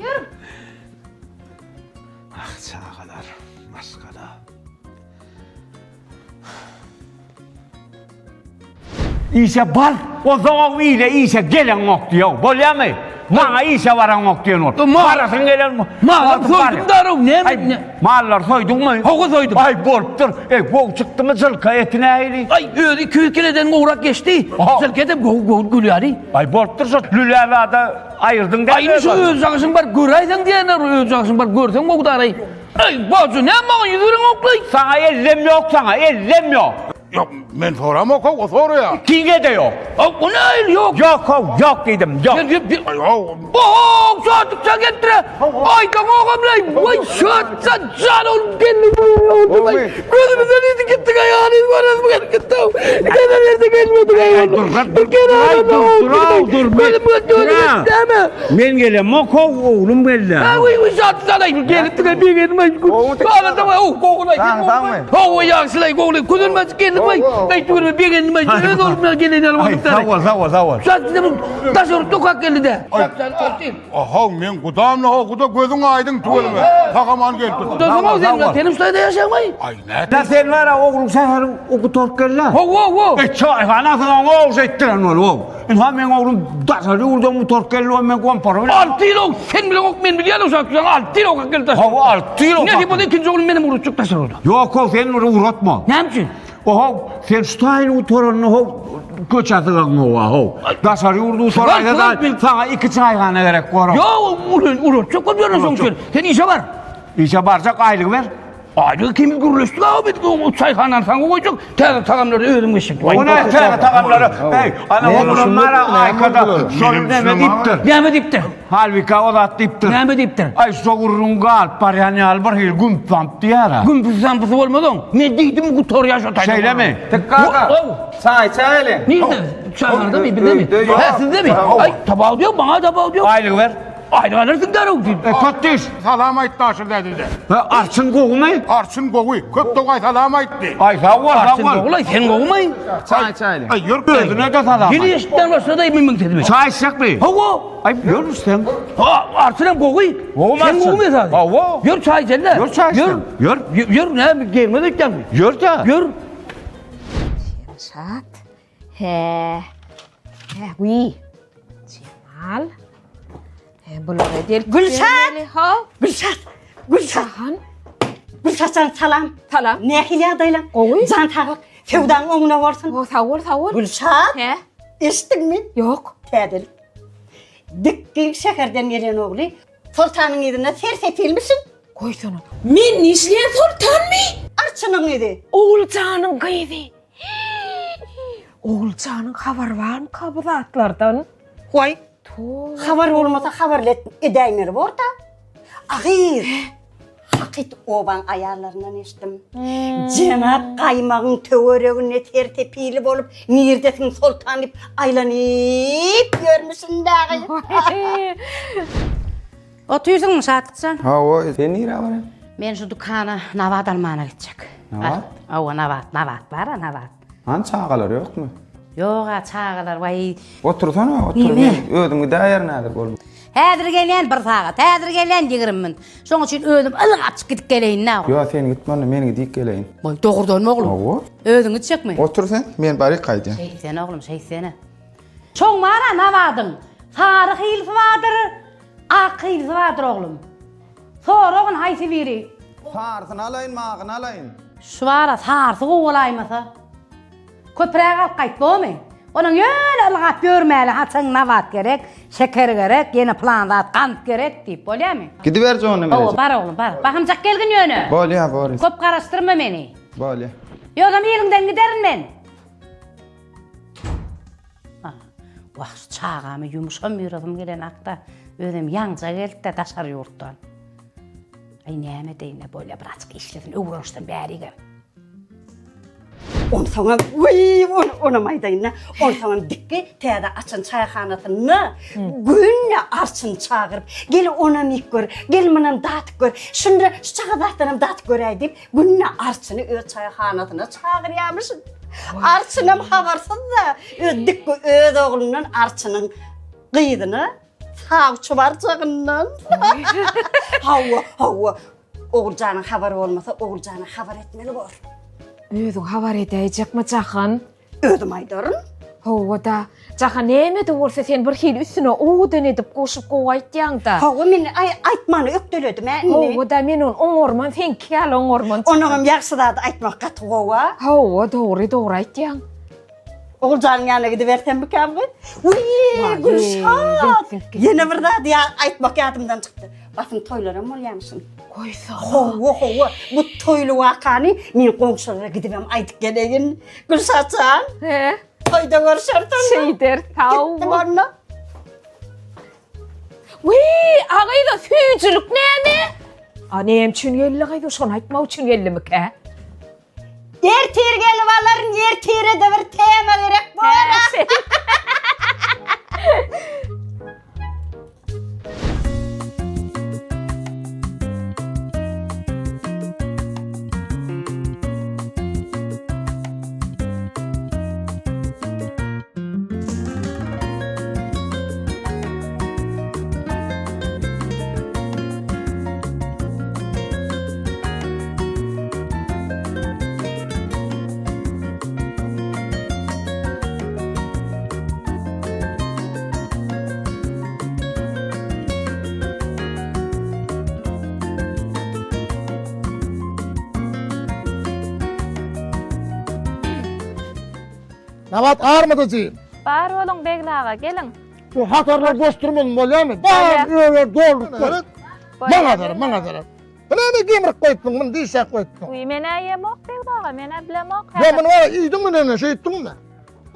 Ýörüň. Ah çagalar, maşgala. Işe bar, onsoňam ile işe geleňok diýow. Bolýamy? Maňa işe baraňok diýen bol. Barasyň gelen Mallar soýdum darow, näme? Mallar soýduňmy? Hawa soýdum. Aý bolupdyr. Eý, gowy çykdymy jylka eti nähili? Aý, özi 200 kileden gowrak geçdi. Jylka etem gowy gowy gülýäri. Aý bolupdyr şo lüle zada aýyrdyň däl. Aý, indi şu öz jagyşyň bar göräýseň diýenler, öz jagyşyň bar görseň gowy daraý. Aý, bajy, näme maňa ýüz bereňoklaý? Saňa ellem ýok, saňa ellem ýok. Ýok, men soramok-ow, o soraýar. Ikiňe-de ýok. Aw, o nähili ýok? Ýok-ow, ýok diýdim, ýok. Aý, ow. Oho, şatlykça gelipdir-ä. Aýdaňogam-laý, waý, şatsa jan oglum geldi. Gözümizden ýiti gitdik aýaly, göresim gelip gitdi-ow. Gelen ýerde gelmedik aýaly. Dur, dur, dur, dur, Gözüm göz näme? Men gelemok-ow, oglum geldi. Ha, wiý, wiý, şatsa gelipdir-ä, begendim-aý. Galada, ow, gowulaý. Sagmy? Hawa, ýagşylaý, gowulaý. Közelmejik geldim-aý. Aýt görme, begendim-aý. Öz oglum bilen gelen ýaly Aý, bolupdyr. sag bol, sag bol, sag bol. Şat daş urup dokak geldi-de. Aha, men gudamla ho, guda gözüň aýdyň tüweleme. Sag-aman gelipdir. Gudasyň-ow sen, seniň şu taýda ýaşaýaňmaý? Aý, nätdi? Da sen bar-a, ogluň şäheriň gutaryp geldi. Hawa, hawa. E, çaýhanasyny oňa ogşa etdiren bol, ow. Ynha meň oglum daşary ýurdan gutaryp geldi, o men kompary bilen. 6 ýyl ow, sen bileňok, men bilýän ow, şat 6 ýyl okap geldi daşary. Hawa, 6 ýyl okap. Nesip bolsa ikinji oglum menem ugratjak daşary ýurda. Ýok, ow, sen muny ugratma. Näme üçin? Oho, sen şu taýyny gutaranyny how köçä sygaň owa, how. Daşary ýurdy gutaraýsa da saňa iki çaýhana gerek bolar. Ýok, ugratjak bolup ýörün şoň üçin. Sen işe bar. Işe barjak aýlygy ber. Aýlygy ikimiz gürleşdik aga biz o çaýhanany saňa goýjak, täze tagamlary özüň geçjek. O ne täze tagamlary? Eý, ana oglum bara Aýkada şol näme diýipdir? Näme diýipdir? Halbika o zat diýipdir. Näme diýipdir? Aý şo gürrüň galyp barýan ýaly bir hili gümp-zamp diýýär-ä. Gümp-zampysy bolmaz oň. Men diýdim gutarýar şo taýda. Şeýlemi? Tek kaka. Çaý içäýeli. Nirde? Çaýhanadamy, bizdemi? Hä, sizdemi? Aý, tabaw diýok, maňa tabaw diýok. Aýlygy ber. Aýlyk alyrsyň derrew diýip. E, Totdyş. Salam aýtdy Aşyr däde-de. He, arçyn gowumy? Arçyn gowy. Köp dogaý salam aýtdy. Aý, sag bol, sag Arçyn bol. gowulaý, sen gowumy? Çaý içäýeli. Aý, ýör. Özüne-de salam Ýene aýt. eşitmän başlady meniň sesimi. Çaý içjekmi? Hawa. Aý, ýör içseň. Ha, arçyn hem gowy. Gowumy Sen arçyn? gowumy esasy? Hawa. Ýör çaý içeli-de. Ýör çaý içsem. Ýör. Ýör. Ýör, näme gelmez öýtýäňmi? Ýör-de. Ýör. Şat. He. He, wiý. Jemal. He, bulara del. Gülşat! Ha? Gülşat! Gülşat! Gülşat jan salam. Salam. Nähili ýagdaýlaň? Gowy. Jan saglyk. Söwdaň oňuna bolsun. O, sag bol, sag bol. Gülşat! He? Eşitdiňmi? Ýok. Täzelik. Dikgi şäherden gelen ogly Soltanyň yzynda ser-sepilmişin. Goýsana. Men nişleýän Soltanmy? Arçynyň yzy. Oguljanyň gyzy. Oguljanyň habary barmyka bu zatlardan? Waý. Habar bolmasa habarly edäýmeli bor-da. A gyz, hakyt obaň aýallaryndan eşitdim. Jenap gaýmagyň töwereginde ser-sepili bolup, nirdesiň soltan diýip aýlanyp ýörmüşin dagy. Otyrsyňmy Şatlykjan? Hawa, sen nirä barýaň? Men şu dükana nabat almana gitjek. Nabat? Hawa, nabat, nabat bar-a, nabat. Hany çagalar ýokmy? Ýog-a, çagalar, waý. Otursana, otur. Neme? Men özüm gidäýerin häzir bolmasa. Häzir gelýän bir sagat, häzir gelýän 20 minut. Şoň üçin özüm ylgap gidip geleýin-dä. Ýok, sen gitme onda, men gidip geleýin. Waý, dogrudanmy oglum? Hawa. Özüň gitjekmi? Otur sen, men baryp gaýdýan. Şeýtsene oglum, şeýtsene. Çoň bar-a nabadyň. Sary hylsy bardyr, ak hylsy bardyr oglum. Soragyn haýsy biri? Sarysyny alaýyn, magyny alaýyn. Şu bar-a sarysy gowy bolaýmasa. Köpräk alyp gaýt, bormy? Onuň ýöne ylgap ýörmäli, haçan nabat gerek, şeker gerek, ýene pylan zat, gant gerek diýip, bolýamy? Gidiberjek onda men Hawa, eje. bar oglum, bar. Bahymjak gelgin ýöne. Bolýa, borys. Köp garaşdyrma meni. Bolýa. Ýogsam iliňden giderin men. Wah, şu çagamy ýumşam ýüregim gelenakda, özem ýaňja geldi-de daşary ýurtdan. Aý, näme edeýin-le, bolýa, birazjyk işlesin, öwrenişsin bärigem. Onsoňam, wiý, ony, onam aýdaýyn-da, onsoňam Dikgi täze açan çaýhanasynda günde arçyny çagyryp, gel onam iýip gör, gel munam datyp gör, şunda şu çaga zatdanam datyp göräý diýip, günde arçyny öz çaýhanasyna çagyrýarmyşyn. Arçynam habarsyz-da, öz Dikgi öz oglundan arçynyň gyzyna sawçy barjagyndan. Hawa, hawa. Oguljanyň habary bolmasa, Oguljana habar etmeli bor. Özüň habar edäýjekmi, Jahan? Özüm aýdaryn. Hawa-da. Jahan, näme-de bolsa sen bir hili üstüne owadan edip goşup gowy aýtýaň-da. Hawa, men aýtmany ökdeledim-ä indi. Hawa-da, men ony oňarman, seňki ýaly oňarman. Onuňam ýagşy zady aýtmak gaty gowy-a. Hawa, dogry, dogry aýtýaň. Oguljanyň ýanyna gidibersemmikäm gyz? Wiý, Gülşat! Ýene bir zady aýtmak ýadymdan çykdy. Basym toýlaram bolýamyşyn. Goýsana. Hawa, hawa. Bu toýly wakany men goňşulara gidibem aýdyp geleýin. Gülşatjan. He. Toýda görşeris onda. Şeýderis, sag bol. Gitdim onda. Wiý, a gyz, süýjülik näme? A näme üçin geldi gyz, şony aýtmak üçin geldimikä? Ertir gelip alaryn, ertire-de bir tema gerek bor. Nabat armydy jigim. Bar boluň Begli aga, geliň. Şu hatarlar boş durmasyn bolýarmy? Bar öwer dolduryp goý. Maňa zarar, maňa zarar. Bu näme gemrip goýupsyň, muny dişläp goýupsyň? Wiý, men-ä iýemok Begli aga, men-ä bilemok. Ýa muny bara iýdiňmi näme, şeýtdiňmi?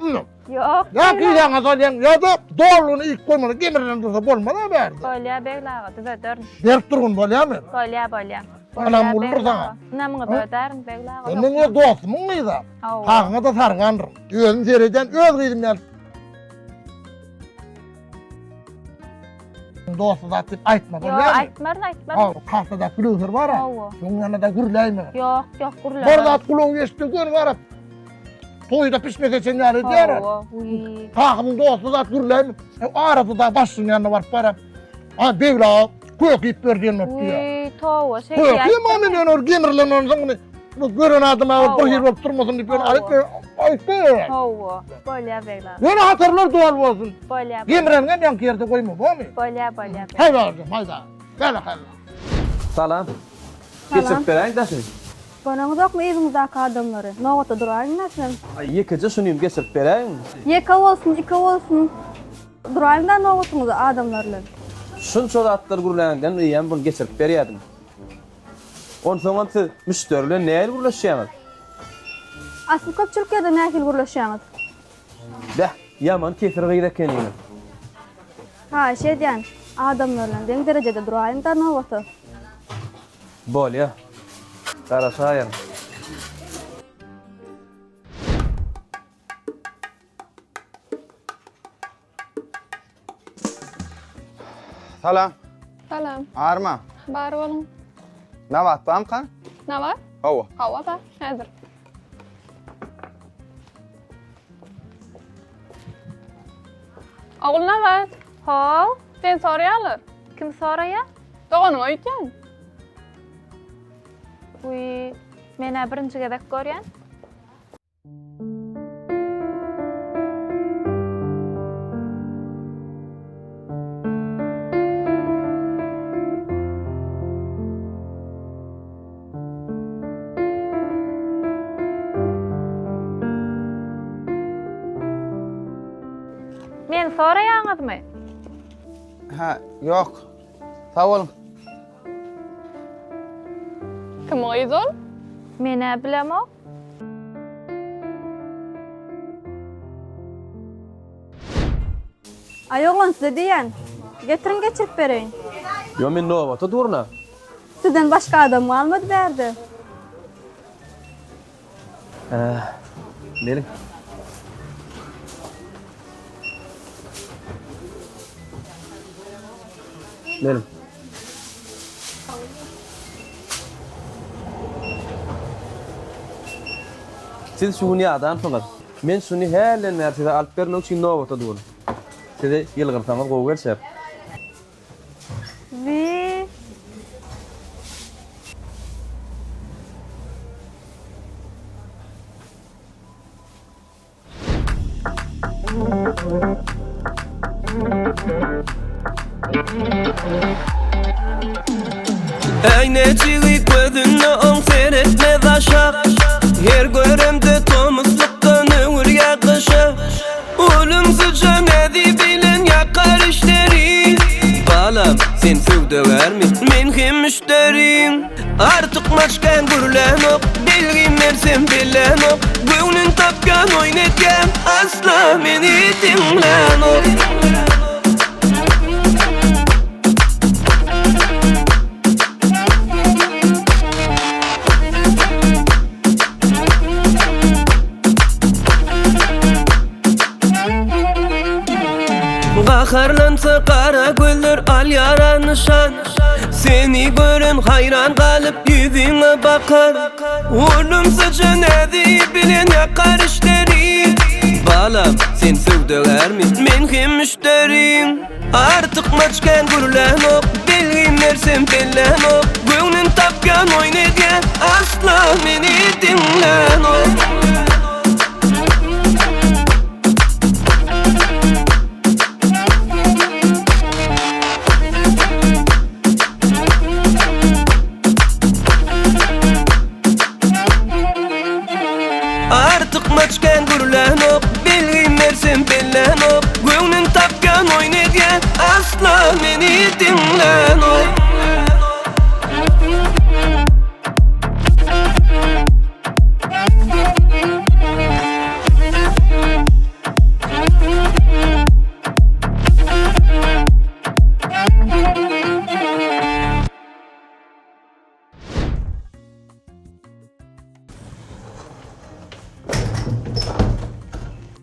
Ynha. Ýok. Ýa gyzaňa salýaň, ýa-da doluny iýip goýmaly, gemrilen dursa bolmaz-a bärde. Bolýa Begli aga, düzederin. Berip durgun bolýarmy? Bolýa, bolýa. Ynam uludyr saňa. Ynamyňyzy ödärin Begli aga. Sen meň öz dostumyň gyzy. Hawa. Kagyňa-da sargandyryn. Özüm seredýän öz gyzym ýaly. Dosty zat diýip aýtma bolýarmy? Ýok, aýtmaryn, aýtmaryn. Hawa, kassada gülöwser bar-a. Hawa. Şoň ýanynda gürläýme. Ýok, ýok, gürlämem. Bir zat gulagyň eşitdi, göni baryp. Toýda pişme seçen ýaly edýär. Hawa, wiý. Kakymyň dosty zat gürläýme. Arasy da başlygyň ýanyna baryp baram. A Begli aga kök iýip ber diýen bolup diýýär. Wiý, toba, şeýle Kök iýmän men ýöne gemrilen onsoň muny bu gören adam bir hil bolup durmasyn diýip ýöne aýt aýtdy. Hawa, bolýar Begli aga. Ýöne hatarlar doly bolsun. Bolýar. Gemreniňem ýaňky ýerde goýma, bormy? Bolýar, bolýar. Haý barjam, haýda. Gel haý. Salam. Geçirip beräýiň daşyny. Göreňizokmy yzyňyzdaky adamlary? Nobata duraýyň-da sizem. Aý, ýekeje şunym geçirip beräýiň. Ýeke bolsun, iki bolsun. Duraýyň-da nobatyňyza adamlar bilen. Şunça zatlar gürläňden eýýäm buny geçirip berýädim. Onsoňam siz müşderi bilen nähili gürleşýäňiz? A siz köpçülik ýerde nähili gürleşýäňiz? Beh, ýaman kesir gyz ekeniňiz. Haýyş edýän, adamlar bilen deň derejede duraýyň-da nobata. Bolýa. Garaşaýyň. Salam. Salam. Arma. Bar boluň. Nabat barmyka? Nabat? Hawa. Hawa bar, häzir. Ogulnabat. How? Seni soraýarlar. Kim soraýar? Doganyň öýtýän. Wiý, men-ä birinji gezek görýän. Meni soraýaňyzmy? Hä, ýok. Sag boluň. Kim gyz ol? Men-ä bilemok. Aý oglan size diýýän. Getiriň geçirip bereýin. Ýo men nobata durna. Sizden başga adam galmady bärde. Äh. Geliň. Geliň. Siz şu gün ýadansyňyz. Men şuny hälden bäri size alyp bermek üçin nobata durun. Size ýylgyrsaňyz gowy gelşer. Wi. Äýnejigi gözünde oň seretmez aşak Her göremde tomuslykdan öwürýär gyşa Ulumsyja näzi bilen ýakar işleri Balam, sen söwdagärmi, men hem müşderiň Artykmaç kän gürlänok, belgim bersem bilenok Göwnün tapýan oýun edýän, asla meni diňlänok. Gaharlansa gara gözler alýara nyşan Seni gören haýran galyp ýüzüňe bakar Ulumsyja näzi bilen ýakar işleri Balam sen söwdagärmi men hem müşderiň Artykmaç kän gürlänok Belgim bersem bellänok Göwnün tapýan oýun edýän Asla meni diňlänok. Artykmaç kän gürlänok Belgim bersem bellänok Göwnün tapýan oýun edýän Asla meni diňlänok.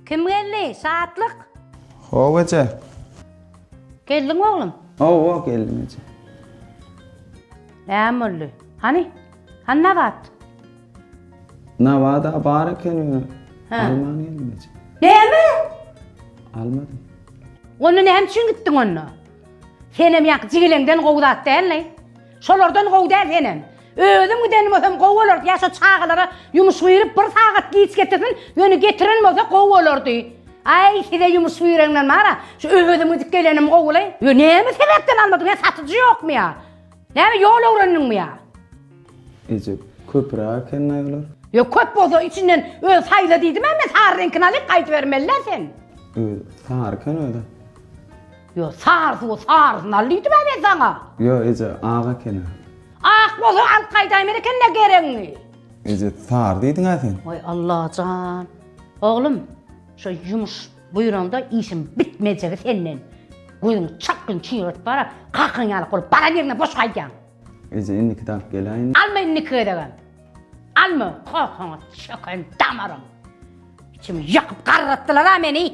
Kim geldi? Şatlyk. How eje. Geldiň oglum? Hawa geldim eje. Näme boldy? Hany? Hany Nabat? Nabada bar eken ýöne. Hä. Alman geldim eje. Näme? Almadym. Onda näme üçin gitdiň onda? Senem ýaňky jigileňden gowy zat dälmi? Şolardan gowy däl senem. Özüm giden bolsam gowy bolardy. Ýa şo çagalara ýumuş buýrup bir sagat giç getirsin, ýöne getiren bolsa gowy bolardy. Aý, size ýumuş buýrandan bar-a, şu özüm gidip gelenim gowy-laý. Ýö, näme sebäpden almadyň? Ýa satyjy ýokmy ýa? Näme ýol öwrendiňmi ýa? Eje, köpräk eken-aý olar. Ýo, köp bolsa içinden öz saýla diýdim-ä men, sary reňkini alyp gaýdybermeli-dä sen. Öz, sary eken özi. Ýo, sarysy bolsa sarysyny al diýdim-ä men saňa. Ýo, eje, ak eken-ä. Ak bolsa alyp gaýdaýmaly eken-dä geregiňi. Eje, sary diýdiň-ä sen. Waý, Allajan. Oglum, şo ýumuş buýraňda işiň bitmejegi senden. Gözüňi çakgyn çüýredip bar-a, kakaň ýaly bolup baran ýeriňden boş gaýdýaň. Eje, indiki-de alyp geläýin. Alma indiki gezegem. Alma, kakaňa çöken damaryň. Içimi ýakyp garratdylar-a meni.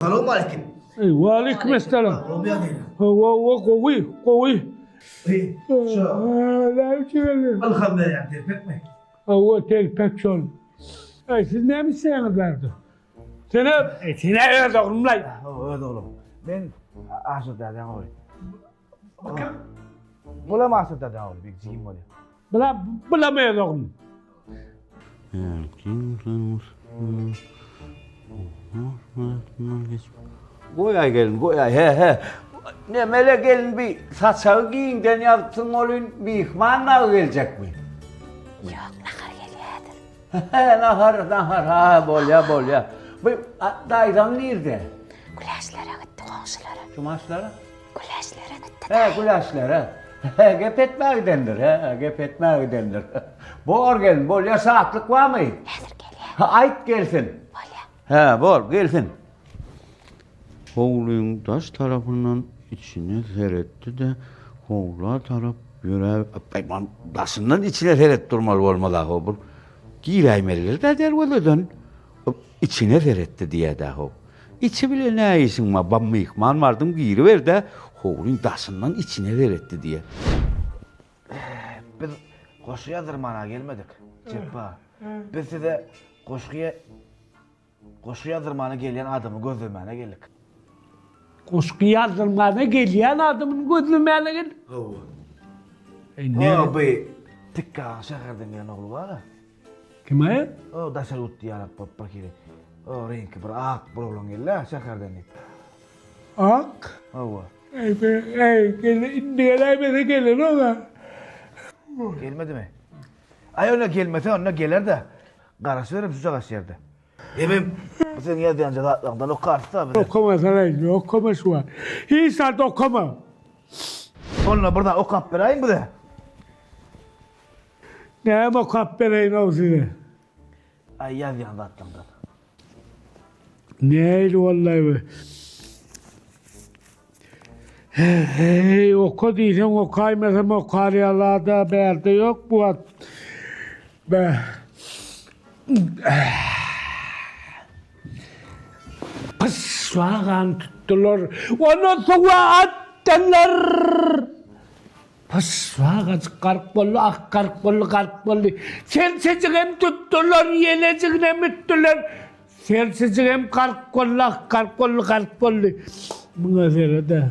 Salowmaleýkim. Eý, waleýkim essalam. Hawa, hawa, gowy, gowy. Eý, şu. Näme üçin geldiň? Ylham berýän telpekmi? Hawa, telpek şol. Eý, siz näme isleýäňiz bärde? Sene, sene öz oglumlaý. Öz oglum. Men Aşyr dädeň ogly. Bu kim? Bulam Aşyr dädeň ogly, bir jigim bolýar. Bula, bulam öz oglum. Goýaý gelin, goýaý, he, he. Nemele gelin bi saçagy giňden ýazypsyň welin, myhman dagy geljekmi? Ýok, nahar gelýädir. He, nahar, nahar, ha, bolýa, bolýa. Bu daýzaň nirde? Güläşlere gitdi, goňşulara. Jumaşlara? Güläşlere gitdi. He, güläşlere. He, gep etmäge gidendir, he, gep etmäge gidendir. Bor gelin, bolýa, şatlyk barmy? Häzir gelýär. Aýt gelsin. Bolýa. He, bor, gelsin. Howlyň daş tarapyndan içine seretdi-de, howla tarap ýöräp, Aý, daşyndan içine seredip durmaly bolmaz-a-how, bir giräýmelidir-dä derwezeden. Içine seretdi diýýä-dä-how. Içi bile nä işiň bar, ba myhman bardyň giriber-dä, howlyň daşyndan içine seretdi diýýä. Biz goşgy ýazdyrmana gelmedik, Jepbar. Biz size goşgy Goşgy ýazdyrmana gelýän adamy gözlemäne geldik. Goşgy ýazdyrmana gelýän adamyny gözlemäne geldik. Hawa. Eý, näme? O bu Tikgagyň şäherden gelen ogly bar-a. Kim-aý? O daşary ýurt diýýärler bir bir hili. O reňki bir ak bir oglan geldi-ä şäherden diýip. Ak? Hawa. Eý, be, eý, gel, indi geläýmese gelenok-a. Gelmedimi? Aý onda gelmese onda geler-de. Garaşyberem şujagaş ýerde. Hemem bu seň ýazýanja zatlaryňdan okarys-da biz. Okamasana indi, okama şu wagt. Hiç zat okama. Onda bir zat okap beräýiň bize. Näme okap bereýin-ow size? Aý ýazýan zatlaryňdan. Nähili wallaý bu. Heý, oka diýseň okaýmasam okar ýaly-da bärde ýok bu wagt. Be. Pyşbagan tutdular, ony suwa atdylar. Pyşbagajyk gark boldy, ak gark boldy, gark boldy. Serçejigem tutdular, ýelejiginem ütdüler. Serçejigem gark boldy, ak gark boldy, gark boldy. Muňa seret-ä.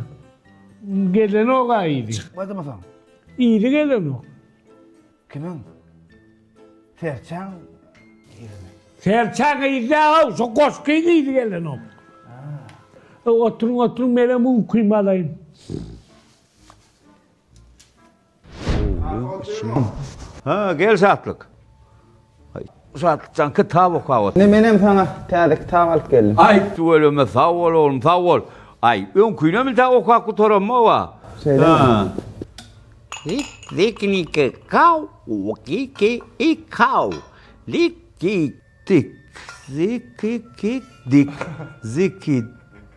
Gelenok-a yzy. Çykmadymy soň? Yzy gelenok. Kimiň? Serçäň yzymy? Serçäň yzy däl-ow, şo goşgyň yzy gelenok. Oturyň, oturyň, menem ukymy alaýyn. Ha, gel Şatlyk. Şatlykjan kitap okap otyr. Ine menem saňa täze kitap alyp geldim. Aý, tüweleme, sag bol oglum, sag bol. Aý, öňkünem intäk okap gutaramok-a. Şeýlemi? Zikniki kaw, ukiki ikaw, liki tik, ziki kik dik, ziki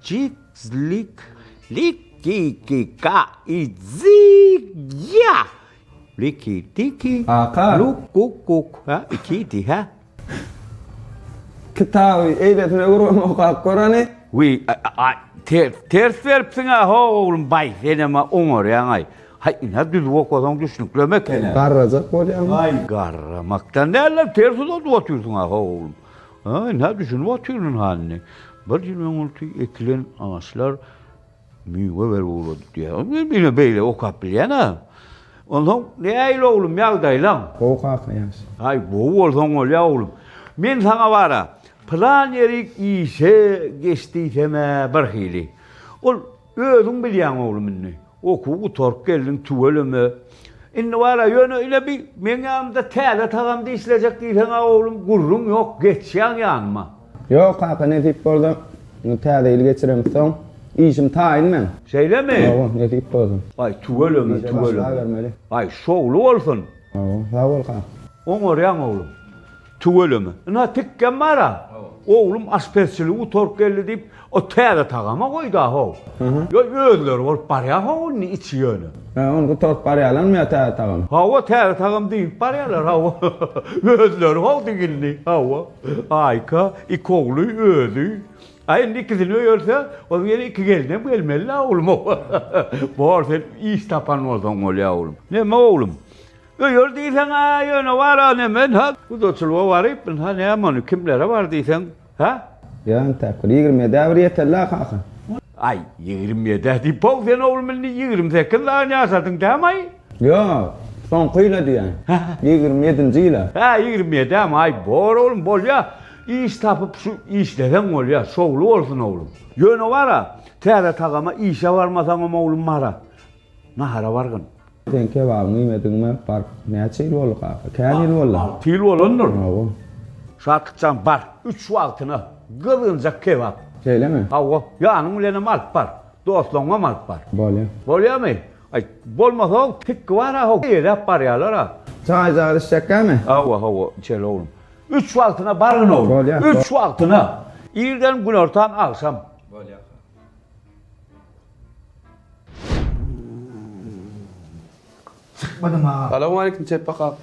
jik zlik, liki ki ka i zi ya, liki tiki, Kaka. luk kuk kuk, ha ikidi ha. Kitaby eýlesine öwrübem okap gör hany. Wiý, aý, ters, ters beripsiň-ä, ho, oglum, baý, senem-ä oňarýaň-aý. Haý, ynha düzüp okasaň düşnüklem eken-ä. Garrajak bolýaňmy? Aý, garramakdan däl-le, ters uzadyp otyrsyň-a, ho, oglum. Ha, ynha düşünip otyryn halyny. Bir ýyl öňürti ekilen agaçlar miwe berip ugrady diýýär. Ine beýle okap bilýän-ä. Onsoň nähili oglum ýagdaýlaň? Gowy kaka ýagşy. Aý, gowy bolsaň bolýa oglum. Men saňa bar-a, pylan ýerik işe geç diýsem-ä birhili. Ol özüň bilýäň oglum indi. Okuwy gutaryp geldiň tüweleme. Indi bar-a, ýöne ile bi meň ýanymda täze tagamda işlejek diýseň-ä oglum gürrüň ýok, geçýäň ýanyma. Ýok kaka nesip bolsa täze ýyl geçiremizsoň işim taýyn meň. Şeýlemi? Hawa nesip bolsa. Aý tüweleme Işe tüweleme. başlabermeli. Aý şowly bolsun. Hawa sag bol kaka. Oňarýaň oglum. Tüweleme. Ynha tikgem bar-a. Oglum aşpezçiligi gutaryp geldi diýip o täze tagama goýda how. Ýo özleri bolup barýa how indi içi ýöne. Hä ony gutaryp barýalarmy ýa täze tagam? Hawa täze tagam diýip barýalar hawa. Özleri how diýildi hawa. Aýka iki ogly özi. A indi ikisini öýerse, onuň ýene iki gelnem gelmeli-dä oglum. Bor sen iş tapan bolsaň bolýa oglum. Neme oglum? Öýer diýseň-ä ýöne bar-a neme ynha gudaçylyga baryp ynha näme ony kimlere bar diýseň, hä? Ýa entäk bir 27-ä bir ýeteli-dä kaka. Aý, 27-ä diýip-ow sen oglum indi 28 dagy ýaşadyň dämi-aý? Ýok, soňky ýyla diýýän. 27-nji ýyla. Hä, 27-ämi? Aý, bor oglum, bolýa. Iş tapyp şu işleseň bolýa, şowly bolsun oglum. Ýöne bar-a, täze tagama işe barmasaňam oglum bar-a, nahara bargyn. Seň kebabyňy iýmedigime baryp näçe ýyl boldy kaka? Kän ýyl boldy. Alty ýyl bolandyr. Hawa. Şatlykjan bar, üç wagtyna gyzgynjak kebap. Şeýlemi? Hawa, ýanyň bilenem alyp bar. Dostlaryňam alyp bar. Bolýa. Bolýamy? Aý, bolmasa tikgi bar-a, how, eýläp barýalar-a. Çaý-jaý içjekkämi? Hawa, hawa, içeli oglum. Üç wagtyna bargyn oglum. Bolýa. Üç wagtyna. Irden, günortan, agşam. Bolýa. Çykmadym aga. Salowmaleýkim Çepbe kak.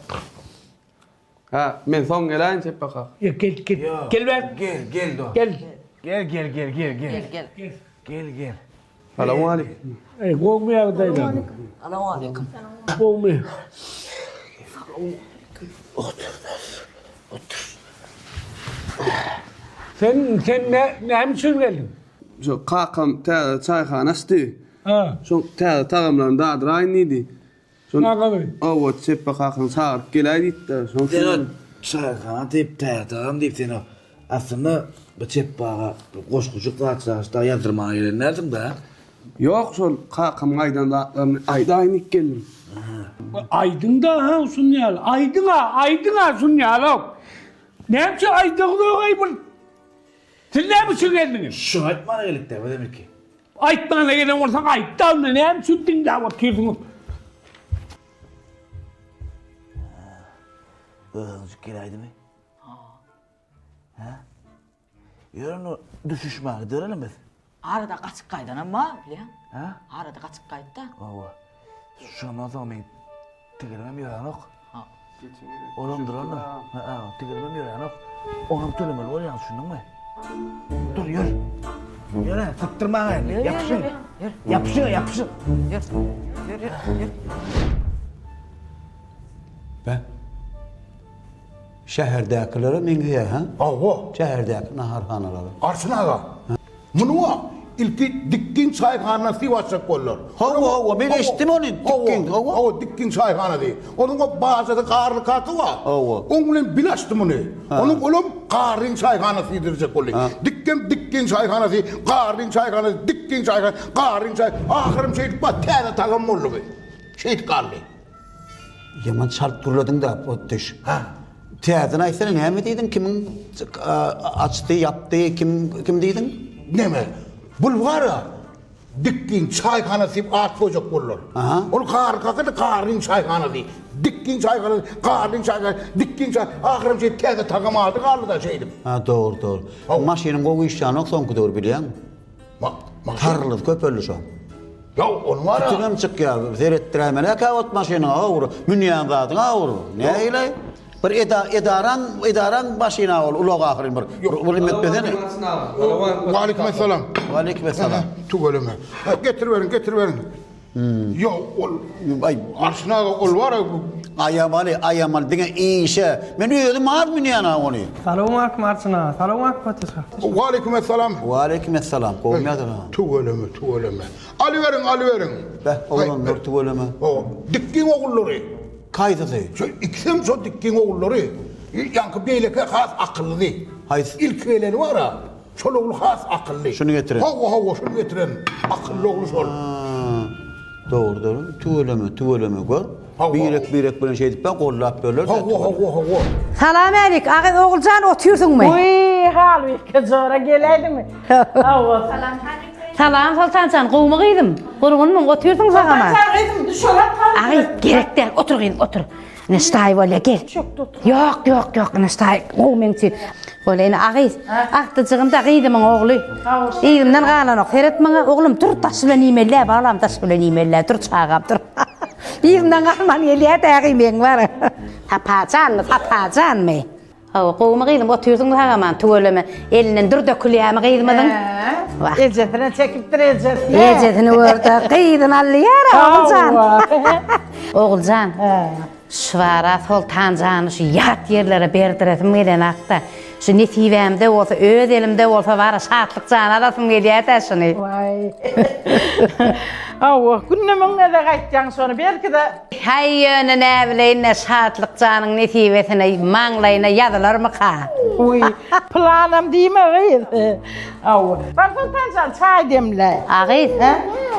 Hä, men soň geläýin Çepbe kak. Ýok, gel, gel. Gel bäri. Gel, gel dost. Gel. Gel, gel, gel, gel, gel. Gel, gel. Gel, gel. Salowmaleýkim. Eý, gowmy ýagdaýlar? Salowmaleýkim. Gowmy? Otur dost. Otur. Sen, sen nä, näme üçin geldiň? Şo kakam täze çaýhana açdy. Ha. Şoň täze tagamlaryny dadyraýyn diýdi. Şon Kakamy? Hawa, Çepbe kakaňy çagyryp geläý diýipdir. Şoň Sen üçin o çaýhana diýip, täze tagam diýip sen o aslynda bu Çepbe aga bir goşgujyk zat-zat dagy ýazdyrmaga gelen dälsiň-dä? Ýok, şol kakamyň aýdan zatlaryny aýdaýyn diýip geldim. Aýdyň-da, ha, şun ýaly. Aýdyň-a, aýdyň-a şun ýaly-ow. Näme üçin aýdaňzok-aý bir? Siz näme üçin geldiňiz? Şuny aýtmana geldik-dä bizem ilki. Aýtmana gelen bolsaň aýt-da onda näme üçin diňläp otyrsyňyz? Özüňjik geläýdimi? Hä? Ýör onda düşüşmäge giderelim biz. Arada gaçyp gaýdanam bar, bilýäň. Hä? Arada gaçyp gaýtda. Hawa. Şondan soň meň tigirimem ýöränok. Olam durandyr. Hä, tigirimem ýöränok. Onam tölemeli bolýan, düşündiňmi? Dur, ýör. Ýöre, sypdyrmaň indi. Ýapyşyň. Ýapyşyň, ýapyşyň. Ýör. Ýör, ýör, ýör. Be. Şäherdäkilere meňzeýär, hä? Hawa. Şäherdäki naharhanalara. Arçyn aga, munyň-a ilki Dikgin çaýhanasy diýip açjak boldular. Hawa, hawa, men eşitdim ony, Dikgin, hawa. Hawa, Dikgin çaýhanasy. Onuň o bajasy Garly kaka bar. Hawa. Oň bilen bile açdy muny. Onuň olam Garlyň çaýhanasy diýdirjek boldy. Dikgem Dikgin çaýhanasy, Garlyň çaýhanasy, Dikgin çaýhanasy, Garlyň çaý, ahyrym şeýdip bar, täze tagam boldy bu. Şeýdip galdy. Ýaman çalt gürlediň-dä, Potdyş. Hä? Täzeden aýtsana, näme diýdiň? Kimiň açdy, ýapdy, kim kim diýdiň? Neme? Bulgara Dikgiň çaýhanasy diýip at goýjak boldular. Ol garry kaka-da garryň çaýhanasy. Dikgiň çaýhanasy, garryň çaýhanasy, Dikgiň çaý, ahyram şeýdip täze tagam ady galdy-da şeýdip. Hä, dogry, dogry. Maşynyň gowy işlänok soňky döwür, bilýäňmi? Tarlyz köpeldi şoň. Ýa ony bar. Tütünem çykýar. Seretdiräýmeli käwagt maşynyňa howur. Münýän zadyňa howur. Nähili? Bir eda edaraň edaraň maşyna ol ulag ahyryn bir. Bir lim etmesene. Waleýkim essalam. Waleýkim essalam. Tüweleme. Getiriberiň, getiriberiň. Ýok, ol Aý, Arşyn aga ol bar. Aýamaly, aýamaly diňe işe. Men özüm az münýän-a ony. Salowmaleýkim Arçyn aga. Salowmaleýkim Patyşa. Waleýkim essalam. Waleýkim essalam. Gowumy ýadyr? Tüweleme, tüweleme. Alyberiň, alyberiň. Beh, oglanlar tüweleme. O, Dikgiň ogullary. Haýsysy? Şo ikisem şo Dikgiň ogullary. Ýaňky beýleki has akyllydy. Haýsy? Ilki geleni bar-a. Şol ogly has akylly. Şuny getiren. Hawa, hawa, şuny getiren. Akylly ogly şol. Dogry, dogry. Tüweleme, tüweleme, gör. Birek birek bilen şeýdip ben gollap böler. Hawa, hawa, hawa. Salam älik, agyz Oguljan otyrsyňmy? Wiý, Halbike jora geläýdiňmi? Hawa. Salam Halbike. Salam Soltanjan, gowumy gyzym? Gurgunmyň, otyrsyň sagama? Soltanjan gyzym, düşek at Agyz, gerek däl, otur gyzym, otur. Ine ştaý bolýa, gel. Düşekde otur. Ýok, ýok, ýok, ine ştaý gowy meň üçin. Bolýa, ine agyz. Agtyjygym-da gyzymyň ogly. Yzymdan galanok. Seret maňa, oglum, dur, daş bilen iýmeli-dä, balam, daş bilen iýmeli-dä, dur çagam, dur. Yzymdan galman gelýär-dä agy meň bar. Sapajanmy, Sapajanmy? Hawa, gowumy gyzym, otyrsyňmy sag-aman, tüweleme. Elinden dür dökülýärmi gyzymyzyň? Wah. Ejesine çekipdir, ejesine. Ejesini görde, gyzyny alýar-a, Oguljan. Oguljan, şu ara Soltanjany şu ýat ýerlere berdiresim gelenakda. Şu nesibämde bolsa, öz elimde bolsa bar-a Şatlyk jana alasym gelýär-dä şuny. Waý. Hawa, günde müň gezek aýtýaň şony, belki-de. Haý, ýöne näbileýin-dä, Şatlyk janyň nesibesine, maňlaýyna ýazylarmyka? Wiý, pylanam diýme gyz. Hawa. Bar Soltan jan, çaý demle. A gyz,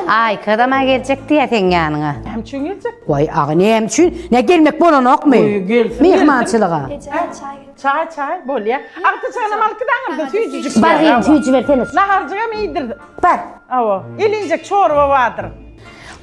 Aýkadam-a geljek diýýä seň ýanyňa. Näme üçin geljek? Waý, aga, näme üçin? Nä gelmek bolanokmy? Wiý, gelsin, gelsin. Myhmançylyga. Eje, çaý getir. Çaý, çaý, bolýa. Agtyjagyny alyp git aňyrda, süýjüjik. Bar gyzym, süýji bersene. Naharjygam iýdir. Bar. Hawa, elinjek çorba bardyr.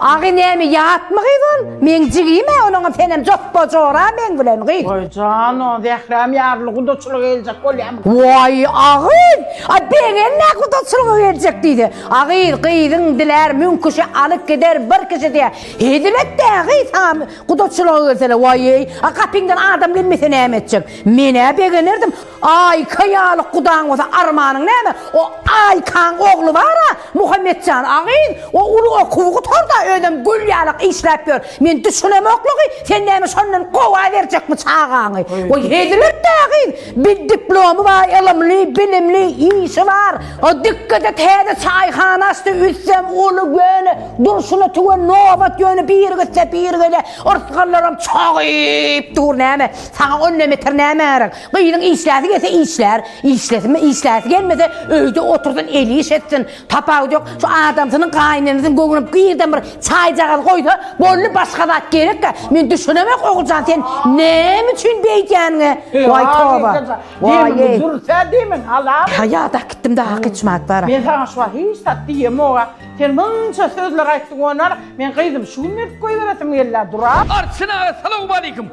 Agy näme ýatmy gyz ol? Meň jigim-ä onuňam senem jopba jora meň bilen gyz. Waý jan o Zähräm ýarly gudaçylyga geljek bolýamy? Waý agyz! A begenme gudaçylyga geljek diýse. Agyz gyzyň dilär müň kişi alyp gider bir kişi diýä. Hezil et-dä gyz saňa gudaçylyga gelsene waý-eý. A gapyňdan adam gelmese näme etjek? Men-ä begenerdim. Aýka ýaly gudaň bolsa armanyň näme? O Aýkaň ogly bar-a, Muhammetjan agyz, o uly okuwy gutarda, özem gül ýalak işläp ýör. Men düşünemoklygy, sen näme şondan gowa berjekmi çagaňy? Goý hezil et-dä gyz, bir diplomy bar, ylymly, bilimli, işi bar. O dikgede täze çaýhana açdy, üstem uly, ýöne durşuna tüwen nobat, ýöne biri gitse biri gelýär, yrsgallaram çogyp dur näme? Saňa ondan beter näme gerek? Gyzyň işläsi gelse işlär, işlesinmi, işläsi gelmese öýde otursyn, eli iş etsin. Tapawudy ýok. Şu adamsynyň, gaýynenesiniň göwnüne birden bir çaýjagaz goýsa, boldy, başga zat gerekkä. Men düşünemok Oguljan sen näme üçin beýdýäniňe. Waý toba. Waý eý. Demiňi dürse demiň alam. Ha ýadak gitdim da hakyt şumat bara. Men saňa şu wagt hiç zat diýemok-a. Sen munça sözler aýtdyň onar, men gyzym şu gün berip goýberesim gelýär, dura. Arçyn aga salowmaleýkim.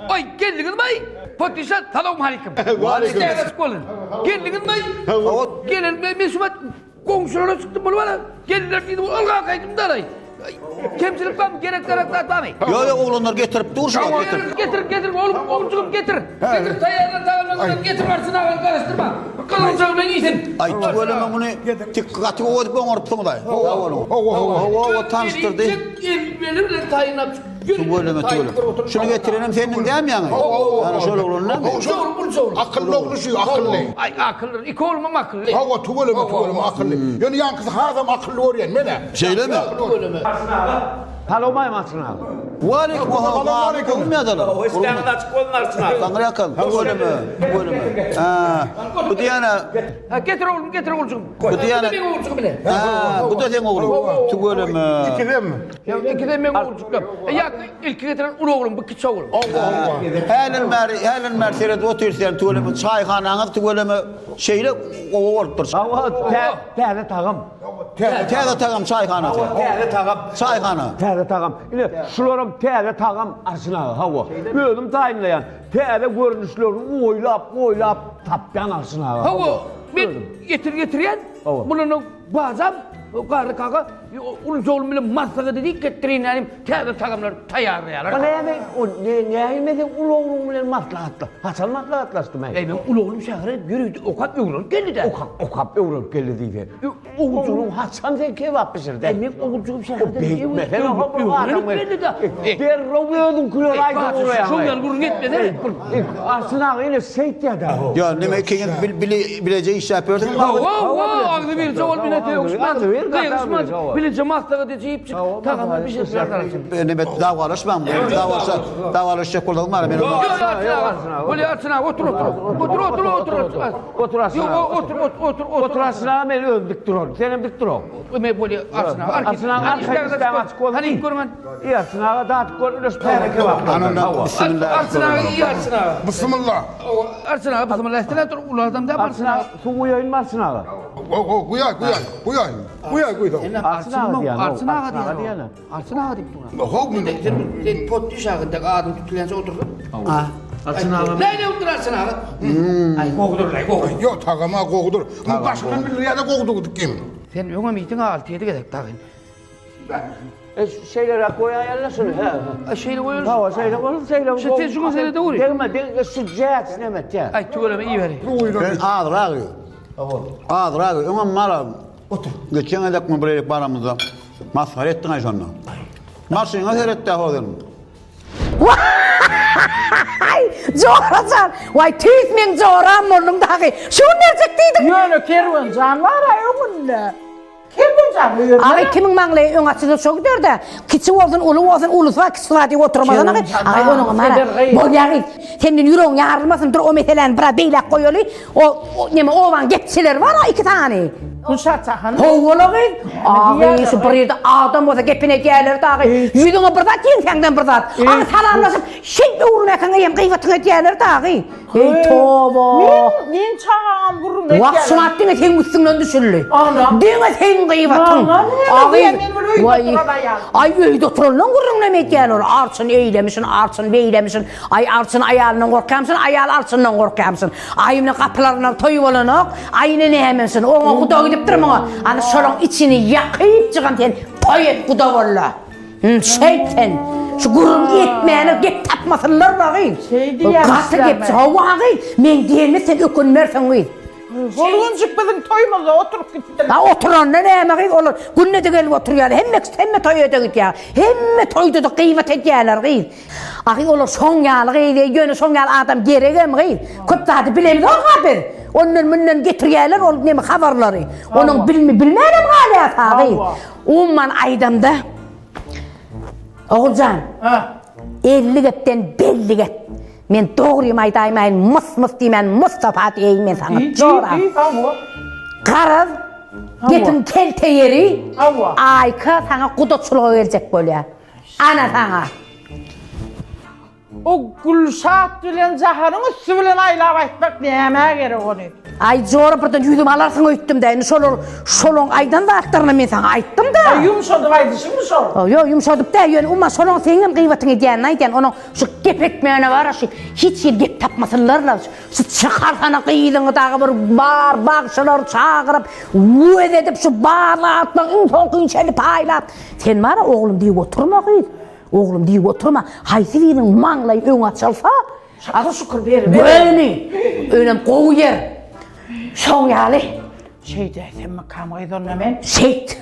Aý geldiňizmi aý? Patyşa salowmaleýkim. Waleýkim. Işler açyk bolsun. Geldiňizmi aý? Gelelim men şu wagt goňşulara çykdym bolup ala. Geldiler diýdim ol gakaýdym da aý. Kemçilik barmy? Gerek gerek zat barmy? Ýok ýok oglanlar getirip dur şu wagt getirip. Getir getir oglum oglujygym getir. Getir taýýarlan tagamlaryňy getir Arçyn agany garaşdyrma. Gyzylja bilen iýsin. Aý tüweleme muny tik gaty gowy edip oňarypsyňyz aý. Sag boluň. Hawa hawa. Hawa hawa tanyşdyrdy. El bilen taýynlap Tüweleme tüweleme. Şuny getirenem sendiň dämi ýaňy? Hawa. Şol oglan dämi? Akylly ogly şu, akylly. Aý akylly, iki oglumam akylly. Hawa, tüweleme, tüweleme, akylly. Ýöne ýaňkysy hasam akylly görýän men-ä. Şeýlemi? Tüweleme. Salowmaýym Arçyn aga. Waleýkim salam. Gowmy ýadalar? Işdäňiz açyk bolsun Arçyn aga. Taňryýalkasyn. Tüweleme, tüweleme. Hä, bu diýýän-ä. Ha, getir oglum, getir oguljygym. Bu diýýän-ä. Bu-da meň oguljygym ine. Hä, bu-da seň ogluň. Tüweleme. Ikisem. Ýa ikisem meň oguljyklarym. E, ýa ilki getiren uly oglum, bu kiçi oglum. Hälen bäri, hälen bäri seredip otyrys ýaly tüweleme çaýhanaňyz tüweleme şeýle gowy bolupdyr. Hawa, täze tagam. Täze tagam çaýhanasy. Täze tagam. Çaýhana. Täze tagam. Ine, şularam täze tagam Arçyn aga, hawa. Özüm taýynlaýan. Täze görnüşlerini oýlap, oýlap tapýan Arçyn aga. Hawa, men getir getirýän. Munuň Bazam Garry kaka uly oglum bilen maslahat edip getdirin nälim täze tagamlar taýýarlaýarlar. O näme o ne näme sen uly ogluň bilen maslahatla. Haçan maslahatlaşdym aý? Eý men uly oglum şähere ýörite okap öwrenip geldi-dä. Okap okap öwrenip geldi diýse. Oglum haçan sen kebap bişirdi? Eý men oguljygym şäherde beýtmesene öwrenip geldi-dä. Derrew özüňkileri aýdyp uraýaň. Şoň ýaly gürrüň etmesene. Arçyn aga ine şeýtýär-dä. Ýa neme ikiňiz bileje işläp ýörsüňiz? Hawa, hawa, agzy birje bolup ine sögüşmän, gygyryşman, bileje maslahat edip, tagamlar bişirip ýörler. Neme dawalaşmaň, dawalaşsa, dawalaşjak bolsaň bar men. Ýok, Arçyn aga. Bolýar Arçyn aga, otur, otur. Otur, otur, otur. Otur Arçyn aga. Ýok, otur, otur, otur. Otur Arçyn aga, men özüm dik duraryn. Senem dik dur. Men bolýar Arçyn aga. Arçyn aga, arkaýyn açyk bol. Hany görmen. Iý Arçyn aga dadyp gör üleş täze kebaplardan. Hawa. Bismillah. Arçyn aga iý Arçyn aga. Bismillah. Arçyn aga bismillah etdiler dur uly adam däl Arçyn aga suw guýaýynmy Arçyn aga? Ho ho guýaý guýaý guýaý. Guýaý guýsaň. Arçyn aga diýýän. Arçyn aga diýýän. Arçyn aga diýip dur. Ho men sen sen potdy şagynda adyň tutulýança oturdyň. Ha. Arçyn aga. Näle otur Arçyn aga? Aý gowudyr laý gowy. Ýok tagama gowudyr. Muň başyndan bildirýär-de gowudygy kim. Sen öňem iýdiň 6-7 gezek dagyn. E, şeýleräk goýaýaly şuny, hä. E, şeýle goýaly. Hawa, şeýle bolsun, şeýle Şu sen şuňa serede goý. Degme, degme, şu jäç näme etýär? Aý, tüweleme iýiberi. Sen azrak iý. Azrak iý. Öňem mara. Otur. Geçen gezek mi bir ýerik baramyzda masgara etdiň aý şonda. Maşynyňa seret-dä ho sen. Aý, jora jan. Waý, tüýs meň joram bolduň dagy. Şu gün berjek diýdiň. Ýöne Kerwenjan bar-a öňünde. Kerwenjan öýermeli. Agy kimiň maňlaýy öň açylsa şo gider-dä. Kiçi bolsun, uly bolsun, ulusy bar, kiçisi bar diýip oturmasana gyz. Agy onuňa mara. Bolýa gyz. Senden ýüregiň ýarylmasyn, dur o meseläni biraz beýläk goýaly. O, o neme obaň gepçileri bar-a iki sany. Gülşat Jahan. Howala gyz. Agy şu bir ýerde adam bolsa gepini edýärler dagy. Ýüzüňe bir zat, ýeňsäňden bir zat. Agy salamlaşyp, şeýdip öwrümäkäň eýýäm gyýbatyňy edýärler dagy. Eý toba. Men, men çagaňam gürrüňini edýärler. Wah, şu wagt diňe seň üstüňden düşüldi. Ana. Diňe seň gyýbatyň. Maňa näme diýýär, men bir öýde oturan aýal. Aý öýde oturanlaň gürrüňinem edýärler. Arçyn eýlemişin, arçyn beýlemişin. Aý arçyn aýalyndan gorkýamyşyn, aýal arçyndan gorkýamyşyn. Aý ine gapylaryndan toý bolanok. Aý ine nämemişin. Oňa guda gidipdir muňa. Ana şolaň içini ýakypjygam sen toý et guda bolla. Hüm, şeýt sen. Şu gürrüň etmäne gep tapmasynlar dagy. Şeý diýýär. Gaty gepçi. Hawa gyz, men diýenime sen ökünmersiň gyz. Hol günjük biziň toýumyzda oturyp gitdiler. Ha oturanda näme gyz olar günde-de gelip oturýarlar. Hemme hemme toýa-da gidýär. Hemme toýda-da gybat edýärler gyz. Agy olar şoň ýaly gyz, ýöne şoň ýaly adam geregem gyz. Köp zady bilemzok-a biz. Ondan mundan getirýärler ol neme habarlary. Onuň bilmi bilmänem galýar-a gyz. Umuman aýdamda Oguljan. 50 gepden belli gep. Men dogrymy aýdaýmaýyn, mys-mys diýmän Mustafa diýeýin men saňa. Jora. Garaz, gepiň kelte ýeri Aýka saňa gudaçylyga geljek bolýar. Ana saňa. O Gülşat bilen Jahanyň üsti bilen aýlap aýtmak nämä gerek ony? Aý jora birden ýüzümi alarsyň öýtdüm-dä. Indi şolar şolaň aýdan zatlaryny men saňa aýtdym-da. Aý ýumşadyp aýdyşyňmy şol? Ýok, ýumşadyp däl, ýöne umuman şolaň seňem gyýbatyňy edýänini aýdýan. Onuň şu gep etmegine bar-a şu hiç hili gep tapmasynlar-la. Şu çykarsana gyzyňy dagy bir bar bagşylary çagyryp, wez edip şu bar zatlaryň iň soňkyny çenli paýlap. Sen bar-a oglum diýip oturma gyz. Oglum diýip oturma, haýsy biriniň maňlaýy öň açylsa, Şükür şükür beriber. Göni, önem gowy ýer. Şoň ýaly. Şeýdäýsemmikam gyz onda men? Şeýt.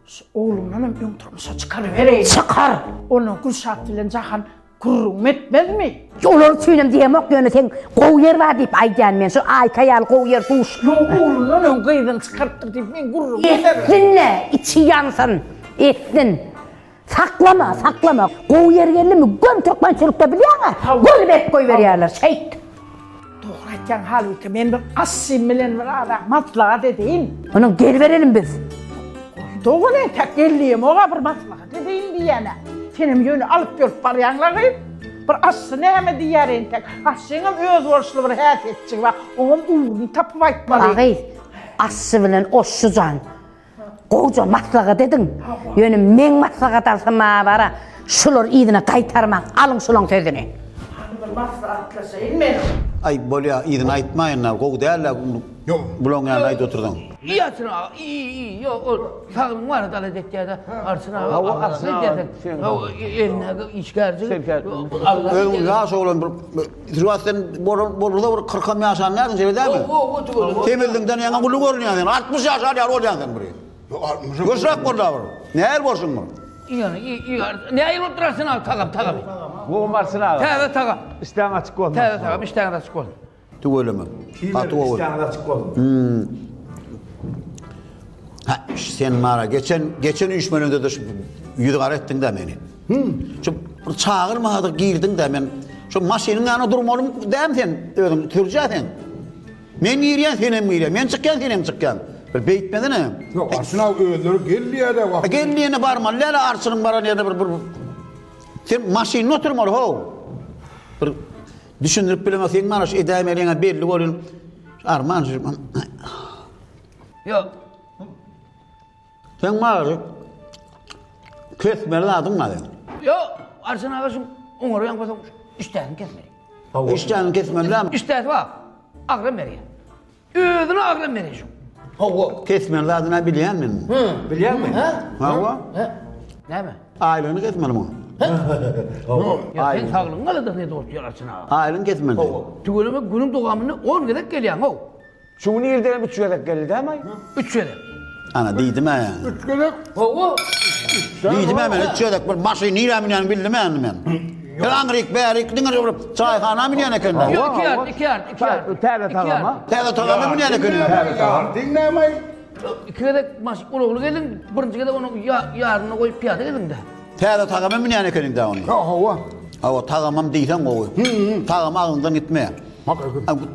Şu oglumdanam öň durmuşa çykarybereýin. Çykar. Onda Gülşat bilen Jahan gürrüňimi etmezmi? Olar üçinem diýemok, ýöne seň gowy ýer bar diýip aýdýan men. Şu Aýka ýaly gowy ýer duş. Ýok, oglundan öň gyzyny çykarypdyr diýip men gürrüňimi ederin. Etsin-de, içi ýansyn. Etsin. Saklama, saklama. Gowy ýer geldimi, göm türkmençilikde bilýäň-ä, göni berip goýberýärler, şeýt. Dogry aýtýaň Halbike, men bir Aşşym bilen bir azak maslahat edeýin. Onuň geliberelim biz. Dogan entek gel diýemog-a bir maslahat edeýin diýýän-ä. Senem ýöne alyp ýörüp barýaň-la gyz. Bir Aşşy näme diýýär entek. Aşşyňam özboluşly bir häsiýetjigi bar. Oňam ugruny tapyp aýtmaly. A gyz, Aşşy bilen Oşşy jan, Gowja maslahat ediň. Ýöne meň maslahat alsam maňa bara şular yzyna gaýtarmaň. Alyň şulaň sözüni. Hany bir maslahatlaşaýyn men. Aý bolýa yzyny aýtmaýyn-a gowy däl-ä bulaň ýanynda aýdyp otursaň. Iý Arçyn aga iý iý ýok ol saglygyň barada alada etýädä Arçyn aga Hawa Arçyn aga sen hawa elindäki işgärjik Özüň ýaş oglan bir Şu wagt sen bolsa bir kyrkam ýaşan dälsiň, şeýle dälmi? Semizligiňden ýaňa uly görünýäň sen. 60 ýaşar ýaly bolýaň sen bir. Göçräk bol da bir. Nähili bolşuň bir? Ýöne, nähili bolup dur Arçyn aga tagam, tagamy? Gowy Arçyn aga. Täze tagam. Işdäň açyk bolsun. Täze tagam, işdäňiz açyk bolsun. Tüweleme. Gaty gowy. Işdäňiz açyk bolsun. Ha, sen mara geçen geçen üýşmeleňde-de şu ýüzi gara etdiň-dä meni. Şu bir çagyrmadyk girdiň-dä men şu maşynyň ýanyna durmalym dämi sen özüň sürüjä sen. Men girýän senem girýän, men çykýan senem çykýan. Bir beýtmesene. Ýok, Arçyn aga özleri gel diýýä-dä wagt. Gel diýene barmaly däl Arçynyň baran ýerine bir bir sen maşynda oturmaly how. Bir düşündirip bilemok seň mana şu edäýmeliňe belli bolýan. Arman şu. Ýok. Seň maňa kesmeli zadyň bar seň. Ýok, Arçyn aga şu oňarýan bolsaň işdäsini kesmeli. Işdäni kesmeli dämi? Işdäsi bar. Agram berýär. Özüne agram berýär şu. Hawa. Kesmeli zadyny bilýän men. Hı, bilýäňmi? Hawa. Näme? Aýlygyny kesmeli muň. Hawa. Ýa sen saglygyň aladasyny edip oturýar Arçyn aga. Aýlygyny kesmeli. Hawa. Tüweleme günüň dowamynda 10 gezek gelýäň, how. Şu gün irdenem üç gezek geldi dämi? Üç gezek. Ana diýdim-ä. Üç gezek? Hawa. Diýdim-ä men üç gezek bir maşyn nirä münýäni bildim-ä indi men. Sen aňryk bärik diňe bir çaýhana münýän ekenler. Ýok, iki ýard, iki ýard, iki ýard. Täze tagama. Täze tagama münýän ekenler. Täze tagam. Diňläme. Iki gezek maşyn ulagly geldiň, birinji gezek onu ýaryna goýup pyýada geldiň-de. Täze tagama münýän ekeniň-dä onda. Ha, hawa. Hawa, tagamam diýseň gowy. Tagam agyňdan gitmeýär.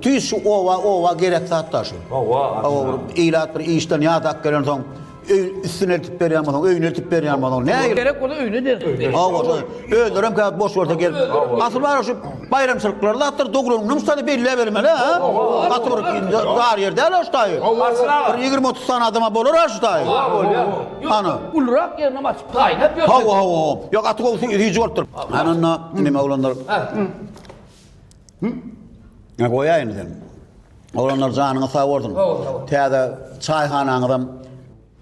Tüýs şu oba, oba gerek zat-da şu. Hawa. Hawa, bir ilat bir işden ýadap gelensoň, öý üstüne eltip berýän bolsaň, öýüne eltip berýän bolsaň, nähili? Gerek bolsa öýüne dersin. Hawa, şo özlerem käwagt boş görse gelip. Asyl bar şu baýramçylyklar zatlar doglan günüň ştaýda belläbermeli, ha? Gaty bir dar ýer däl şu taýy. Bir 20-30 sany adama bolar ha şu taýy. Bolýar. Ana. Ulurak ýerine açyp taýynap ýörse. Hawa, hawa, hawa. Ýok, gaty gowy süýji bolupdyr. Ana onda neme oglanlar. Hä, goýaýyn sen. Oglanlar janyňyz sag bolsun. Täze çaýhanaňyzam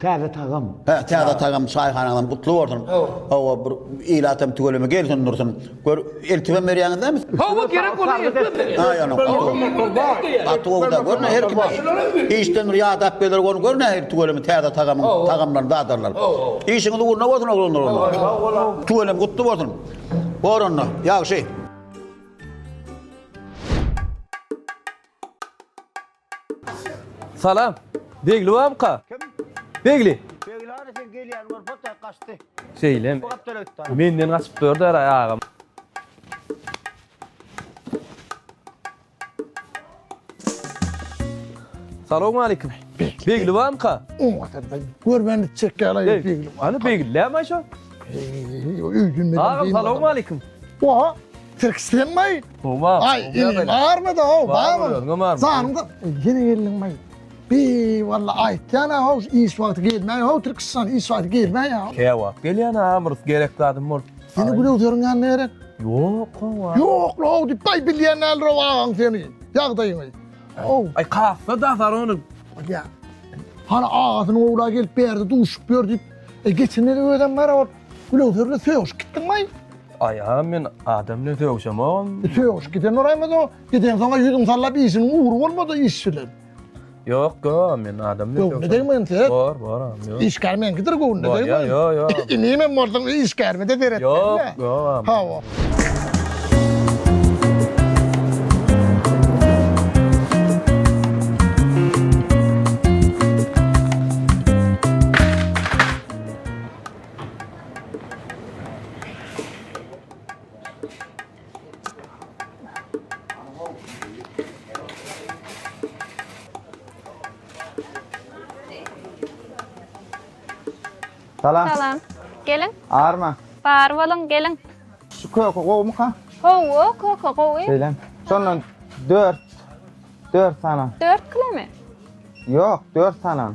Täze tagam. Hä, täze tagam çaýhanaňyzam gutly bolsun. Hawa, bir ilatam tüweleme gelsin dursun. Gör, eltibem berýäňiz dämi? Hawa, gerek bolsa eltibem berýäs. Ha, ýa, gaty gowy da, gör her kim işden bir ýadap geler, ony gör nähili tüweleme täze tagamyň tagamlaryny dadarlar. Işiňiz ugruna bolsun oglanlar onda. Tüweleme gutly bolsun. Bor onda, ýagşy. Salam. Begli barmyka? Kim? Begli. Begli hany sen gelýän görüp ot gaçdy. Şeýlemi? Bu gapdala gitdi. Menden gaçyp durdy araý agam. Salowmaleýkim. Begli barmyka? Oňa görmän içjek ýaly Begli. Hany Begli näme şo? Öýdünmeden. Agam salowmaleýkim. Oha, tirkişsenmi? Hawa. Aý, inim barmy da, how, barmy? Janyň da, ýene geldiňmi? Bi, walla aýtýan-a, how, iş wagty gelmäý, how, tirkişjan, iş wagty gelmäý, how. Käwagt gelýän agam, bir gerek zadym bolup. Seni Gülöwzeriň ýanyna gerek? Ýok, hawa. Ýok, how diýip, baý bilýän däldir how agaň seni, ýagdaýyňy. How. Aý, kassa da sar ony. Bolýa. Hany agasynyň ogla gelip bärde duşup ýör diýip, e, geçen gezek özem bar ol Gülöwzer bilen sögüşip gitdiňmi? Aý, agam men adam bilen sögüşemogam. Sögüşip giden bolaýmaz o. Gideňsoň-a ýüzüň sallap işiniň ugry bolmady iş bilen. Ýok, ýok, men adam bilen Göwnüne degmegin seret. Bor, bor agam, ýok. Işgär meňkidir göwnüne Bolýa, degmegin. ýok, ýok. Inimem bolsaň işgärime-de seretmeli-dä. Ýok, ýok agam. Hawa. Salam. Salam. Geliň. Arma. Bar boluň, geliň. Şu köke gowumyka? Hawa, köke gowy. Şeýle. Şondan 4 4 sany. 4 kilomy? Ýok, 4 sany.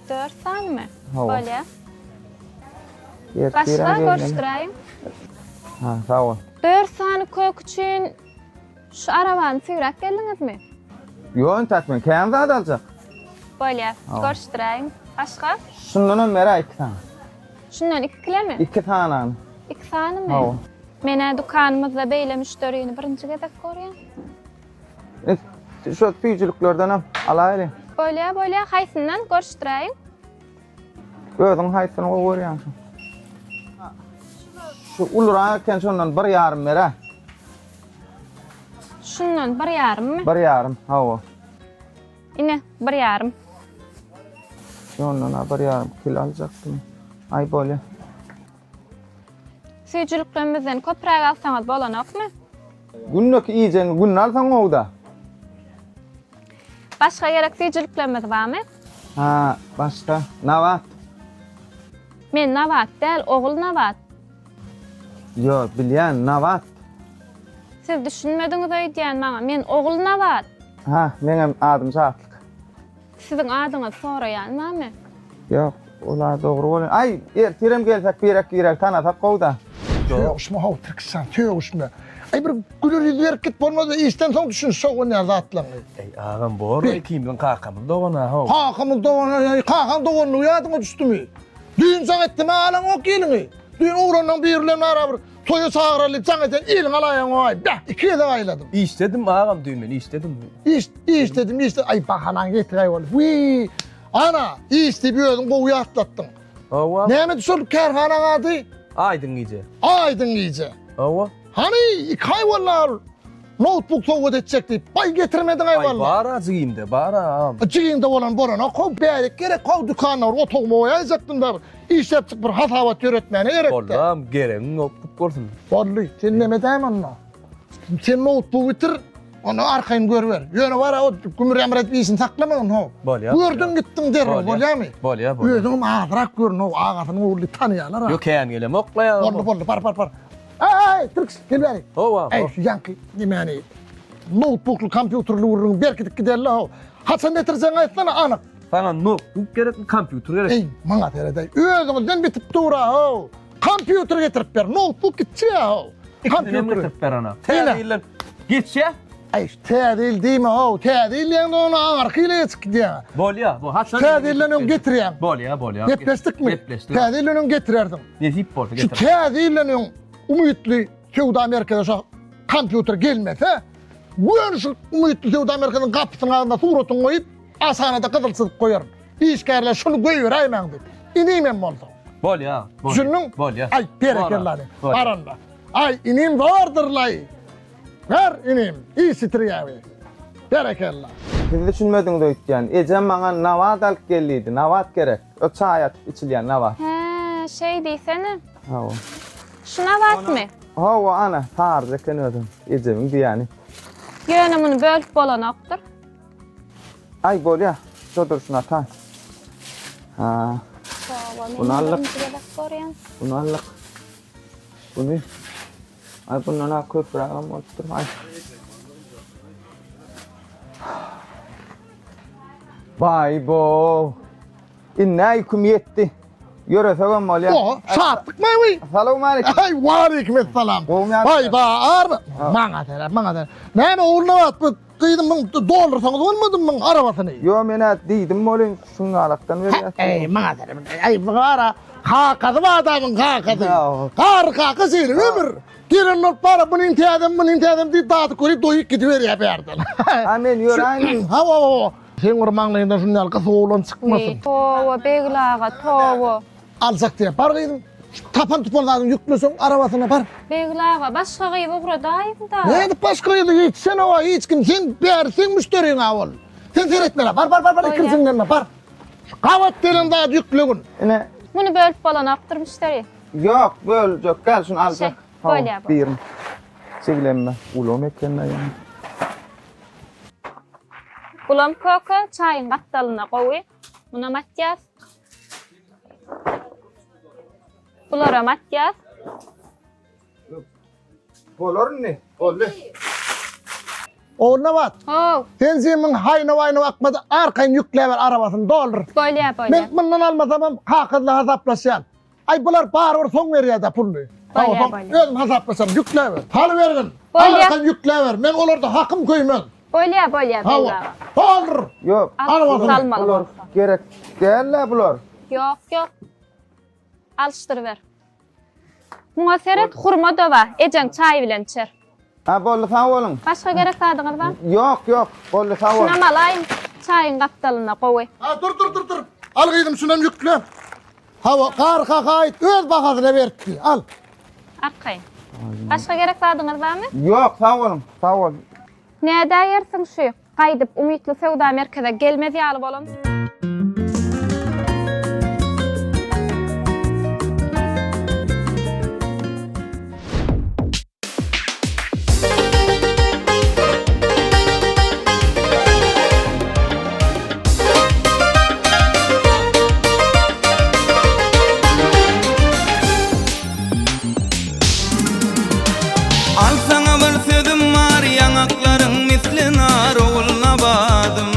4 sanymy? Hawa. Bolýar. Ertirem Başga gelmeli. görüşdiräýiň. Ha, sag bol. 4 sany kök üçin şu arabany süýräp geldiňizmi? Ýok, entäk men kän zat aljak. Bolýar. Hawa. Görüşdiräýiň. Başga? Şundanam beräý 2 sany. Şundan 2 kilemi? 2 sany. 2 sanymy? Hawa. Men-ä dükanymyzda beýle müşderini birinji gezek görýän. Şu süýjüliklerdenem alaýly. Bolýar, bolýar. Haýsyndan görüşdiräýiň? Özüň haýsyny gowy görýäň şu? Şu ulurak eken şondan bir ýarym ber-ä. Şundan bir ýarymmy? Bir ýarym, hawa. Ine, bir ýarym. Şondan-a bir ýarym kilo aljakdym. Aý bolýa. Süýjüliklerimizden köpräk alsaňyz bolanokmy? Gündeki iýjegiňi günde alsaň gowy-da. Başga gerek süýjüliklerimiz barmy? Ha, başga. Nabat. Men Nabat däl, Ogulnabat. Ýok, bilýän, Nabat. Siz düşünmediňiz öýdýän maňa. Men Ogulnabat. Ha, meňem adym Şatlyk. Siziň adyňyzy soraýan barmy? Ýok, ol-a dogry bolýar. Aý, ertirem gelsek birek-biregi tanasak gowy-da. Sögüşme how Tirkişjan, sögüşme. Aý bir güler ýüz berip git bolmasa işden soň düşünişjek bolýan zatlaryňy. Eý agam bor ikimiziň kakamyz dogan-a how. Kakamyz dogan, aý kakaň doganlygy ýadyňa düşdümi? Düýn jaň etdim-ä alaňok iliňi. Düýn oglanlaň biri bilen barabyr toýa çagyraly diýip jaň eden iliňi alaýaňogaý. Beh, iki gezek aýladym. Işdedim agam düýn men işdedim. Iş, işdedim, işde, aý bahanaň getiräý bol. Wiý, ana, iş diýip özüň gowy ýatlatdyň. Hawa. Nämedi şol kärhanaň ady? Aýdyň gije. Aýdyň gije. Hawa. Hany, iki aý boldy ol noutbuk sowgat etjek diýip. Baý getirmediň-aý Aý walla. bar-a jigimde, bar-a agam. Jigiňde bolan bolanok how, bärik gerek how dükanda bir otagyma goýaýjakdym da bir işläp çykyp bir hasabat ýöretmäne gerekdi. Bollam, geregiň notbuk bolsun. Boldy, sen neme edäýme onda. Sen noutbugy bitir, onda arkaýyn görüber. Ýöne bar-a o gümür-ýamyr edip işini saklama ony how. Bolýar. Gördüň gitdiň derrew, bolýarmy? Bolýar, bolýar. Özüňem azrak görün how, agasynyň ogly tanýarlar-a. Ýok, kän gelemok-la ýa. Boldy, boldy, bar, bar, bar. Aý, Türküş, gel bäri. Hawa. Aý, şu ýaňky nemäni noutbukly kompýuterli gürrüňi berkidip giderli how. Haçan getirjegiňi aýtsana anyk. Saňa noutbuk gerekmi, kompýuter gerek? Eý, maňa seredeý. Özüňizden bitip dur-a how. Kompýuter getirip ber, noutbuk gitjek how. Ikisini hem getirip ber ana. Täze ýyldan geçýä. Aý, şu täze ýyl diýme how. Täze ýyl diýeňde ony aňyrky ýyla geçip gidýäň. Bolýa, bu haçan? Täze ýyldan öň getirýäň. Bolýa, bolýa. Gepleşdikmi? Gepleşdik. Täze ýyldan öň getirersiň. Nesip bolsa Şu getir. täze ýyldan öň umytly söwda merkeze şu kompýuter gelmese, göni şu umytly söwda merkeziniň gapysynyň agzynda suratyňy goýup, aşagynada gyzyl çyzyp goýaryn. Işgärler şuny goýberäýmäň diýip. Inim hem bolsa. Bolýa, bolýa. Düşündiň? Bolýa. Aý, berekella. Bolýa. Baranda. Aý, inim zordur-laý. Ber inim, iş bitirýäwi. Berekella. Siz düşünmediňiz öýtýän. Ejem maňa nabat alyp gel diýdi. Nabat gerek. O çaý atyp içilýän nabat. Hä, şeý diýsene. Hawa. Şu nabatmy? Hawa, ana, saryja eken özem. Ejemiň diýýäni. Ýöne muny bölüp bolanokdyr. Aý, bolýa. Şo durşuna ataý. Ha. Hawa, men Bunu aldyk. birinji gezek görýän. Bunu aldyk. Bunu Ay bundan ha köprägem bolupdyr. Ay. Baý bo. Indi ýüküm ýetdi. Ýöresegem bolýar. O, şatlyk maý. Salowmaleýkim. Aý, waleýkim esselam. Baý ba, army. Maňa seret, maňa seret. Näme ogulnabat bu Gyzym doldursaňyz bolmadymy muň arabasyny? Ýo men-ä diýdim welin şuňňalakdan berýäs. Eý maňa seret. Eý bu gara kakasy bar adamyň kakasy. Garry kaka şeýle ömür. Gelen bolup bara bunyň täzem bunyň täzem diýip dadyp görüp doýup gidiberýär bu ýerden. Ha men ýöräýin. Hawa hawa. Seň bir maňlaýyňdan şuny ýaly gysyk oglan çykmasyn. Toba Begli aga toba. Aljak diýýär. Bar gyzym, şu tapan tupan zadyňy ýükleseň arabasyna bar. Begli aga, başga gyzy ugradaýyň-da. Nädip başga gyzy hiç sen owa hiç kim sen bäri seň müşderiň-a ol. Sen seretmeli. Bar bar bar bar ikirjiňlenme bar. Şu gabat gelen zady ýüklegin. Ine. Muny bölüp bolanokdyr müşderi. Ýok, böljek däl, şuny aljak. Şeý, bolýar bu. Birini. Çiglenme. Ulam eken-de ýa. Bulam köke, çaýyň gapdalynda gowy. Munam atýas. Bularam atýas. Bolar indi. Boldy. Ogulnabat. How. Sen zemiň haýna-waýna bakmady, arkaýyn ýükläber arabasyny doldur. Bolýar, bolýar. Men mundan almasamam kakazla hasaplaşýan. Aý bular barybir soň berýär-dä puluny. Bolýar, bolýar. Özüm hasaplaşaryn, ýükläber. Salybergin. Bolýar. Arkaýyn ýükläber. Men olarda hakym köýmez. Bolýar, bolýar, Hawa. Begli aga. Doldur. Ýok. Arabasyny. Salmaly Bular bolsa. gerek däl-ä bular. Ýok, ýok. Alyşdyryber. Muňa seret, hurma-da bar. Ejeň çaý bilen içer. Ha boldy sag boluň. Başga gerek zadyňyz bar? Ýok, ýok. Boldy sag boluň. Şunam alaýyn. Çaýyň gapdalynda gowy. Ha dur dur dur dur. Al gyzym şunam ýükle. Hawa, gar kaka aýt, öz bahasyna beripdi. Al. Arkaýyn. Başga gerek zadyňyz barmy? Ýok, sag boluň. Sag bol. Nädäýersiň şu gaýdyp umytly söwda merkeze gelmez ýaly bolan. Al saňa bir sözüm bar ýaňaklaryň misli nar Ogulnabadym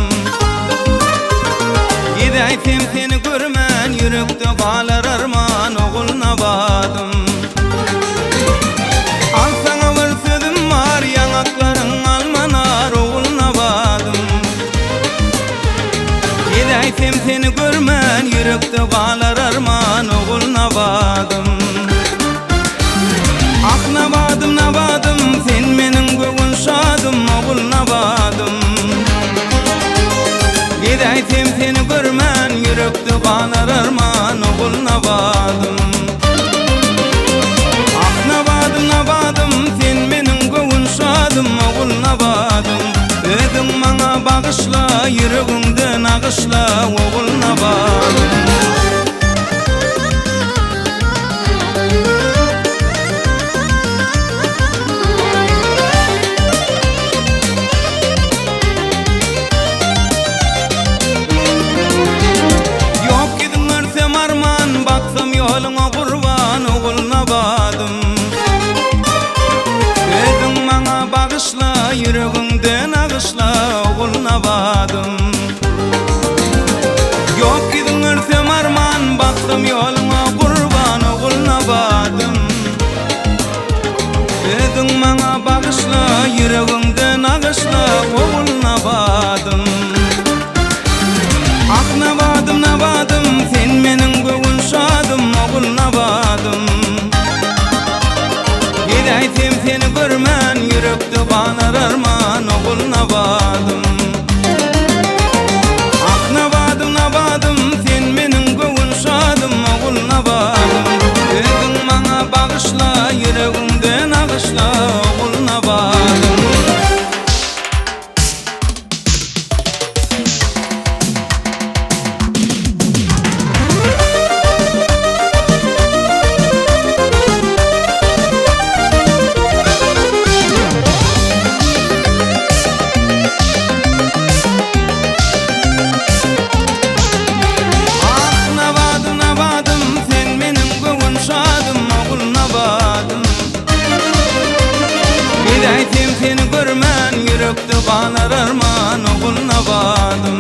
Gezäýsem seni görmän ýürekde galar arman Ogulnabadym Al saňa bir sözüm bar ýaňaklaryň alma nar Ogulnabadym Gezäýsem seni görmän ýürekde galar arman Ogulnabadym Ah nabadym nabadym sen meniň göwün şadym Ogulnabadym Gezäýsem seni görmän ýürekde galar arman Ogulnabadym Ah nabadym nabadym sen. bagyşla, ýüregiňde nagyşla, Ogulnabat. Ýok ýüzüň görsem arman, baksam ýoluňa gurban, Ogulnabadym. Özüň maňa bagyşla, ýüregiňde nagyşla, Ogulnabadym. Ýok ýüzüň görsem arman, baksam ýoluňa gurban, Ogulnabadym. Özüň maňa bagyşla, ýüregiňde nagyşla, Ogulnabadym. Ah nabadym, nabadym, sen meniň göwün şadym, Ogulnabadym. Gezäýsem seni görmän, ýürekde galar arman, Ogulnabadym. Ah nabadym, nabadym, sen meniň göwün şadym, Ogulnabadym. Özüň maňa bagyşla, ýüregiňde nagyşla, Ogulnabadym. Ah nabadym nabadym sen meniň göwün şadym ogul nabadym Gezäýsem seni görmän ýürekde galar arman ogul nabadym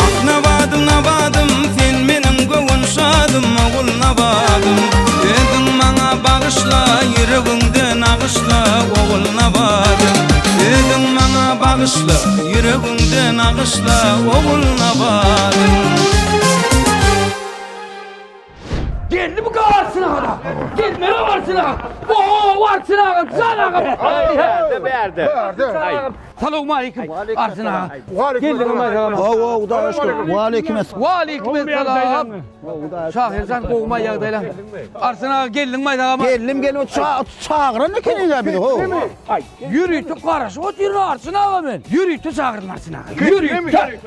Ah nabadym nabadym sen meniň göwün şadym ogul nabadym Özüň maňa bagyşla ýüregiňde nagyşla ogul nabadym Özüň maňa bagyşla ýüregiňde nagyşla ogul nabadym. Geldi bu Arçyn aga. Gelmeli Arçyn aga. Oo Arçyn aga, jan aga. Bärde, bärde. Bärde. Salowmaleýkim Arçyn aga. Geldiňmi aga? Hawa, Hudaýa şükür. Waleýkim esselam. Waleýkim esselam. Şahyr jan gowumy ýagdaýlaň? Arçyn aga geldiňmi agam? Geldim, geldim. Çagyran ekeniň-ä bizi, ho. Ýörite garaşyp otyryn Arçyn aga men. Ýörite çagyrdym Arçyn aga. Ýörite.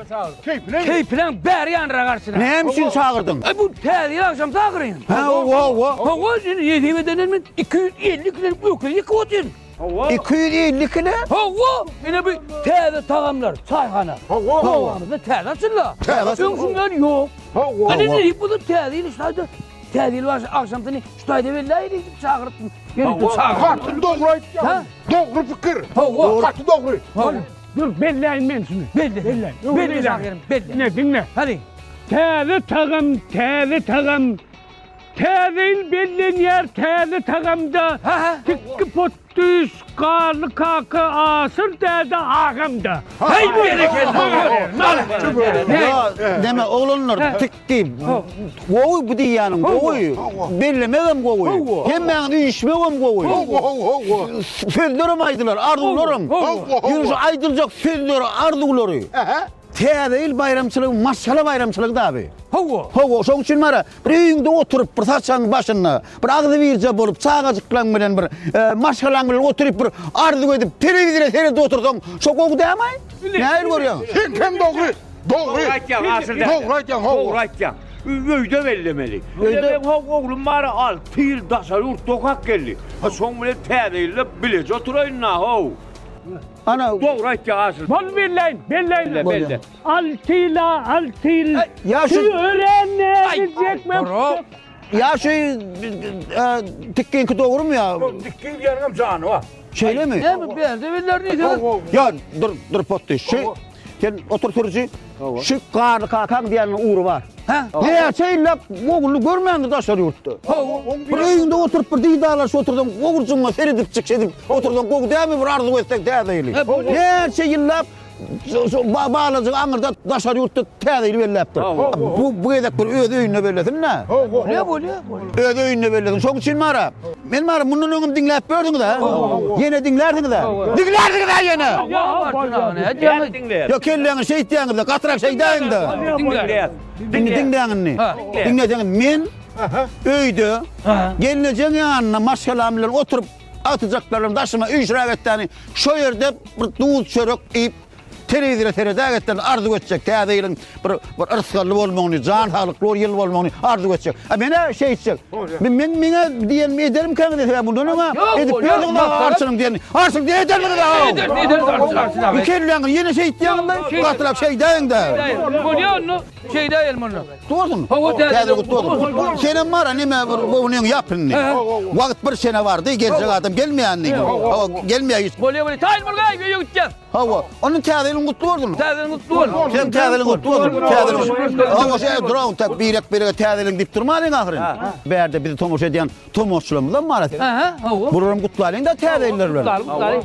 Keýpileň bäri ýanyrak Arçyn aga. Näme üçin çagyrdyň? E bu täze ýyl agşam çagyryn. Ha, hawa, hawa. Hawa, indi nesip edenden men 250 kilo öküz ýykyp otyryn. Hawa. 250 kilo? Hawa, ine bu täze tagamlar, çaýhana. Hawa. Howamyzda täze açyldy. Täze açyldy. Öň şundan ýok. Hawa. Ine nesip bolsa täze ýyl şaýda täze ýyl baş agşamsyny şu taýda belläýeli diýip çagyrypdym. Gaty dogry aýtýaň. Dogry pikir. Hawa. Gaty dogry. Dur belläýin men şuny. Belle. Belläýin. Belle şahyrum, belle. Ine diňle. Hadi. Täze tagam, täze tagam. Täze ýyl bellenýär täze tagamda. Tikki potdüş, garly kaka, aşyr däde agamda. Heý berekella. Ýa, deme oglanlar tik Diýip, gowy bu diýýäniň gowy. Bellemegem gowy. Hemmäňizi üýşmegem gowy. Sözlerem aýdylar, arzuwlaram. Ýöne şu aýdyljak sözleri, arzuwlary Täze ýyl baýramçylygy maşgala baýramçylygy daby. Hawa. Hawa, şoň üçin bara bir öýüňde oturyp, bir saçagyň başynda, bir agzybirje bolup, çagajyklaň bilen bir maşgalaň bilen oturyp bir arzuw edip, telewizora seredip otursaň, şo gowy dämi? Nähili görýäň? Seňkem dogry. Dogry aýtýaň Aşyr däde. Dogry aýtýaň hawa. Dogry aýtýaň. Öýde bellemeli. Öýde meň ho oglum bar 6 ýyl daşary ýurtda okap geldi. Ha şoň bilen täze ýylda bileje oturaýyn na how. Ana. Dogry aýtýaň Aşyr. Bol belläýin, belläýin. Belle, belle. Alty ýyla, alty ýyl. Ýa şu örän näzijek Ýa şu tikginki dogrumy ýa? Tikgin diýeniňem jany bar. Şeýlemi? Näme bärde beller diýseňiz? Ýa dur, dur potdy. Şu sen otur sürüji. Şu garly kakaň diýeniniň ugry bar. Hä? Näçe ýyllap ogluny görmändir daşary ýurtda. Bir öýüňde oturyp bir didarlaşyp otursaň, ogurjygyňa seredip çykyş edip otursaň gowy dälmi bir arzuw etseň täze ýyly. Näçe ýyllap Şu balajyk aňyrda daşary ýurtda täze ýyl belläpdir. Bu bu gezek bir öz öýünde bellesin-dä. Bolýa, bolýa, bolýa. Öz öýünde bellesin. Şoň üçin bara. Men bara mundan öňem diňläp gördüňiz-ä. Ýene diňlärsiňiz-ä. Diňlärsiňiz-ä ýene. Ýok, kelläňi şeýtýäňiz-de, gatyrak şeýdäýiň-de. Diňläris. Indi diňläň indi. Diňleseňiz men öýde gelnejeň ýanynda maşgalam bilen oturyp. Agtyjaklarym daşyma üýşürägetdäni şo ýerde bir duz çörek iýip telewizora seredägetdäni arzuw etjek. Täze ýylyň bir bir yrsgally bolmagyny, jan saglykly bir ýyl bolmagyny arzuw etjek. A men-ä şeýtjek. Men men meňe diýenimi edermikäňiz diýse, mundan öň-ä edip ýördüňiz arçynyň diýenini. Arçyn diýen edermiňiz a? Ederis, ederis arçyn, arçyn aga. Kelläňi ýene şeýtýäňiz-le, gatylap şeýdäýiň-dä. Bolýa onda, şeýdäýelim onda. Dursun. Hawa, täze gutly bolsun. Senem bar, neme bir göwnüň ýap indi. Wagt bir çene bardy, geljek adam gelmeýär indi. Hawa, gelmeýär hiç. Bolýa, bolýa. Taýyn bol, gaý, öýe gitýän. Hawa, onuň täze ýylyň gutly bolsun. Täze ýylyň gutly bolsun. Sen täze ýylyň gutly bolsun. Täze ýylyň. Hawa, şeý duran, tak birek-birege täze ýylyň diýip durmalyň ahyryn. Bärde bizi tomaşa edýän tomaşaçylarymyzam bar. Aha, hawa. Bularam gutlalyň-da täze ýyllar bilen. Gutlaly, gutlaly.